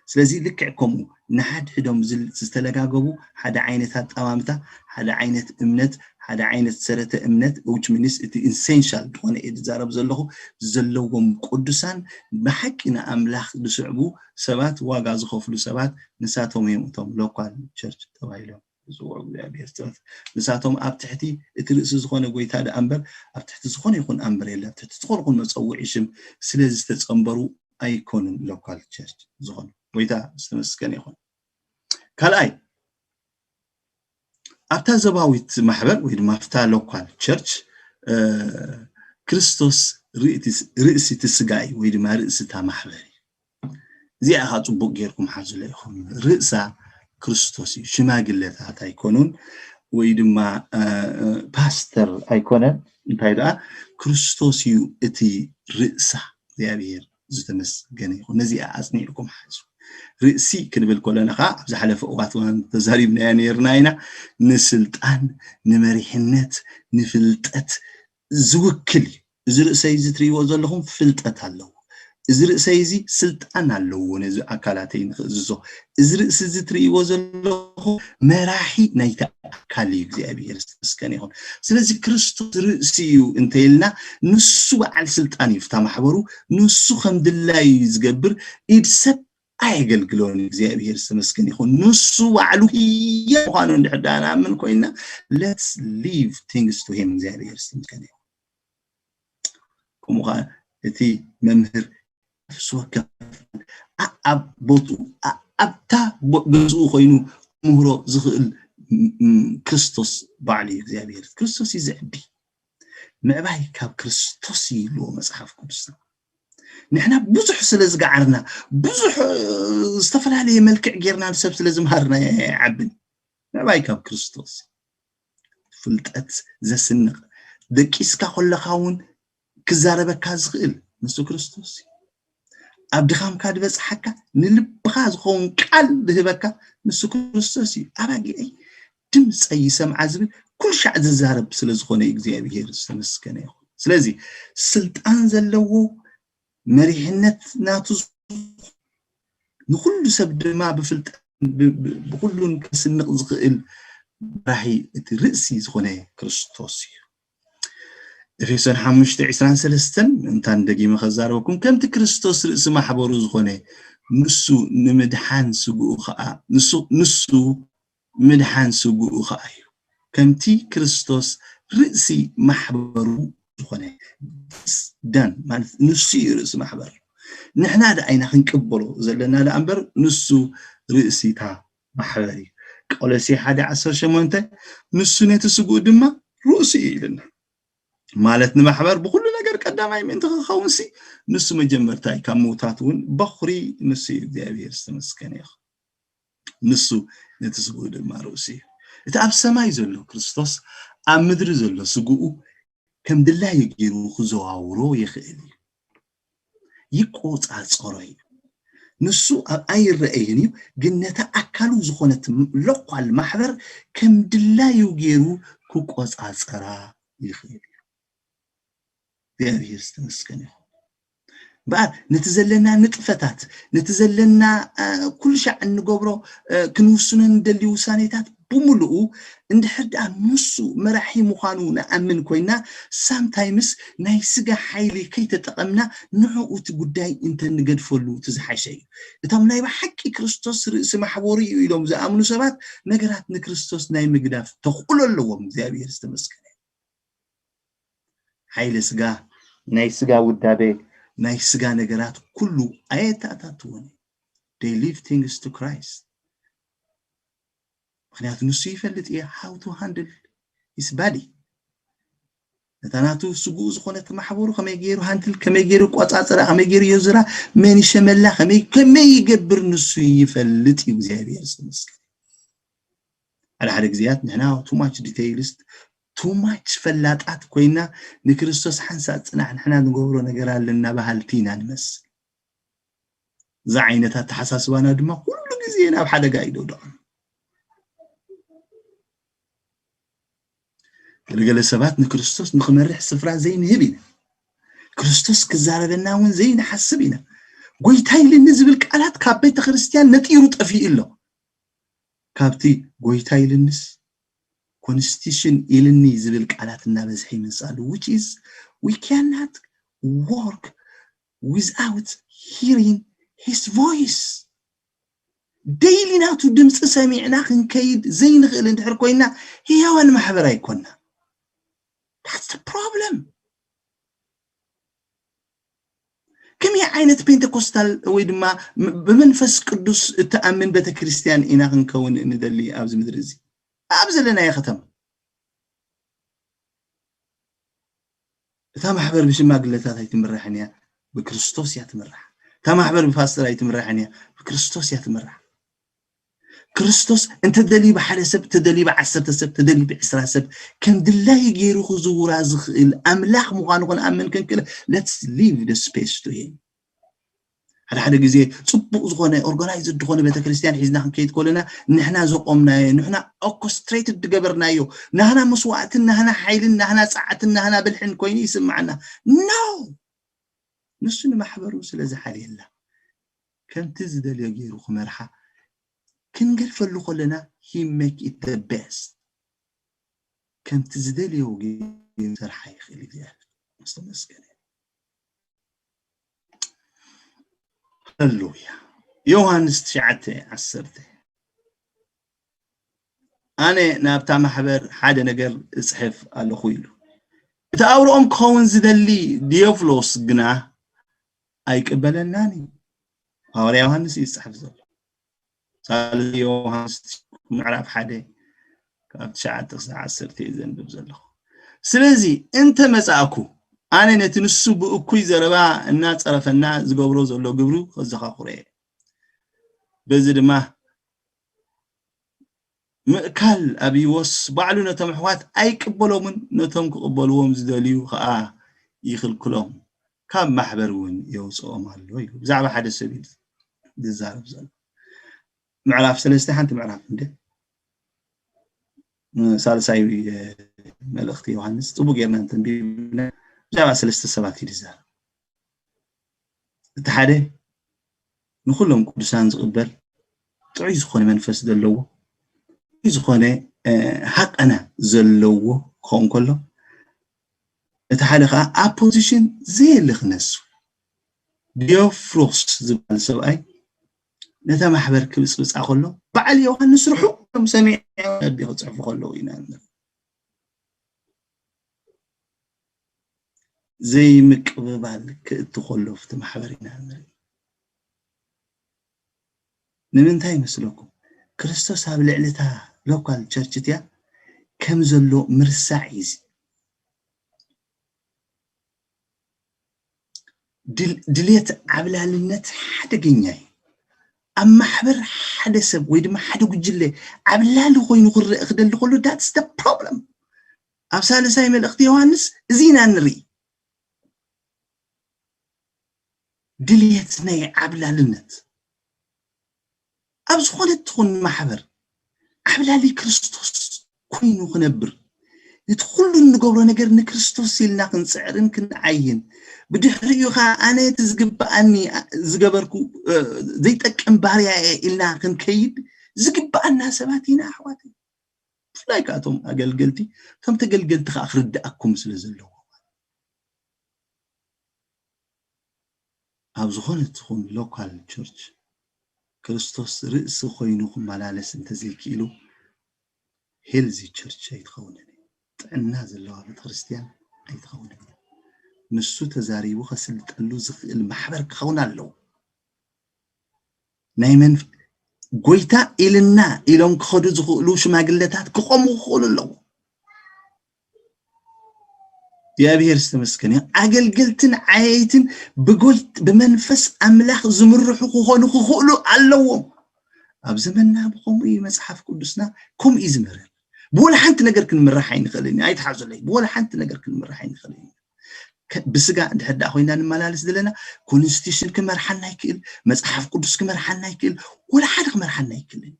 ስለዚ ልክዕ ከምኡ ንሓድሕዶም ዝተለጋገቡ ሓደ ዓይነት ኣጠማምታ ሓደ ዓይነት እምነት ሓደ ዓይነት ሰረተ እምነት which means እቲ ኢንሴንሻል ዝኾነ እየ ዝዛረብ ዘለኹ ዘለዎም ቅዱሳን ብሓቂ ንኣምላኽ ዝስዕቡ ሰባት ዋጋ ዝኸፍሉ ሰባት ንሳቶም እዮም እቶም ሎካል ቸርች ተባሂሎም ዝፅውዑ እግዚኣብሔር ስጥረት ንሳቶም ኣብ ትሕቲ እቲ ርእሲ ዝኾነ ጎይታ ደኣ እምበር ኣብ ትሕቲ ዝኾነ ይኹን ኣምበር የለ ኣብ ትሕቲ ዝኾነ ይኹን መፀውዒ ሽም ስለ ዝተፀንበሩ ኣይኮኑን ሎካል ቸርች ዝኾኑ። ጎይታ ዝተመስገነ ይኹን። ካልኣይ ኣብታ ዘባዊት ማሕበር ወይ ድማ ኣብታ ሎኳል ቸርች ክርስቶስ ርእሲ እቲ ስጋ እዩ ወይ ድማ ርእሲ እታ ማሕበር እዩ። እዚኣ ከዓ ፅቡቅ ጌርኩም ሓዙለ ይኹም። ርእሳ ክርስቶስ እዩ። ሽማግለታት ኣይኮኑን ወይ ድማ ፓስተር ኣይኮነን። እንታይ ደኣ ክርስቶስ እዩ እቲ ርእሳ። እግዚኣብሔር ዝተመስገነ ይኹን። ነዚኣ ኣጽኒዕኩም ሓዙ። ርእሲ ክንብል ከለና ከዓ ኣብ ዝሓለፈ እዋት ተዛሪብናያ ነርና ኢና። ንስልጣን፣ ንመሪሕነት፣ ንፍልጠት ዝውክል እዩ። እዚ ርእሰይ እዚ ትርእይዎ ዘለኹም ፍልጠት ኣለዎ። እዚ ርእሰይ እዚ ስልጣን ኣለዎ ነዚ ኣካላተይ ንክእዝዞ። እዚ ርእሲ እዚ ትርእይዎ ዘለኹም መራሒ ናይቲ ኣካል እዩ። እግዚኣብሔር ዝተመስገነ ይኹን። ስለዚ ክርስቶስ ርእሲ እዩ እንተይልና ንሱ በዓል ስልጣን እዩ። ፍታ ማሕበሩ ንሱ ከም ድላዩ እዩ ዝገብር። ኢድ ሰብ ኣየገልግሎን። እግዚኣብሔር ዝተመስገነ ይኹን። ንሱ ባዕሉ ህያ ምዃኑ እንድሕር ዳ ንኣምን ኮይና let's leave things to him። እግዚኣብሔር ዝተመስገነ ይኹን። ከምኡ ከዓ እቲ መምህር ነፍሲ ወከፍ ኣብ ቦትኡ ኣብታ ገዝኡ ኮይኑ ክምህሮ ዝኽእል ክርስቶስ ባዕሉ እዩ። እግዚኣብሔር ክርስቶስ እዩ ዝዕቢ። ምዕባይ ካብ ክርስቶስ እዩ ይብልዎ መፅሓፍ ቅዱስና። ንሕና ብዙሕ ስለ ዝገዓርና ብዙሕ ዝተፈላለየ መልክዕ ጌርና ንሰብ ስለ ዝምሃርና ኣይዓብን። ምዕባይ ካብ ክርስቶስ ፍልጠት ዘስንቕ ደቂስካ ከለኻ እውን ክዛረበካ ዝኽእል ንሱ ክርስቶስ እዩ። ኣብ ድኻምካ ዝበፅሓካ ንልብኻ ዝኸውን ቃል ዝህበካ ንሱ ክርስቶስ እዩ። ኣባጊዐይ ድምፀይ ይሰምዓ ዝብል ኩልሻዕ ዝዛረብ ስለ ዝኾነ እግዚኣብሔር ዝተመስገነ ይኹን። ስለዚ ስልጣን ዘለዎ መሪሕነት ናቱ ንኩሉ ሰብ ድማ ብፍልጠት ብኩሉን ከስንቕ ዝኽእል ራሂ እቲ ርእሲ ዝኾነ ክርስቶስ እዩ። ኤፌሶን ሓሙሽተ ዕስራን ሰለስተን እንታን ደጊመ ከዛረበኩም ከምቲ ክርስቶስ ርእሲ ማሕበሩ ዝኾነ ንሱ ንምድሓን ስግኡ ከዓ ንሱ ምድሓን ስግኡ ከዓ እዩ። ከምቲ ክርስቶስ ርእሲ ማሕበሩ ዝኾነ ደን ማለት ንሱ እዩ ርእሲ ማሕበር። ንሕና ደኣ ኢና ክንቅበሎ ዘለና ደኣ እምበር ንሱ ርእሲታ ማሕበር እዩ። ቆሎሴ ሓደ ዓሰርተ ሸሞንተ ንሱ ነቲ ስግኡ ድማ ርእሱ እዩ ኢልና። ማለት ንማሕበር ብኩሉ ነገር ቀዳማይ ምእንቲ ክኸውን ሲ ንሱ መጀመርታ እዩ። ካብ ምውታት እውን በኹሪ ንሱ እዩ። እግዚኣብሔር ዝተመስገነ ይኹን። ንሱ ነቲ ስግኡ ድማ ርእሱ እዩ። እቲ ኣብ ሰማይ ዘሎ ክርስቶስ ኣብ ምድሪ ዘሎ ስግኡ ከም ድላዩ ገይሩ ክዘዋውሮ ይኽእል እዩ። ይቆፃፀሮ እዩ። ንሱ ኣብ ኣይረኣይን እዩ፣ ግን ነታ ኣካሉ ዝኾነት ሎኳል ማሕበር ከም ድላዩ ገይሩ ክቆፃፀራ ይኽእል እዩ። እግዚኣብሔር ዝተመስገነ ይኹን። እምበኣር ነቲ ዘለና ንጥፈታት ነቲ ዘለና ኩሉ ሻዕ እንገብሮ ክንውስኖ እንደሊ ውሳኔታት ብምልኡ እንድሕር ደኣ ንሱ መራሒ ምዃኑ ንኣምን ኮይና ሳምታይምስ ናይ ስጋ ሓይሊ ከይተጠቐምና ንዕኡ እቲ ጉዳይ እንተንገድፈሉ እቲ ዝሓሸ እዩ። እቶም ናይ ብሓቂ ክርስቶስ ርእሲ ማሕበሩ እዩ ኢሎም ዝኣምኑ ሰባት ነገራት ንክርስቶስ ናይ ምግዳፍ ተኽእሎ ኣለዎም። እግዚኣብሔር ዝተመስገነ። ሓይሊ ስጋ ናይ ስጋ ውዳቤ ናይ ስጋ ነገራት ኩሉ ኣየተኣታትዎን። They leave things to Christ። ምክንያቱ ንሱ ይፈልጥ እየ how to handle his body። ነታ ናቱ ስግኡ ዝኾነት ማሕበሩ ከመይ ገይሩ ሃንድል ከመይ ገይሩ ቆፃፅራ ከመይ ገይሩ የዙራ መን ይሸመላ ከመይ ከመይ ይገብር ንሱ ይፈልጥ እዩ። እግዚኣብሔር ዝተመስገነ። ሓደ ሓደ ግዜያት ንሕና too much detailist too much ፈላጣት ኮይና ንክርስቶስ ሓንሳእ ፅናሕ ንሕና ንገብሮ ነገር ኣለና በሃልቲ ኢና ንመስል። እዛ ዓይነት ኣተሓሳስባና ድማ ኩሉ ግዜ ናብ ሓደጋ እዩ ደውድቐና። ገለገለ ሰባት ንክርስቶስ ንክመርሕ ስፍራ ዘይንህብ ኢና። ክርስቶስ ክዛረበና እውን ዘይንሓስብ ኢና። ጎይታ ኢልኒ ዝብል ቃላት ካብ ቤተ ክርስቲያን ነጢሩ ጠፊኡ ኣሎ። ካብቲ ጎይታ ኢልንስ ኮንስቲቱሽን ኢልኒ ዝብል ቃላት እናበዝሐ ይመፅእ ኣሎ። Which is we cannot work without hearing his voice። Daily ናቱ ድምፂ ሰሚዕና ክንከይድ ዘይንኽእል እንድሕር ኮይና ህያዋን ማሕበር ኣይኮና። That's the problem። ከመይ ዓይነት ፔንቴኮስታል ወይ ድማ ብመንፈስ ቅዱስ እትኣምን ቤተክርስትያን ኢና ክንከውን እንደሊ ኣብዚ ምድሪ እዚ ኣብ ዘለናዮ ከተማ? እታ ማሕበር ብሽማግለታት ኣይትምራሕን እያ፣ ብክርስቶስ እያ ትምራሕ። እታ ማሕበር ብፓስተር ኣይትምራሕን እያ፣ ብክርስቶስ እያ ትምራሕ። ክርስቶስ እንተደልዩ ብሓደ ሰብ ተደልዩ ብዓሰርተ ሰብ ተደልዩ ብዕስራ ሰብ ከም ድላዩ ገይሩ ክዝውራ ዝኽእል ኣምላኽ ምዃኑ ክንኣምን ክንክእል let's leave the space to him። ሓደ ሓደ ግዜ ፅቡቕ ዝኾነ ኦርጋናይዝድ ዝኾነ ቤተክርስትያን ሒዝና ክንከይድ ከለና ንሕና ዘቆምናዮ ንሕና ኦርኮስትሬትድ ዝገበርናዮ ናህና መስዋዕትን ናህና ሓይልን ናህና ፀዓትን ናህና ብልሕን ኮይኑ ይስምዓና። No! ንሱ ንማሕበሩ ስለ ዝሓልየላ ከምቲ ዝደልዮ ገይሩ ክመርሓ ክንገድፈሉ ከለና he make it the best። ከምቲ ዝደልዮ ገይሩ ሰርሓ ይኽእል እግዚኣብሔር። ዝተመስገነ። ሃሌሉያ። ዮሃንስ ትሽዓተ ዓሰርተ ኣነ ናብታ ማሕበር ሓደ ነገር እፅሕፍ ኣለኹ ኢሉ። እቲ ኣውርኦም ክኸውን ዝደሊ ዲዮፍሎስ ግና ኣይቅበለናን እዩ። ሃዋርያ ዮሃንስ እዩ ዝፅሕፍ ዘሎ። ሳልሳይ ዮሃንስ ምዕራፍ ሓደ ካብ ትሽዓተ ክሳብ ዓሰርተ እዩ ዘንብብ ዘለኹ። ስለዚ እንተ መጻእኩ ኣነ ነቲ ንሱ ብእኩይ ዘረባ እናጸረፈና ዝገብሮ ዘሎ ግብሩ ከዘኻኽሮ እየ። በዚ ድማ ምእካል ኣብይዎስ ባዕሉ ነቶም ኣሕዋት ኣይቅበሎምን፣ ነቶም ክቕበልዎም ዝደልዩ ኸኣ ይኽልክሎም፣ ካብ ማሕበር እውን የውፅኦም ኣሎ ኢሉ። ብዛዕባ ሓደ ሰብ እዩ ዝዛረብ ዘሎ። ምዕራፍ ሰለስተ ሓንቲ ምዕራፍ እንደ ሳልሳይ መልእኽቲ ዮሃንስ ፅቡቅ ጌርና እንተንቢብና ብዛዕባ ሰለስተ ሰባት እዩ ዝዛረብ። እቲ ሓደ ንኩሎም ቅዱሳን ዝቕበል ጥዑይ ዝኾነ መንፈስ ዘለዎ፣ ጥዑይ ዝኾነ ሃቀና ዘለዎ ክኸውን ከሎ፣ እቲ ሓደ ከዓ ኣብ ፖዚሽን ዘየለ ክነሱ፣ ዲዮፍሮስ ዝበሃል ሰብኣይ ነታ ማሕበር ክብፅብፃ ከሎ በዓል ዮሃንስ ርሑቕ እዮም ሰሚዖም ነቢ ክፅሕፉ ከለዉ ኢና ንርኢ። ዘይምቅብባል ክእቲ ከሎ ኣብቲ ማሕበር ኢና ንርኢ። ንምንታይ ይመስለኩም? ክርስቶስ ኣብ ልዕሊታ ሎካል ቸርች እቲያ ከም ዘሎ ምርሳዕ እዩ። ድልየት ዓብላልነት ሓደገኛ እዩ። ኣብ ማሕበር ሓደ ሰብ ወይ ድማ ሓደ ጉጅለ ዓብላሊ ኮይኑ ክረአ ክደሊ ከሎ that's the problem። ኣብ ሳልሳይ መልእኽቲ ዮሃንስ እዚ ኢና ንርኢ። ድልየት ናይ ዓብላልነት ኣብ ዝኾነት ትኹን ማሕበር ዓብላሊ ክርስቶስ ኮይኑ ክነብር፣ ነቲ ኩሉ እንገብሮ ነገር ንክርስቶስ ኢልና ክንፅዕርን ክንዓይን፣ ብድሕሪኡ ከዓ ኣነ እቲ ዝግብኣኒ ዝገበርኩ ዘይጠቅም ባርያ እየ ኢልና ክንከይድ ዝግብኣና ሰባት ኢና ኣሕዋት። ብፍላይ ከዓ እቶም ኣገልገልቲ ከም ተገልገልቲ ከዓ ክርድኣኩም ስለ ዘለዎ። ኣብ ዝኾነ ትኹን ሎካል ቸርች ክርስቶስ ርእሲ ኮይኑ ክመላለስ እንተዘይክኢሉ ሄልዚ ቸርች ኣይትኸውንን። ጥዕና ዘለዋ ቤተክርስትያን ኣይትኸውንን። ንሱ ተዛሪቡ ከስልጠሉ ዝኽእል ማሕበር ክኸውን ኣለዎ። ናይ መን ጎይታ ኢልና ኢሎም ክኸዱ ዝኽእሉ ሽማግለታት ክቆሙ ክኽእሉ ኣለዎ። እግዚኣብሔር ዝተመስገነ። ኣገልገልትን ዓየይትን ብጎይት ብመንፈስ ኣምላኽ ዝምርሑ ክኾኑ ክኽእሉ ኣለዎም። ኣብ ዘመንና ብኸምኡ እዩ መጽሓፍ ቅዱስና ከምኡ እዩ ዝምህረን። ብወላ ሓንቲ ነገር ክንምራሕ ኣይንኽእልን። ኣይትሓዙለይ፣ ብወላ ሓንቲ ነገር ክንምራሕ ኣይንኽእልን። ብስጋ እንድሕር ደኣ ኮይና ንመላለስ ዘለና ኮንስቲቱሽን ክመርሓና ይክእል፣ መፅሓፍ ቅዱስ ክመርሓና ይክእል፣ ወላ ሓደ ክመርሓና ይክእልን።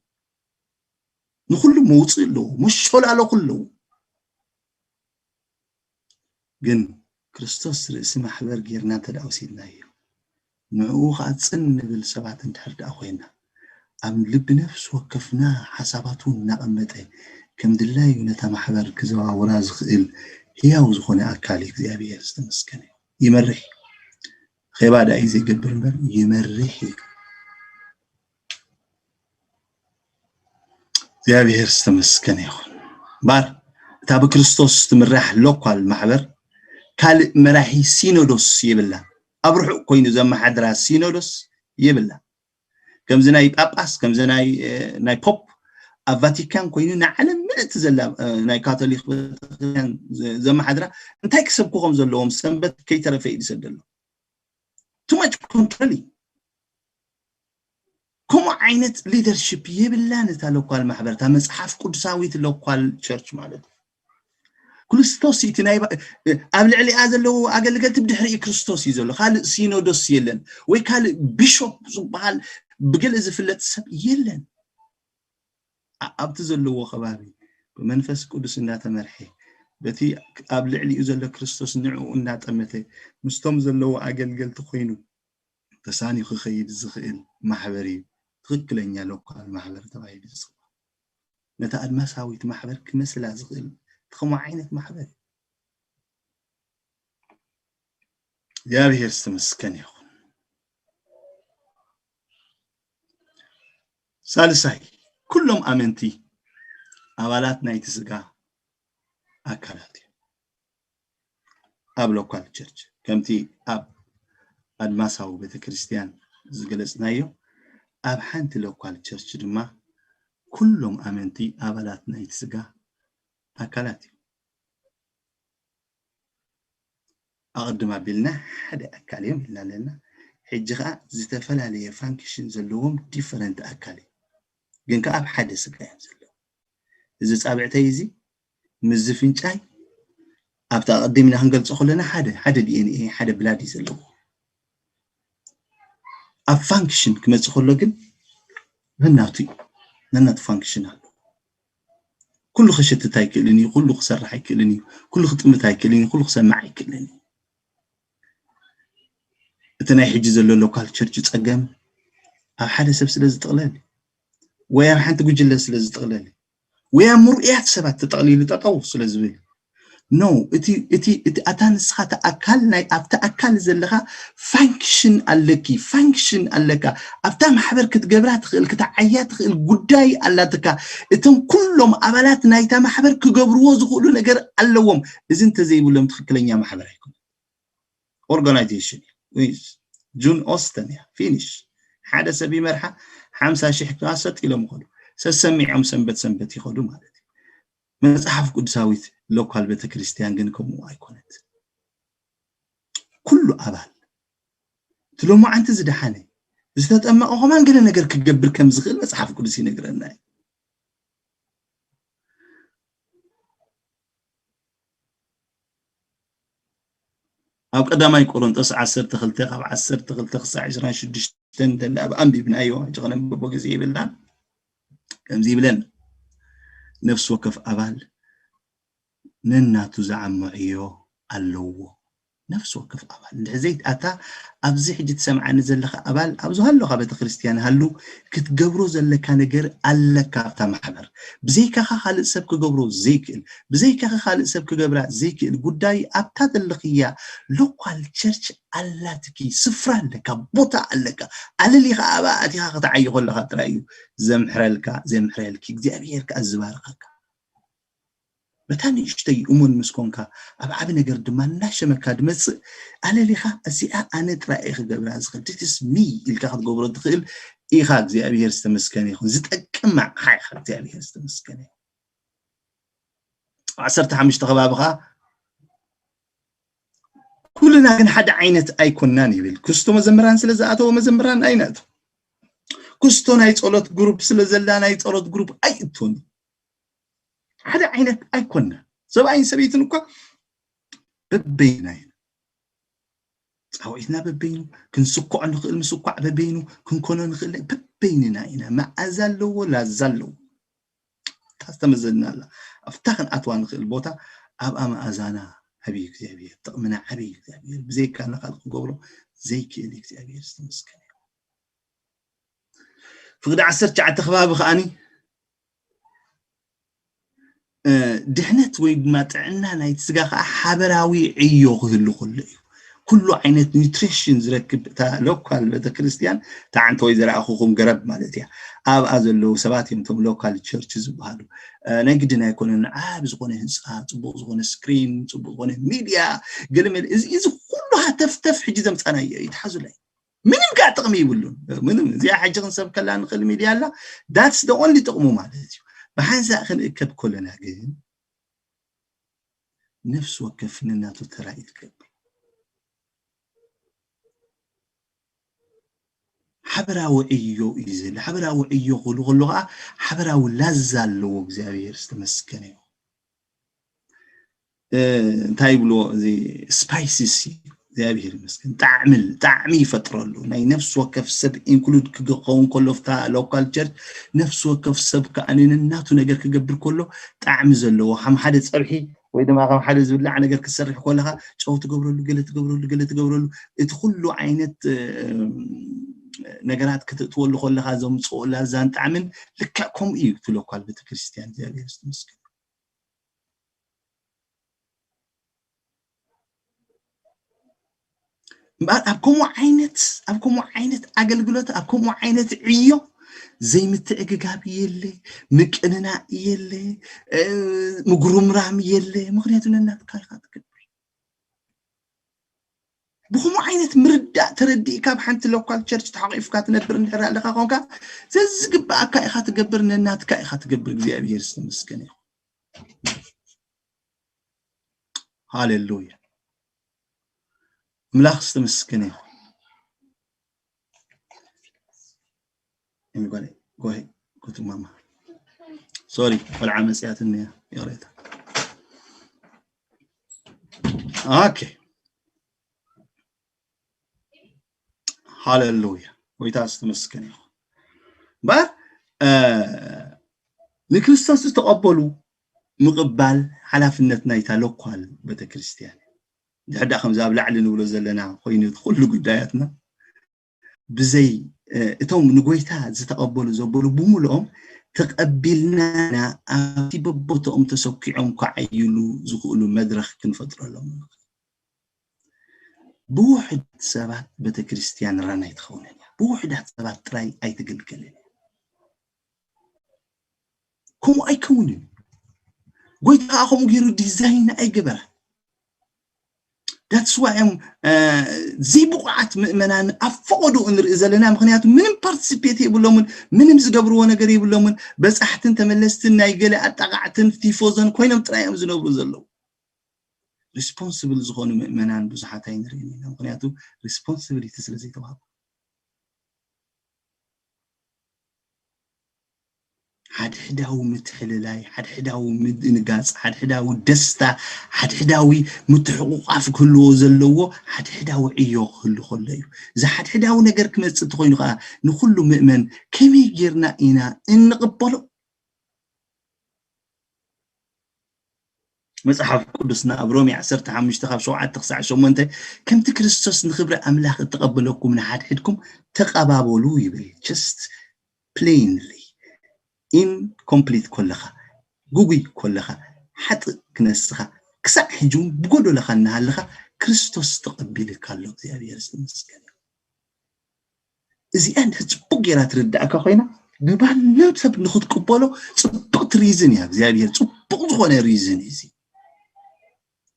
ንኩሉ መውፅእ ኣለዎ፣ መሸላለኹ ኣለዎ። ግን ክርስቶስ ርእሲ ማሕበር ጌርና እንተ ደኣ ወሲድናዮ፣ ንዕኡ ኸዓ ጽን ንብል ሰባት እንድሕር ደኣ ኮይና፣ ኣብ ልቢ ነፍሲ ወከፍና ሓሳባቱ እናቐመጠ ከም ድላዩ ነታ ማሕበር ክዘዋውራ ዝኽእል ህያው ዝኾነ ኣካል እግዚኣብሔር ዝተመስገነ ይመርሕ። ኼባ ደኣ እዩ ዘይገብር እምበር ይመርሕ እዩ። እግዚኣብሔር ዝተመስገነ ይኹን። እምበኣር እታ ብክርስቶስ ትምራሕ ሎኳል ማሕበር ካልእ መራሒ ሲኖዶስ የብላን። ኣብ ርሑቕ ኮይኑ ዘመሓድራ ሲኖዶስ የብላን። ከምዚ ናይ ጳጳስ፣ ከምዚ ናይ ፖፕ ኣብ ቫቲካን ኮይኑ ንዓለም ምልእቲ ዘላ ናይ ካቶሊክ ቤተክርስትያን ዘመሓድራ እንታይ ክሰብኩ ከም ዘለዎም ሰንበት ከይተረፈ እዩ ዝሰደሎም። Too much controlling። ከምኡ ዓይነት ሊደርሽፕ የብላን እታ ሎኳል ማሕበር፣ እታ መፅሓፍ ቅዱሳዊት ሎኳል ቸርች ማለት እዩ። ክርስቶስ እቲ ናይ ኣብ ልዕሊኣ ዘለዉ ኣገልገልቲ ብድሕሪኡ ክርስቶስ እዩ ዘሎ። ካልእ ሲኖዶስ የለን ወይ ካልእ ቢሾፕ ዝበሃል ብገለ ዝፍለጥ ሰብ የለን። ኣብቲ ዘለዎ ከባቢ ብመንፈስ ቅዱስ እናተመርሐ በቲ ኣብ ልዕሊኡ ዘሎ ክርስቶስ ንዕኡ እናጠመተ ምስቶም ዘለዉ ኣገልገልቲ ኮይኑ ተሳንዩ ክኸይድ ዝኽእል ማሕበር እዩ ትኽክለኛ ሎካል ማሕበር ተባሂሉ ዝፅዋዕ። ነታ ኣድማሳዊት ማሕበር ክመስላ ዝኽእል እቲ ከምኡ ዓይነት ማሕበር እዩ። እግዚኣብሔር ዝተመስገነ ይኹን። ሳልሳይ፣ ኩሎም ኣመንቲ ኣባላት ናይቲ ስጋ ኣካላት እዮም። ኣብ ሎካል ቸርች ከምቲ ኣብ ኣድማሳዊ ቤተክርስትያን ዝገለጽናዮ፣ ኣብ ሓንቲ ሎካል ቸርች ድማ ኩሎም ኣመንቲ ኣባላት ናይቲ ስጋ ኣካላት እዮም። ኣቐድም ኣቢልና ሓደ ኣካል እዮም ኢልና ኣለና። ሕጂ ኸዓ ዝተፈላለየ ፋንክሽን ዘለዎም ዲፈረንት ኣካል እዮም፣ ግን ከዓ ኣብ ሓደ ስጋ እዮም ዘለዉ። እዚ ጻብዕተይ እዚ ምስዚ ፍንጫይ ኣብቲ ኣቐዲምና ክንገልጾ ከለና ሓደ ሓደ ዲ ኤን ኤ ሓደ ብላድ እዩ ዘለዎ። ኣብ ፋንክሽን ክመጽእ ከሎ ግን ነናቱ እዩ፣ ነናቱ ፋንክሽን ኣሎ። ኩሉ ክሽትት ኣይክእልን እዩ፣ ኩሉ ክሰርሕ ኣይክእልን እዩ፣ ኩሉ ክጥምት ኣይክእልን እዩ፣ ኩሉ ክሰምዕ ኣይክእልን እዩ። እቲ ናይ ሕጂ ዘሎ ሎካል ቸርች ጸገም ኣብ ሓደ ሰብ ስለ ዝጥቕለል ወይ ኣብ ሓንቲ ጉጅለ ስለ ዝጥቕለል ወይ ኣብ ምርኡያት ሰባት ተጠቕሊሉ ጠጠው ስለ ዝብል ኖ እቲ እቲ እቲ ኣታ ንስኻ እቲ ኣካል ናይ ኣብቲ ኣካል ዘለኻ ፋንክሽን ኣለኪ ፋንክሽን ኣለካ ኣብታ ማሕበር ክትገብራ ትኽእል ክትዓያ ትኽእል ጉዳይ ኣላትካ እቶም ኩሎም ኣባላት ናይታ ማሕበር ክገብርዎ ዝኽእሉ ነገር ኣለዎም እዚ እንተዘይብሎም ትኽክለኛ ማሕበር ኣይኮነ organization እዩ John Osteen እያ finish ሓደ ሰብ ይመርሓ ሓምሳ ሽሕ ክዋሰጥ ኢሎም ይኸዱ ሰሰሚዖም ሰንበት ሰንበት ይኸዱ ማለት እዩ መፅሓፍ ቅዱሳዊት ሎካል ቤተክርስትያን ግን ከምኡ ኣይኮነት ኩሉ ኣባል ትሎማዓንቲ ዝደሓነ ዝተጠመቐ ከማን ገለ ነገር ክገብር ከም ዝኽእል መፅሓፍ ቅዱስ ይነግረና እዩ ኣብ ቀዳማይ ቆሮንጦስ ዓሰርተ ክልተ ካብ ዓሰርተ ክልተ ክሳዕ ዕስራን ሽዱሽተን እንተለ ኣብ ኣንቢብናዮ ሕጂ ከነንብቦ ግዜ ይብልናን ከምዚ ይብለን ነፍሲ ወከፍ ኣባል ነናቱ ዝዓመዕዮ ኣለዎ ነፍሲ ወከፍ ኣባል እንድሕር ዘይትኣታ ኣብዚ ሕጂ ትሰምዓኒ ዘለኻ ኣባል ኣብዚ ሃለኻ ቤተክርስትያን ሃሉ ክትገብሮ ዘለካ ነገር ኣለካ ኣብታ ማሕበር ብዘይካኻ ካልእ ሰብ ክገብሮ ዘይክእል ብዘይካኻ ካልእ ሰብ ክገብራ ዘይክእል ጉዳይ ኣብታ ዘለኽያ ሎኳል ቸርች ኣላትኪ ስፍራ ኣለካ ቦታ ኣለካ ኣለሊኻ ኣብኣ ኣቲኻ ክትዓዩ ከለኻ ጥራይ እዩ ዘምሕረልካ ዘምሕረልኪ እግዚኣብሔር ከኣ ዝባርኸካ በታ ንእሽተይ እሙን ምስ ኮንካ ኣብ ዓቢ ነገር ድማ እናሸመካ ድመጽእ ኣለሊኻ እዚኣ ኣነ ጥራይ እየ ክገብራ ዝኽእል this is me ኢልካ ክትገብሮ ትኽእል ኢኻ እግዚኣብሔር ዝተመስገነ ይኹን ዝጠቅም ኣቕሓ ኢኻ እግዚኣብሔር ዝተመስገነ ይኹን ዓሰርተ ሓሙሽተ ከባቢ ኸዓ ኩልና ግን ሓደ ዓይነት ኣይኮናን ይብል ክስቶ መዘምራን ስለ ዝኣተወ መዘምራን ኣይነእቶ ክስቶ ናይ ጸሎት ግሩፕ ስለ ዘላ ናይ ጸሎት ግሩፕ ኣይእቶን ሓደ ዓይነት ኣይኮና ሰብኣይን ሰበይትን እኳ በበይና ኢና ፃውዒትና በበይኑ ክንስኮዖ ንኽእል ምስኳዕ በበይኑ ክንኮኖ ንኽእል በበይንና ኢና መኣዛ ኣለዎ ላዛ ኣለዎ እታ ዝተመዘና ኣላ ኣብታ ክንኣትዋ ንኽእል ቦታ ኣብኣ መኣዛና ዓብዪ እግዚኣብሔር ጥቕምና ዓብዪ እግዚኣብሔር ብዘይካ ንኻል ክገብሮ ዘይክእል እግዚኣብሔር ዝተመስገነ ፍቕዲ ዓሰርተ ትሽዓተ ከባቢ ከዓኒ ድሕነት ወይ ድማ ጥዕና ናይቲ ስጋ ከዓ ሓበራዊ ዕዮ ክህሉ ከሎ እዩ ኩሉ ዓይነት ኒትሪሽን ዝረክብ እታ ሎካል ቤተክርስትያን ተዓንተ ወይ ዝረኣኹኹም ገረብ ማለት እያ ኣብኣ ዘለዉ ሰባት እዮም ቶም ሎካል ቸርች ዝበሃሉ ናይ ግድን ኣይኮነን ዓብ ዝኾነ ህንፃ ፅቡቅ ዝኾነ ስክሪን ፅቡቅ ዝኾነ ሚድያ ገለመለ እዚ ኩሉ ሃተፍተፍ ሕጂ ዘምፃናዮ እዩ ተሓዙለይ ምንም ከዓ ጥቕሚ ይብሉን ምንም እዚኣ ሕጂ ክንሰብ ከላ ንኽእል ሚድያ ኣላ that's the only ጥቕሙ ማለት እዩ ብሓንሳእ ክንእከብ ከለና ግን ነፍሲ ወከፍ ንናቱ ተራኢ ትገብር ሓበራዊ ዕዮ እዩ ዘለ ሓበራዊ ዕዮ ክብሉ ከሎ ከዓ ሓበራዊ ላዛ ኣለዎ እግዚኣብሔር ዝተመስገነ እዩ እንታይ ይብልዎ እዚ ስፓይስስ እግዚኣብሔር ይመስገን ጣዕሚ ጣዕሚ ይፈጥረሉ ናይ ነፍሲ ወከፍ ሰብ ኢንክሉድ ክኸውን ከሎ ፍታ ሎካል ቸርች ነፍሲ ወከፍ ሰብ ከዓ ንናቱ ነገር ክገብር ከሎ ጣዕሚ ዘለዎ ከም ሓደ ፀብሒ ወይ ድማ ከም ሓደ ዝብላዕ ነገር ክትሰርሕ ከለካ ጨው ትገብረሉ ገለ ትገብረሉ ገለ ትገብረሉ እቲ ኩሉ ዓይነት ነገራት ክትእትወሉ ከለካ ዘምፅኦ ላዛን ጣዕምን ልክዕ ከምኡ እዩ እቲ ሎካል ቤተክርስትያን እግዚኣብሔር ዝተመስገን እምበኣር ኣብ ከምኡ ዓይነት ኣብ ከምኡ ዓይነት ኣገልግሎት ኣብ ከምኡ ዓይነት ዕዮ ዘይምትዕግጋብ የለ ምቅንናእ የለ ምጉርምራም የለ ምክንያቱ ነናትካ ኢካ ትገብር ብከምኡ ዓይነት ምርዳእ ተረዲእካ ኣብ ሓንቲ ሎካል ቸርች ተሓቂፍካ ትነብር እንድሕር ኣለካ ኮንካ ዘዝግብኣካ ኢካ ትገብር ነናትካ ኢካ ትገብር እግዚኣብሔር ዝተመስገነ ይኹን ሃሌሉያ ኣምላኽ ዝተመስገነ ይኹን Anybody? Go ahead. Go to mama. ሶሪ፣ ቆልዓ መጽያትኒ እያ፣ ይቕሬታ። ኦኬ። ሃሌሉያ። ጎይታ ዝተመስገነ ይኹን። እምበኣር፣ እ፣ ንክርስቶስ ዝተቐበሉ ምቕባል ሓላፍነት ናይታ ሎኳል ቤተክርስትያን እዩ። ድሕር ደኣ ከምዚ ኣብ ላዕሊ ንብሎ ዘለና ኮይኑ እቲ ኩሉ ጉዳያትና ብዘይ፣ እ፣ እቶም ንጎይታ ዝተቐበሉ ዘበሉ ብምልኦም ተቐቢልና ኢና ኣብቲ በቦትኦም ተሰኪዖም ክዓይሉ ዝኽእሉ መድረኽ ክንፈጥረሎም ንኽእል። ብውሑዳት ሰባት ቤተክርስትያን ራን ኣይትኸውንን እያ። ብውሑዳት ሰባት ጥራይ ኣይትግልገልን እያ። ከምኡ ኣይከውንን እዩ። ጎይታ ከዓ ከምኡ ገይሩ ዲዛይን ኣይገበራን። That's why እዮም፣ እ፣ ዘይብቑዓት ምእመናን ኣብ ፈቐድኡ ንርኢ ዘለና። ምኽንያቱ ምንም ፓርቲሲፔት የብሎምን፣ ምንም ዝገብርዎ ነገር የብሎምን። በጻሕትን ተመለስትን ናይ ገለ ኣጣቓዕትን ቲፎዞን ኮይኖም ጥራይ እዮም ዝነብሩ ዘለዉ። ሪስፖንስብል ዝኾኑ ምእመናን ብዙሓት ኣይንርእን ኢና። ምኽንያቱ ሪስፖንስብሊቲ ስለ ዘይተዋህቦ። ሓድሕዳዊ ምትሕልላይ፣ ሓድሕዳዊ ምድንጋጽ፣ ሓድሕዳዊ ደስታ፣ ሓድሕዳዊ ምትሕቑቓፍ ክህልዎ ዘለዎ ሓድሕዳዊ ዕዮ ክህሉ ከሎ እዩ። እዚ ሓድሕዳዊ ነገር ክመጽእ እንተኾይኑ ከኣ ንኹሉ ምእመን ከመይ ጌርና ኢና እንቕበሎ? መጽሓፍ ቅዱስና ኣብ ሮሜ ዓሰርተ ሓሙሽተ ካብ ሸውዓተ ክሳዕ ሸሞንተ፣ "ከምቲ ክርስቶስ ንኽብሪ ኣምላኽ እተቐበለኩም ንሓድሕድኩም ተቐባበሉ" ይብል። Just plainly፣ ኢንኮምፕሊት ኮለኻ፣ ጉጉይ ኮለኻ፣ ሓጥእ ክነስኻ፣ ክሳዕ ሕጂ እውን ብጎደሎኻ እናሃለኻ ክርስቶስ ተቐቢልካ ኣሎ። እግዚኣብሔር ዝተመስገነ። እዚኣ እንድሕር ጽቡቕ ጌራ ትርዳእካ ኮይና፣ ንማንም ሰብ ንኽትቅበሎ ጽቡቕቲ ሪዝን እያ። እግዚኣብሔር ጽቡቕ ዝኾነ ሪዝን እዩ እዚ።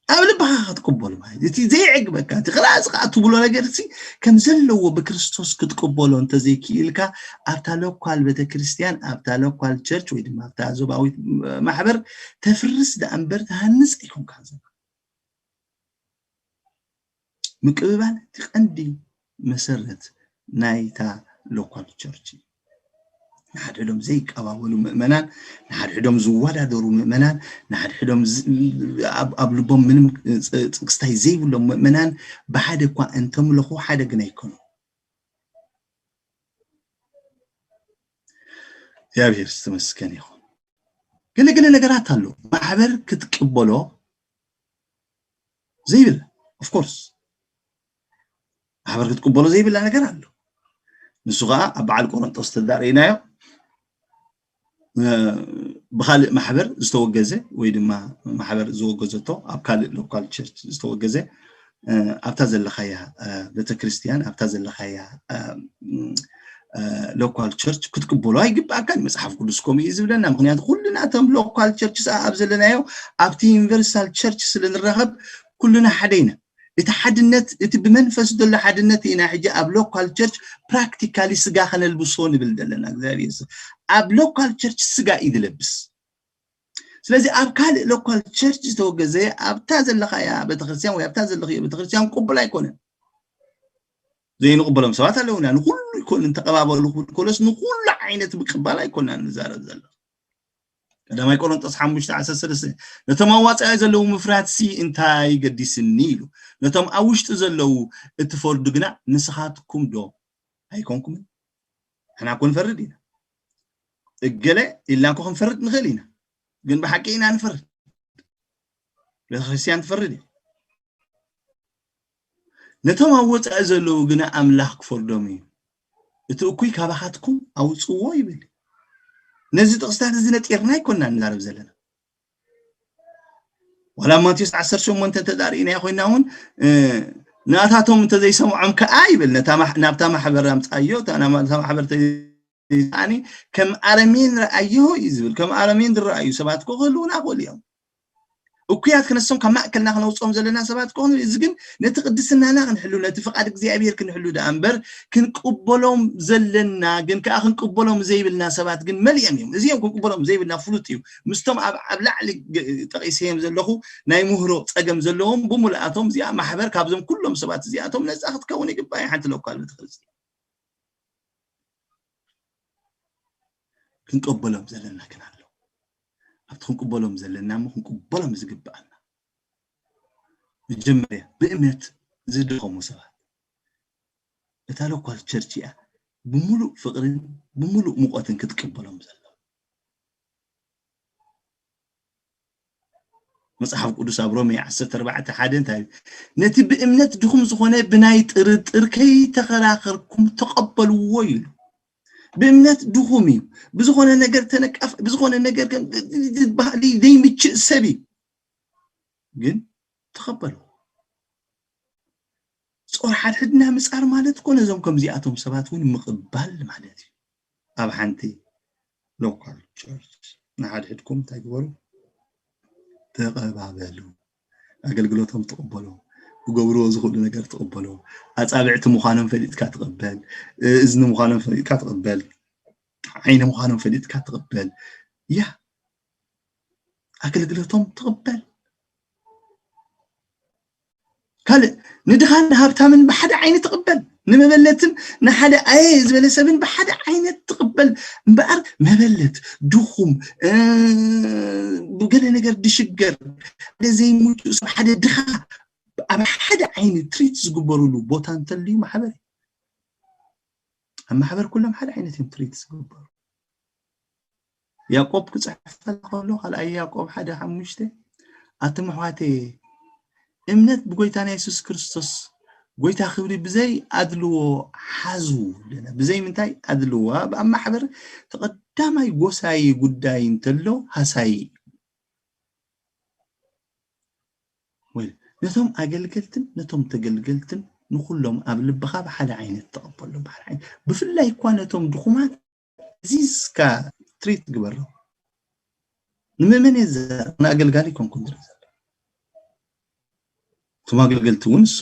ኣብ ልብኻ ክትቅበሎ ማለት እዩ። እቲ ዘይዕግበካ፣ እቲ ክላስ ከዓ ትብሎ ነገር እዚ ከም ዘለዎ ብክርስቶስ ክትቅበሎ እንተዘይክኢልካ፣ ኣብታ ሎኳል ቤተክርስትያን፣ ኣብታ ሎኳል ቸርች ወይ ድማ ኣብታ ዞባዊት ማሕበር ተፍርስ ደኣ እምበር ትሃንጽ ኣይኮንካን ዘለኻ። ምቅብባል እቲ ቀንዲ መሰረት ናይታ ሎኳል ቸርች እዩ። ንሓድሕዶም ዘይቀባበሉ ምእመናን፣ ንሓድሕዶም ዝወዳደሩ ምእመናን፣ ንሓድሕዶም ዝ-፣ ኣብ፣ ኣብ ልቦም ምንም ፅ-፣ ፅግስታይ ዘይብሎም ምእመናን ብሓደ እኳ እንተምለኹ ሓደ ግን ኣይኮኑን። እግዚኣብሔር ዝተመስገነ ይኹን። ገለ ገለ ነገራት ኣሎ ማሕበር ክትቅበሎ ዘይብላ፣ ኦፍኮርስ ማሕበር ክትቅበሎ ዘይብላ ነገር ኣሎ። ንሱ ከዓ ኣብ በዓል ቆሮንጦስ ተዳርእናዮ፣ እ፣ ብካልእ ማሕበር ዝተወገዘ ወይ ድማ ማሕበር ዝወገዘቶ ኣብ ካልእ ሎካል ቸርች ዝተወገዘ፣ እ፣ ኣብታ ዘለኻያ፣ እ፣ ቤተክርስትያን፣ ኣብታ ዘለኻያ፣ እ፣ እ፣ ሎካል ቸርች ክትቅበሎ ኣይግባእካን። መጽሓፍ ቅዱስ ከምኡ እዩ ዝብለና። ምኽንያቱ ኩልና እቶም ሎካል ቸርች ኣብ ዘለናዮ ኣብቲ ዩኒቨርሳል ቸርች ስለ ንራኸብ ኩልና ሓደ ኢና። እቲ ሓድነት፣ እቲ ብመንፈስ ዘሎ ሓድነት ኢና ሕጂ ኣብ ሎካል ቸርች ፕራክቲካሊ ስጋ ከነልብሶ ንብል ዘለና። እግዚኣብሔር ስ-፣ ኣብ ሎካል ቸርች ስጋ እዩ ዝለብስ። ስለዚ ኣብ ካልእ ሎካል ቸርች ዝተወገዘ ኣብታ ዘለኻያ ቤተክርስትያን ወይ ኣብታ ዘለኽዮ ቤተክርስትያን ቅቡል ኣይኮነን። ዘይንቕበሎም ሰባት ኣለውና። ንኹሉ ኣይኮንን ተቐባበሉ ክብል ከሎስ ንኹሉ ዓይነት ምቅባል ኣይኮናን ንዛረብ ዘለና። ቀዳማይ ቆሮንጦስ ሓሙሽተ ዓሰርተ ሰለስተ፣ "ነቶም ኣብ ወጻኢ ዘለዉ ምፍራትሲ እንታይ ገዲስኒ?" ኢሉ። ነቶም ኣብ ውሽጢ ዘለዉ እትፈርዱ ግና ንስኻትኩም ዶ ኣይኮንኩምን? ንሕና እኮ ንፈርድ ኢና። እገለ ኢልና እኮ ክንፈርድ ንኽእል ኢና። ግን ብሓቂ ኢና ንፈርድ? ቤተክርስትያን ትፈርድ እያ። "ነቶም ኣብ ወጻኢ ዘለዉ ግና ኣምላኽ ክፈርዶም እዩ። እቲ እኩይ ካባኻትኩም ኣውጽዎ" ይብል። ነዚ ጥቕስታት እዚ ነጢርና ኣይኮንና ንዛረብ ዘለና። ዋላ ኣብ ማቴዎስ ዓሰርተ ሸሞንተ እንተ ደኣ ርኢናዮ ኮይንና እውን፣ እ፣ "ንኣታቶም እንተ ዘይሰምዖም ከኣ" ይብል፣ ነታ ማሕ-፣ ናብታ ማሕበር ኣምጽኣዮ፣ እታ ና-፣ ናብታ ማሕበር እንተ ዘይሰምዓኒ ከም ኣረሜን ረኣዮ እዩ ዝብል። ከም ኣረሜን ዝረኣዩ ሰባት እኮ ክህልዉና ይኽእሉ እዮም። እኩያት ክነሶም ካብ ማእከልና ክነውጽኦም ዘለና ሰባት ክኾኑ፣ እዚ ግን ነቲ ቅድስናና ክንሕሉ፣ ነቲ ፍቓድ እግዚኣብሔር ክንሕሉ ደኣ እምበር፣ ክንቅበሎም ዘለና ግን ከኣ ክንቅበሎም ዘይብልና ሰባት ግን መሊኦም እዮም። እዚኦም ክንቅበሎም ዘይብልና ፍሉጥ እዩ። ምስቶም ኣብ፣ ኣብ ላዕሊ ገ-፣ ጠቒሰዮም ዘለኹ ናይ ምህሮ ጸገም ዘለዎም ብምልኣቶም፣ እዚኣ ማሕበር ካብዞም ኩሎም ሰባት እዚኣቶም ነጻ ክትከውን ይግባእ። ሓንቲ ሎካል ቤተክርስትያን ክንቀበሎም ዘለና ግን ኣሎ። ኣብቲ ክንቅበሎም ዘለና እሞ ክንቅበሎም ዝግብኣና። መጀመርያ ብእምነት ዝደኸሙ ሰባት፣ እታ ሎካል ቸርች እያ ብምሉእ ፍቕርን ብምሉእ ሙቐትን ክትቅበሎም ዘሎ። መጽሓፍ ቅዱስ ኣብ ሮሜ ዓሰርተ ኣርባዕተ ሓደ እንታይ እዩ? ነቲ ብእምነት ድኹም ዝኾነ ብናይ ጥርጥር ከይተኸራኸርኩም ተቐበልዎ ኢሉ። ብእምነት ድኹም እዩ። ብዝኾነ ነገር ተነቃፍ ብዝኾነ ነገር ከም ዝበሃል ዘይምችእ ሰብ እዩ። ግን ተቐበልዎ። ጾር ሓድሕድና ምጻር ማለት እኮ ነዞም ከምዚኣቶም ሰባት እውን ምቕባል ማለት እዩ። ኣብ ሓንቲ ሎካል ቸርች ንሓድሕድኩም እንታይ ግበሩ? ተቐባበሉ። ኣገልግሎቶም ትቕበሉ። ክገብርዎ ዝኽእሉ ነገር ትቕበሉ። ኣጻብዕቲ ምዃኖም ፈሊጥካ ትቕበል። እዝኒ ምዃኖም ፈሊጥካ ትቕበል። ዓይኒ ምዃኖም ፈሊጥካ ትቕበል። ያ ኣገልግሎቶም ትቕበል። ካልእ ንድኻን ንሃብታምን ብሓደ ዓይኒ ትቕበል፣ ንመበለትን ንሓደ ኣየ ዝበለ ሰብን ብሓደ ዓይነት ትቕበል እምበኣር፣ መበለት፣ ድኹም፣ እ፣ ብገለ ነገር ድሽገር፣ ሓደ ዘይምቹእ ሰብ፣ ሓደ ድኻ ኣብ ሓደ ዓይኒ ትሪት ዝግበሩሉ ቦታ እንተልዩ ማሕበር እዩ። ኣብ ማሕበር ኩሎም ሓደ ዓይነት እዮም ትሪት ዝግበሩ። ያዕቆብ ክጽሕፈላ ከሎ ካልኣይ ያዕቆብ ሓደ ሓሙሽተ ኣቱም ኣሕዋተየ እምነት ብጎይታና የሱስ ክርስቶስ ጎይታ ክብሪ ብዘይ ኣድልዎ ሓዙ ኣለና። ብዘይ ምንታይ ኣድልዎ ኣብ ኣብ ማሕበር ተቐዳማይ ጎሳይ ጉዳይ እንተሎ ሃሳይ እዩ። ወይ ነቶም ኣገልገልትን ነቶም ተገልገልትን ንኩሎም ኣብ ልብኻ ብሓደ ዓይነት ተቐበሎም። ብሓደ ዓይነት ብፍላይ እኳ ነቶም ድኹማት ኣዚዝካ ትሪት ግበሮ። ንምእመን እየ ዝዛረብ፣ ንኣገልጋሊ ኮንኩን ዝርኢ ዘሎ። እቶም ኣገልገልቲ እውን እሱ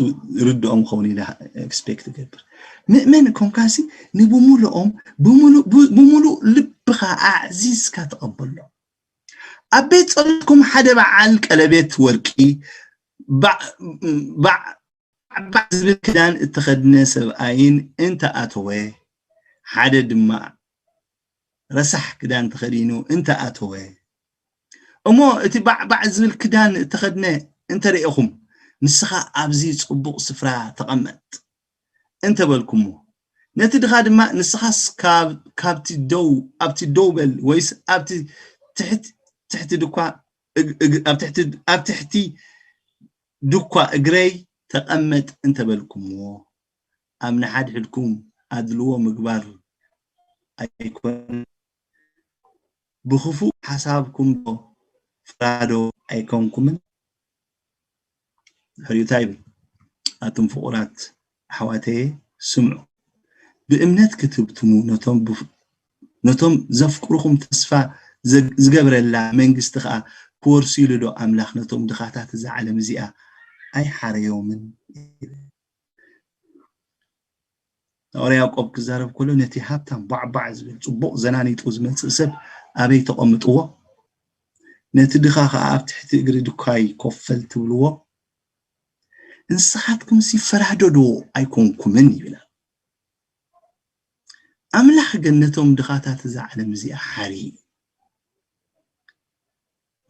ርድኦም ክኸውን ኢለ ኤክስፔክት እገብር። ምእመን ኮንካሲ ንብሙሉኦም ብሙሉ- ብ- ብሙሉእ ልብኻ ኣዕዚዝካ ተቐበሎ። ኣብ ቤት ጸሎትኩም ሓደ በዓል ቀለቤት ወርቂ ባዕ- ባዕ- ባዕ ዝብል ክዳን እተኸድነ ሰብኣይን እንተ ኣተወ፣ ሓደ ድማ ረሳሕ ክዳን ተኸዲኑ እንተ ኣተወ፣ እሞ እቲ ባዕ ባዕ ዝብል ክዳን እተኸድነ እንተ ርኤኹም፣ ንስኻ ኣብዚ ጽቡቕ ስፍራ ተቐመጥ እንተ በልኩሞ፣ ነቲ ድኻ ድማ ንስኻስ ካብ- ካብቲ ደው ኣብቲ ደው በል ወይስ ኣብቲ ትሕት- ትሕቲ ድኳ እግ- እግ- ኣብ ትሕቲ ኣብ ትሕቲ ድኳ እግረይ ተቐመጥ እንተ በልኩምዎ፣ ኣብ ንሓድሕድኩም ኣድልዎ ምግባር ኣይኮነን? ብኽፉእ ሓሳብኩም ዶ ፍራዶ ኣይኮንኩምን? ድሕሪኡ እንታይ ይብል? ኣቱም ፍቑራት ኣሕዋተየ ስምዑ። ብእምነት ክትህብትሙ ነቶም ብፍ- ነቶም ዘፍቅሩኹም ተስፋ ዘግ- ዝገብረላ መንግስቲ ኸኣ ክወርሱ ኢሉ ዶ ኣምላኽ ነቶም ድኻታት እዛ ዓለም እዚኣ ኣይሓረዮምን? ይብል። ሃዋርያ ያዕቆብ ክዛረብ ከሎ ነቲ ሃብታም ባዕባዕ ዝብል ጽቡቕ ዘናኒጡ ዝመጽእ ሰብ ኣበይ ተቐምጥዎ? ነቲ ድኻ ኸኣ ኣብ ትሕቲ እግሪ ድኳይ ኮፍ በል ትብልዎ? ንስኻትኩምሲ ፈራዶ ዶ ኣይኮንኩምን? ይብል። ኣምላኽ ግን ነቶም ድኻታት እዛ ዓለም እዚኣ ሓሪ እዩ።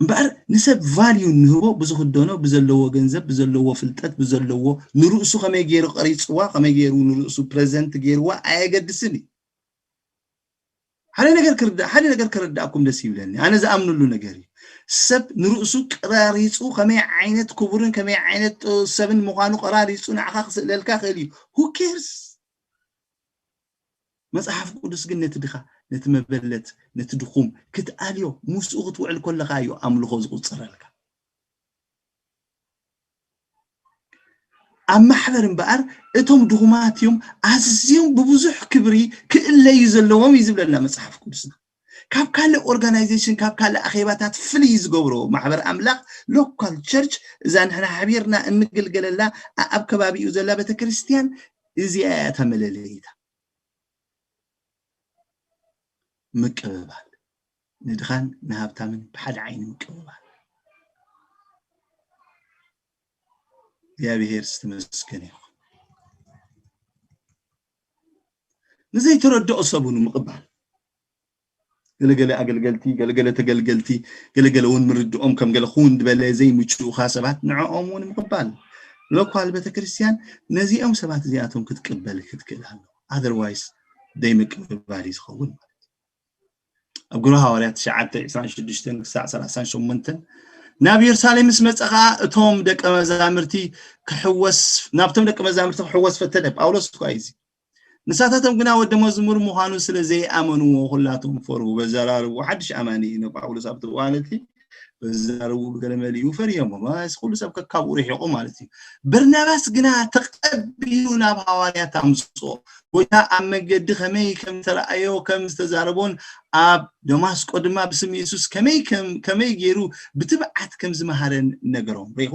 እምበኣር ንሰብ ቫልዩ እንህቦ ብዝኽደኖ፣ ብዘለዎ ገንዘብ፣ ብዘለዎ ፍልጠት፣ ብዘለዎ ንርእሱ ከመይ ገይሩ ቀሪጽዋ፣ ከመይ ገይሩ ንርእሱ ፕረዘንት ገይርዋ ኣየገድስን እዩ። ሓደ ነገር ክርዳ ሓደ ነገር ከረዳእኩም ደስ ይብለኒ። ኣነ ዝኣምነሉ ነገር እዩ። ሰብ ንርእሱ ቀራሪጹ ከመይ ዓይነት ክቡርን ከመይ ዓይነት ጥበብ ሰብን ምዃኑ ቀራሪጹ ንዓኻ ክስእለልካ ክእል እዩ። Who cares? መጽሓፍ ቅዱስ ግን ነቲ ድኻ፣ ነቲ መበለት፣ ነቲ ድኹም ክትኣልዮ ምስኡ ክትውዕል ከለኻ እዩ ኣምልኾ ዝቁጽረልካ። ኣብ ማሕበር እምበኣር እቶም ድኹማት እዮም ኣዝዮም ብብዙሕ ክብሪ ክእለዩ ዘለዎም እዩ ዝብለና መጽሓፍ ቅዱስና። ካብ ካልእ ኦርጋናይዜሽን ካብ ካልእ ኣኼባታት ፍልይ ዝገብሮ ማሕበር ኣምላኽ ሎካል ቸርች እዛ ንሕና ሓቢርና እንግልገለላ ኣብ ከባቢኡ ዘላ ቤተክርስትያን እዚኣ እያ እታ መለለይታ። ምቅብባል ንድኻን ንሃብታምን ብሓደ ዓይኒ ምቅብባል። እግዚኣብሔር ዝተመስገነ ይኹን። ንዘይተረድኦ ሰብ እውን ምቕባል። ገለገለ ኣገልገልቲ፣ ገለገለ ተገልገልቲ፣ ገለገለ እውን ምርድኦም ከም ገለ ክውን ዝበለ ዘይምችኡኻ ሰባት ንዕኦም እውን ምቕባል። ሎኳል ቤተክርስትያን ነዚኦም ሰባት እዚኣቶም ክትቅበል ክትክእል ኣለዎ። ኣዘርዋይስ ደይ ምቅብባል እዩ ዝኸውን ማለት እዩ። ኣብ ግብረ ሃዋርያት ትሽዓተ ዕስራን ሽዱሽተን ክሳዕ ሰላሳን ሸሞንተን ናብ ኢየሩሳሌም ምስ መጸ ኸኣ እቶም ደቀ መዛምርቲ ክሕወስ ናብቶም ደቀ መዛምርቲ ክሕወስ ፈተነ። ጳውሎስ እኳ እዩ እዚ። ንሳታቶም ግና ወዲ መዝሙር ምዃኑ ስለ ዘይኣመንዎ ኩላቶም ፈርሁ። በዘራርቡ ሓድሽ ኣማኒ እዩ ንጳውሎስ ኣብቲ እዋን እቲ በዘራርቡ ገለ መሊኡ ፈርዮም። እዚ ኩሉ ሰብ ከካብኡ ርሒቑ ማለት እዩ። በርናባስ ግና ተቐቢሉ ናብ ሃዋርያት ኣምጽኦ። ጎይታ ኣብ መገዲ ከመይ ከም ዝተረኣዮ ከም ዝተዛረቦን ኣብ ደማስቆ ድማ ብስም የሱስ ከመይ ከም ከመይ ገይሩ ብትብዓት ከም ዝመሃረን ነገሮም። ሪኹ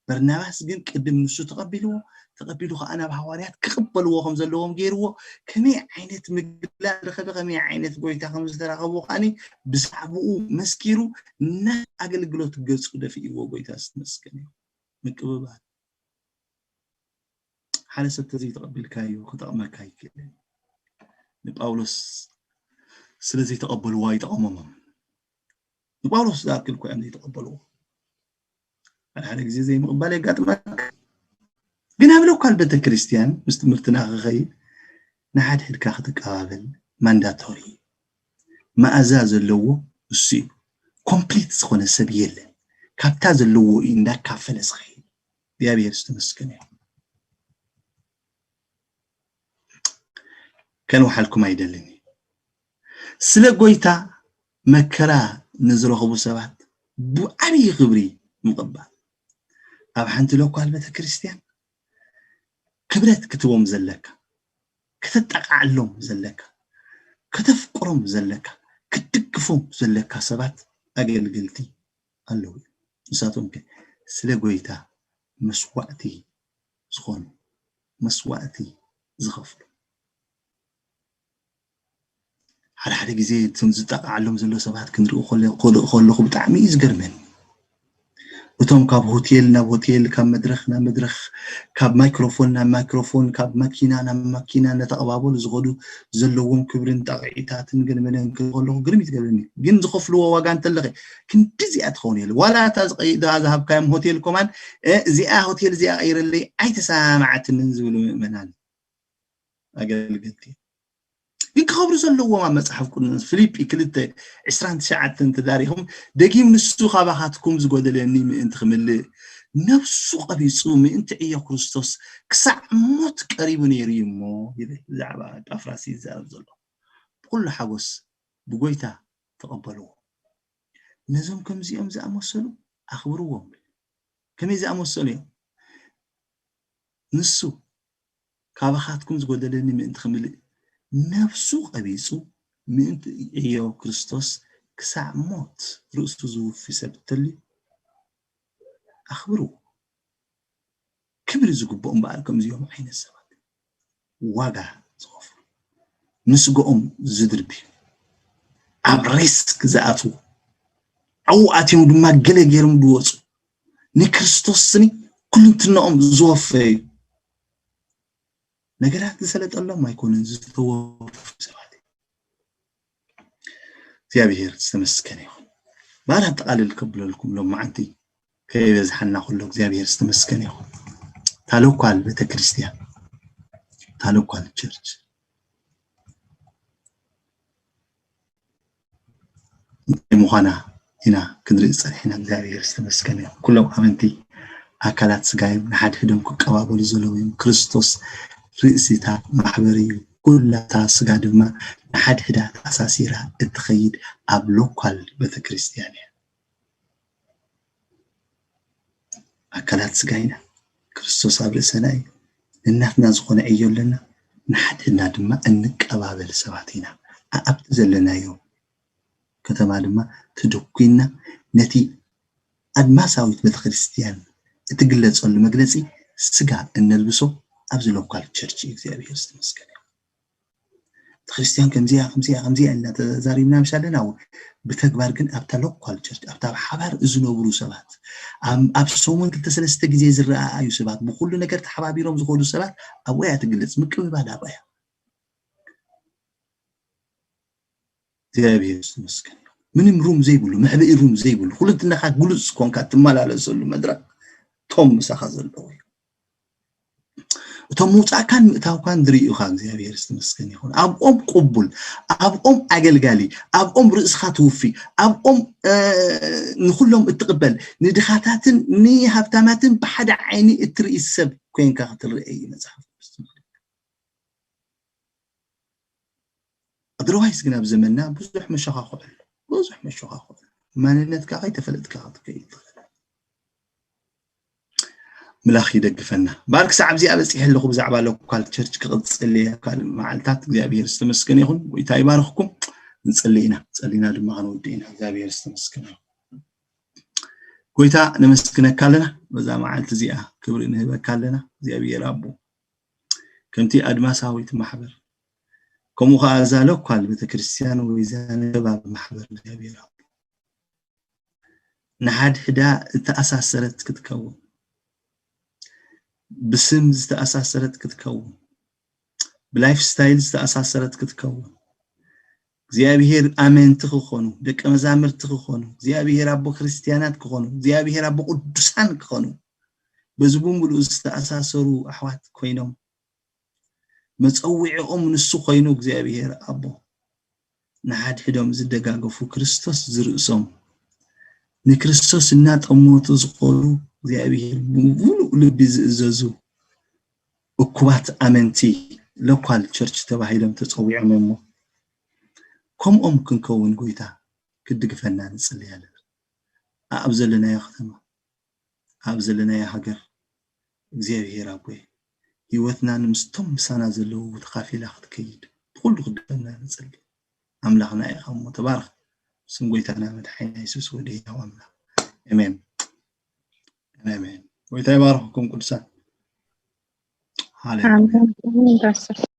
በርናባስ ግን ቅድም ንሱ ተቐቢልዎ፣ ተቐቢሉ ከኣ ናብ ሃዋርያት ክቕበልዎ ከም ዘለዎም ገይርዎ። ከመይ ዓይነት ምግላ ዝረኸበ፣ ከመይ ዓይነት ጎይታ ከም ዝተረኸቡ ከኣኒ ብዛዕባኡ መስኪሩ ናብ ኣገልግሎት ገጹ ደፊእዎ። ጎይታ ዝተመስገነ ይኹን። ምቅብባል ሓደ ሰብ ተዘይተቐቢልካዮ ክጠቕመካ ይክእል። ንጳውሎስ ስለ ዘይተቐበልዎ ኣይጠቐሞም። ንጳውሎስ ዝኣክል እኮ እዮም ዘይተቐበልዎ። ሓደ ሓደ ግዜ ዘይምቕባል የጋጥመካ። ግን ኣብ ሎካል ቤተ ክርስቲያን ምስ ትምህርትና ክኸይድ ንሓድሕድካ ክትቀባበል ማንዳቶሪ እዩ። መኣዛ ዘለዎ እሱ እዩ። ኮምፕሊት ዝኾነ ሰብ የለን። ካብታ ዘለዎ እዩ እንዳካፈለ ዝኸይድ። እግዚኣብሔር ዝተመስገነ እዩ። ከንውሓልኩም ኣይደልን እዩ። ስለ ጎይታ መከራ ንዝረኽቡ ሰባት ብዓብዪ ክብሪ ምቕባል። ኣብ ሓንቲ ሎኳል ቤተ ክርስቲያን ክብረት ክትቦም ዘለካ፣ ከተጠቃዕሎም ዘለካ፣ ከተፍቅሮም ዘለካ፣ ክትድግፎም ዘለካ ሰባት ኣገልግልቲ ኣለዉ እዮም። ንሳቶም ከ ስለ ጎይታ መስዋዕቲ ዝኾኑ፣ መስዋዕቲ ዝኸፍሉ። ሓደ ሓደ ግዜ እቶም ዝጠቃዓሎም ዘሎ ሰባት ክንርኢ ከለ- ከለ- ከለኹ ብጣዕሚ እዩ ዝገርመኒ። እቶም ካብ ሆቴል ናብ ሆቴል፣ ካብ መድረኽ ናብ መድረኽ፣ ካብ ማይክሮፎን ናብ ማይክሮፎን፣ ካብ ማኪና ናብ ማኪና እናተቐባበሉ ዝኸዱ ዘለዎም ክብርን ጣቕዒታትን ገለመለን ክርኢ ከለኹ ግርም እዩ ዝገብረኒ። ግን ዝኸፍልዎ ዋጋ እንተለኸ ክንድዚኣ ትኸውን የለ። ዋላ እታ ዝቐይ- እዛ ዝሃብካዮም ሆቴል ኮማን፣ "እ፣ እዚኣ ሆቴል እዚኣ ቀይረለይ ኣይተሰማማዓትንን" ዝብሉ ምእመናን ኣገልገልቲ። ግን ክኸብሩ ዘለዎም ኣብ መጽሓፍ ቅዱስ ፊልጲ ክልተ ዕስራን ትሽዓተን ተዳሪኹም፣ ደጊም ንሱ ካባኻትኩም ዝጎደለኒ ምእንቲ ክምልእ ነፍሱ ቀቢጹ ምእንቲ ዕዮ ክርስቶስ ክሳዕ ሞት ቀሪቡ ነይሩ እዩ እሞ ይብል። ብዛዕባ ጳፍራሲ ይዛረብ ዘሎ ብኩሉ ሓጎስ ብጎይታ ተቐበልዎ። ነዞም ከምዚኦም ዝኣመሰሉ ኣኽብርዎም። ከመይ ዝኣመሰሉ እዮም? ንሱ ካባኻትኩም ዝጎደለኒ ምእንቲ ክምልእ ነፍሱ ቀቢጹ ምእንቲ ዕዮ ክርስቶስ ክሳዕ ሞት ርእሱ ዝውፊ ሰብ እንተልዩ ኣኽብርዎ። ክብሪ ዝግብኦም እምበኣር ከምዚኦም ዓይነት ሰባት ዋጋ ዝኸፍሉ፣ ንስግኦም ዝድርብዩ፣ ኣብ ሪስክ ዝኣትዉ፣ ኣብኡ ኣትዮም ድማ ገለ ገይሮም ዝወፁ፣ ንክርስቶስ ስኒ ኩልንትናኦም ዝወፈዩ፣ ነገራት ዝሰለጠሎም ኣይኮኑን ዝተወፈዩ ሰባት እዮም። እግዚኣብሔር ዝተመስገነ ይኹን። በዓል ኣጠቓልል ከብለልኩም ሎም መዓንቲ ከይበዝሓና ኩሎ እግዚኣብሔር ዝተመስገነ ይኹን። እታ ሎኳል ቤተክርስትያን፣ እታ ሎኳል ቸርች እንታይ ምዃና ኢና ክንርኢ ዝጸኒሕና። እግዚኣብሔር ዝተመስገነ ይኹን። ኩሎም ኣመንቲ ኣካላት ስጋ እዮም፣ ንሓድሕዶም ክቀባበሉ ዘለዎም እዮም። ክርስቶስ ርእሲታ ማሕበር እዩ። ኩላታ ስጋ ድማ ንሓድሕዳ ተኣሳሲራ እትኸይድ ኣብ ሎኳል ቤተክርስትያን እያ። ኣካላት ስጋ ኢና። ክርስቶስ ኣብ ርእሰና እዩ። ንናትና ዝኾነ ዕዮ ኣለና፣ ንሓድሕድና ድማ እንቀባበል ሰባት ኢና። ኣኣብቲ ዘለናዮ ከተማ ድማ ተደኲንና ነቲ ኣድማሳዊት ቤተክርስትያን እትግለጸሉ መግለጺ ስጋ እነልብሶ ኣብዚ ሎካል ቸርች እዩ። እግዚኣብሔር ዝተመስገነ ይኹን። ቤተክርስትያን ከምዚያ ከምዚያ ከምዚያ ኢልና ተዛሪብና ምሽ ኣለና እውን ብተግባር ግን ኣብታ ሎካል ቸርች ኣብታ ኣብ ሓባር ዝነብሩ ሰባት ኣብ- ኣብ ሰሙን ክልተ ሰለስተ ግዜ ዝረኣኣዩ ሰባት ብኩሉ ነገር ተሓባቢሮም ዝኸዱ ሰባት ኣብኡ እያ ትግለጽ። ምቅብባል ኣብኡ እያ። እግዚኣብሔር ዝተመስገን ይኹን። ምንም ሩም ዘይብሉ፣ መሕብኢ ሩም ዘይብሉ፣ ኩልንትናኻ ግሉጽ ኮንካ ትመላለሰሉ መድረኽ፣ ቶም ምሳኻ ዘለዉ እዩ። እቶም ምውጻእካን ምእታውካን ዝርእዩኻ እግዚኣብሔር ዝተመስገን ይኹን። ኣብኦም ቅቡል፣ ኣብኦም ኣገልጋሊ፣ ኣብኦም ርእስኻ ትውፊ፣ ኣብኦም ንኩሎም እትቕበል፣ ንድኻታትን ንሃብታማትን ብሓደ ዓይኒ እትርኢ ሰብ ኮንካ ክትረአ እዩ መጽሓፍ ቅዱስ። ኣድርዋይስ ግን ኣብ ዘመንና ብዙሕ መሸኻኽዕሉ ብዙሕ መሸኻኽዕሉ ማንነትካ ከይተፈለጥካ ክትከይድ ትኽእል። ምላኽ ይደግፈና። ባር ክሳዕ ኣብዚኣ በፂሐ ኣለኹ ብዛዕባ ሎካል ቸርች ክቕፅል እየ። ካልእ መዓልታት እግዚኣብሔር ዝተመስገነ ይኹን። ጎይታ ይባርኽኩም። ንፅሊ ኢና፣ ፀሊና ድማ ክንውድእ ኢና። እግዚኣብሔር ዝተመስገነ ይኹን። ጎይታ ነመስግነካ ኣለና። በዛ መዓልቲ እዚኣ ክብሪ ንህበካ ኣለና። እግዚኣብሔር ኣቦ ከምቲ ኣድማሳዊት ማሕበር ከምኡ ከዓ እዛ ሎካል ቤተክርስትያን ወይ እዛ ከባቢ ማሕበር እግዚኣብሔር ኣቦ ንሓድሕዳ ዝተኣሳሰረት ክትከውን ብስም ዝተኣሳሰረት ክትከውን ብላይፍ ስታይል ዝተኣሳሰረት ክትከውን እግዚኣብሔር ኣመንቲ ክኾኑ ደቂ መዛምርቲ ክኾኑ እግዚኣብሔር ኣቦ ክርስትያናት ክኾኑ እግዚኣብሔር ኣቦ ቅዱሳን ክኾኑ በዚ ብምሉኡ ዝተኣሳሰሩ ኣሕዋት ኮይኖም መፀዊዒኦም ንሱ ኮይኑ እግዚኣብሔር ኣቦ ንሓድሕዶም ዝደጋገፉ ክርስቶስ ዝርእሶም ንክርስቶስ እናጠመቱ ዝኾኑ እግዚኣብሔር ብምሉእ ልቢ ዝእዘዙ እኩባት ኣመንቲ ሎካል ቸርች ተባሂሎም ተፀዊዖም እሞ ከምኦም ክንከውን ጎይታ ክድግፈና ንፅልይ ኣለና ኣብ ዘለናዮ ከተማ ኣብ ዘለናዮ ሃገር እግዚኣብሔር ኣቦይ ህይወትና ንምስቶም ምሳና ዘለዉ ተኻፊላ ክትከይድ ብኩሉ ክድፈና ንፅሊ ኣምላኽና ኢኻ እሞ ተባረኽ ስም ጎይታና መድሓኒና የሱስ ወዲ ህያው ኣምላኽ ኣሜን ኣሜን ጎይታ ይባርኽኩም ቅዱሳን ሃሌሉያ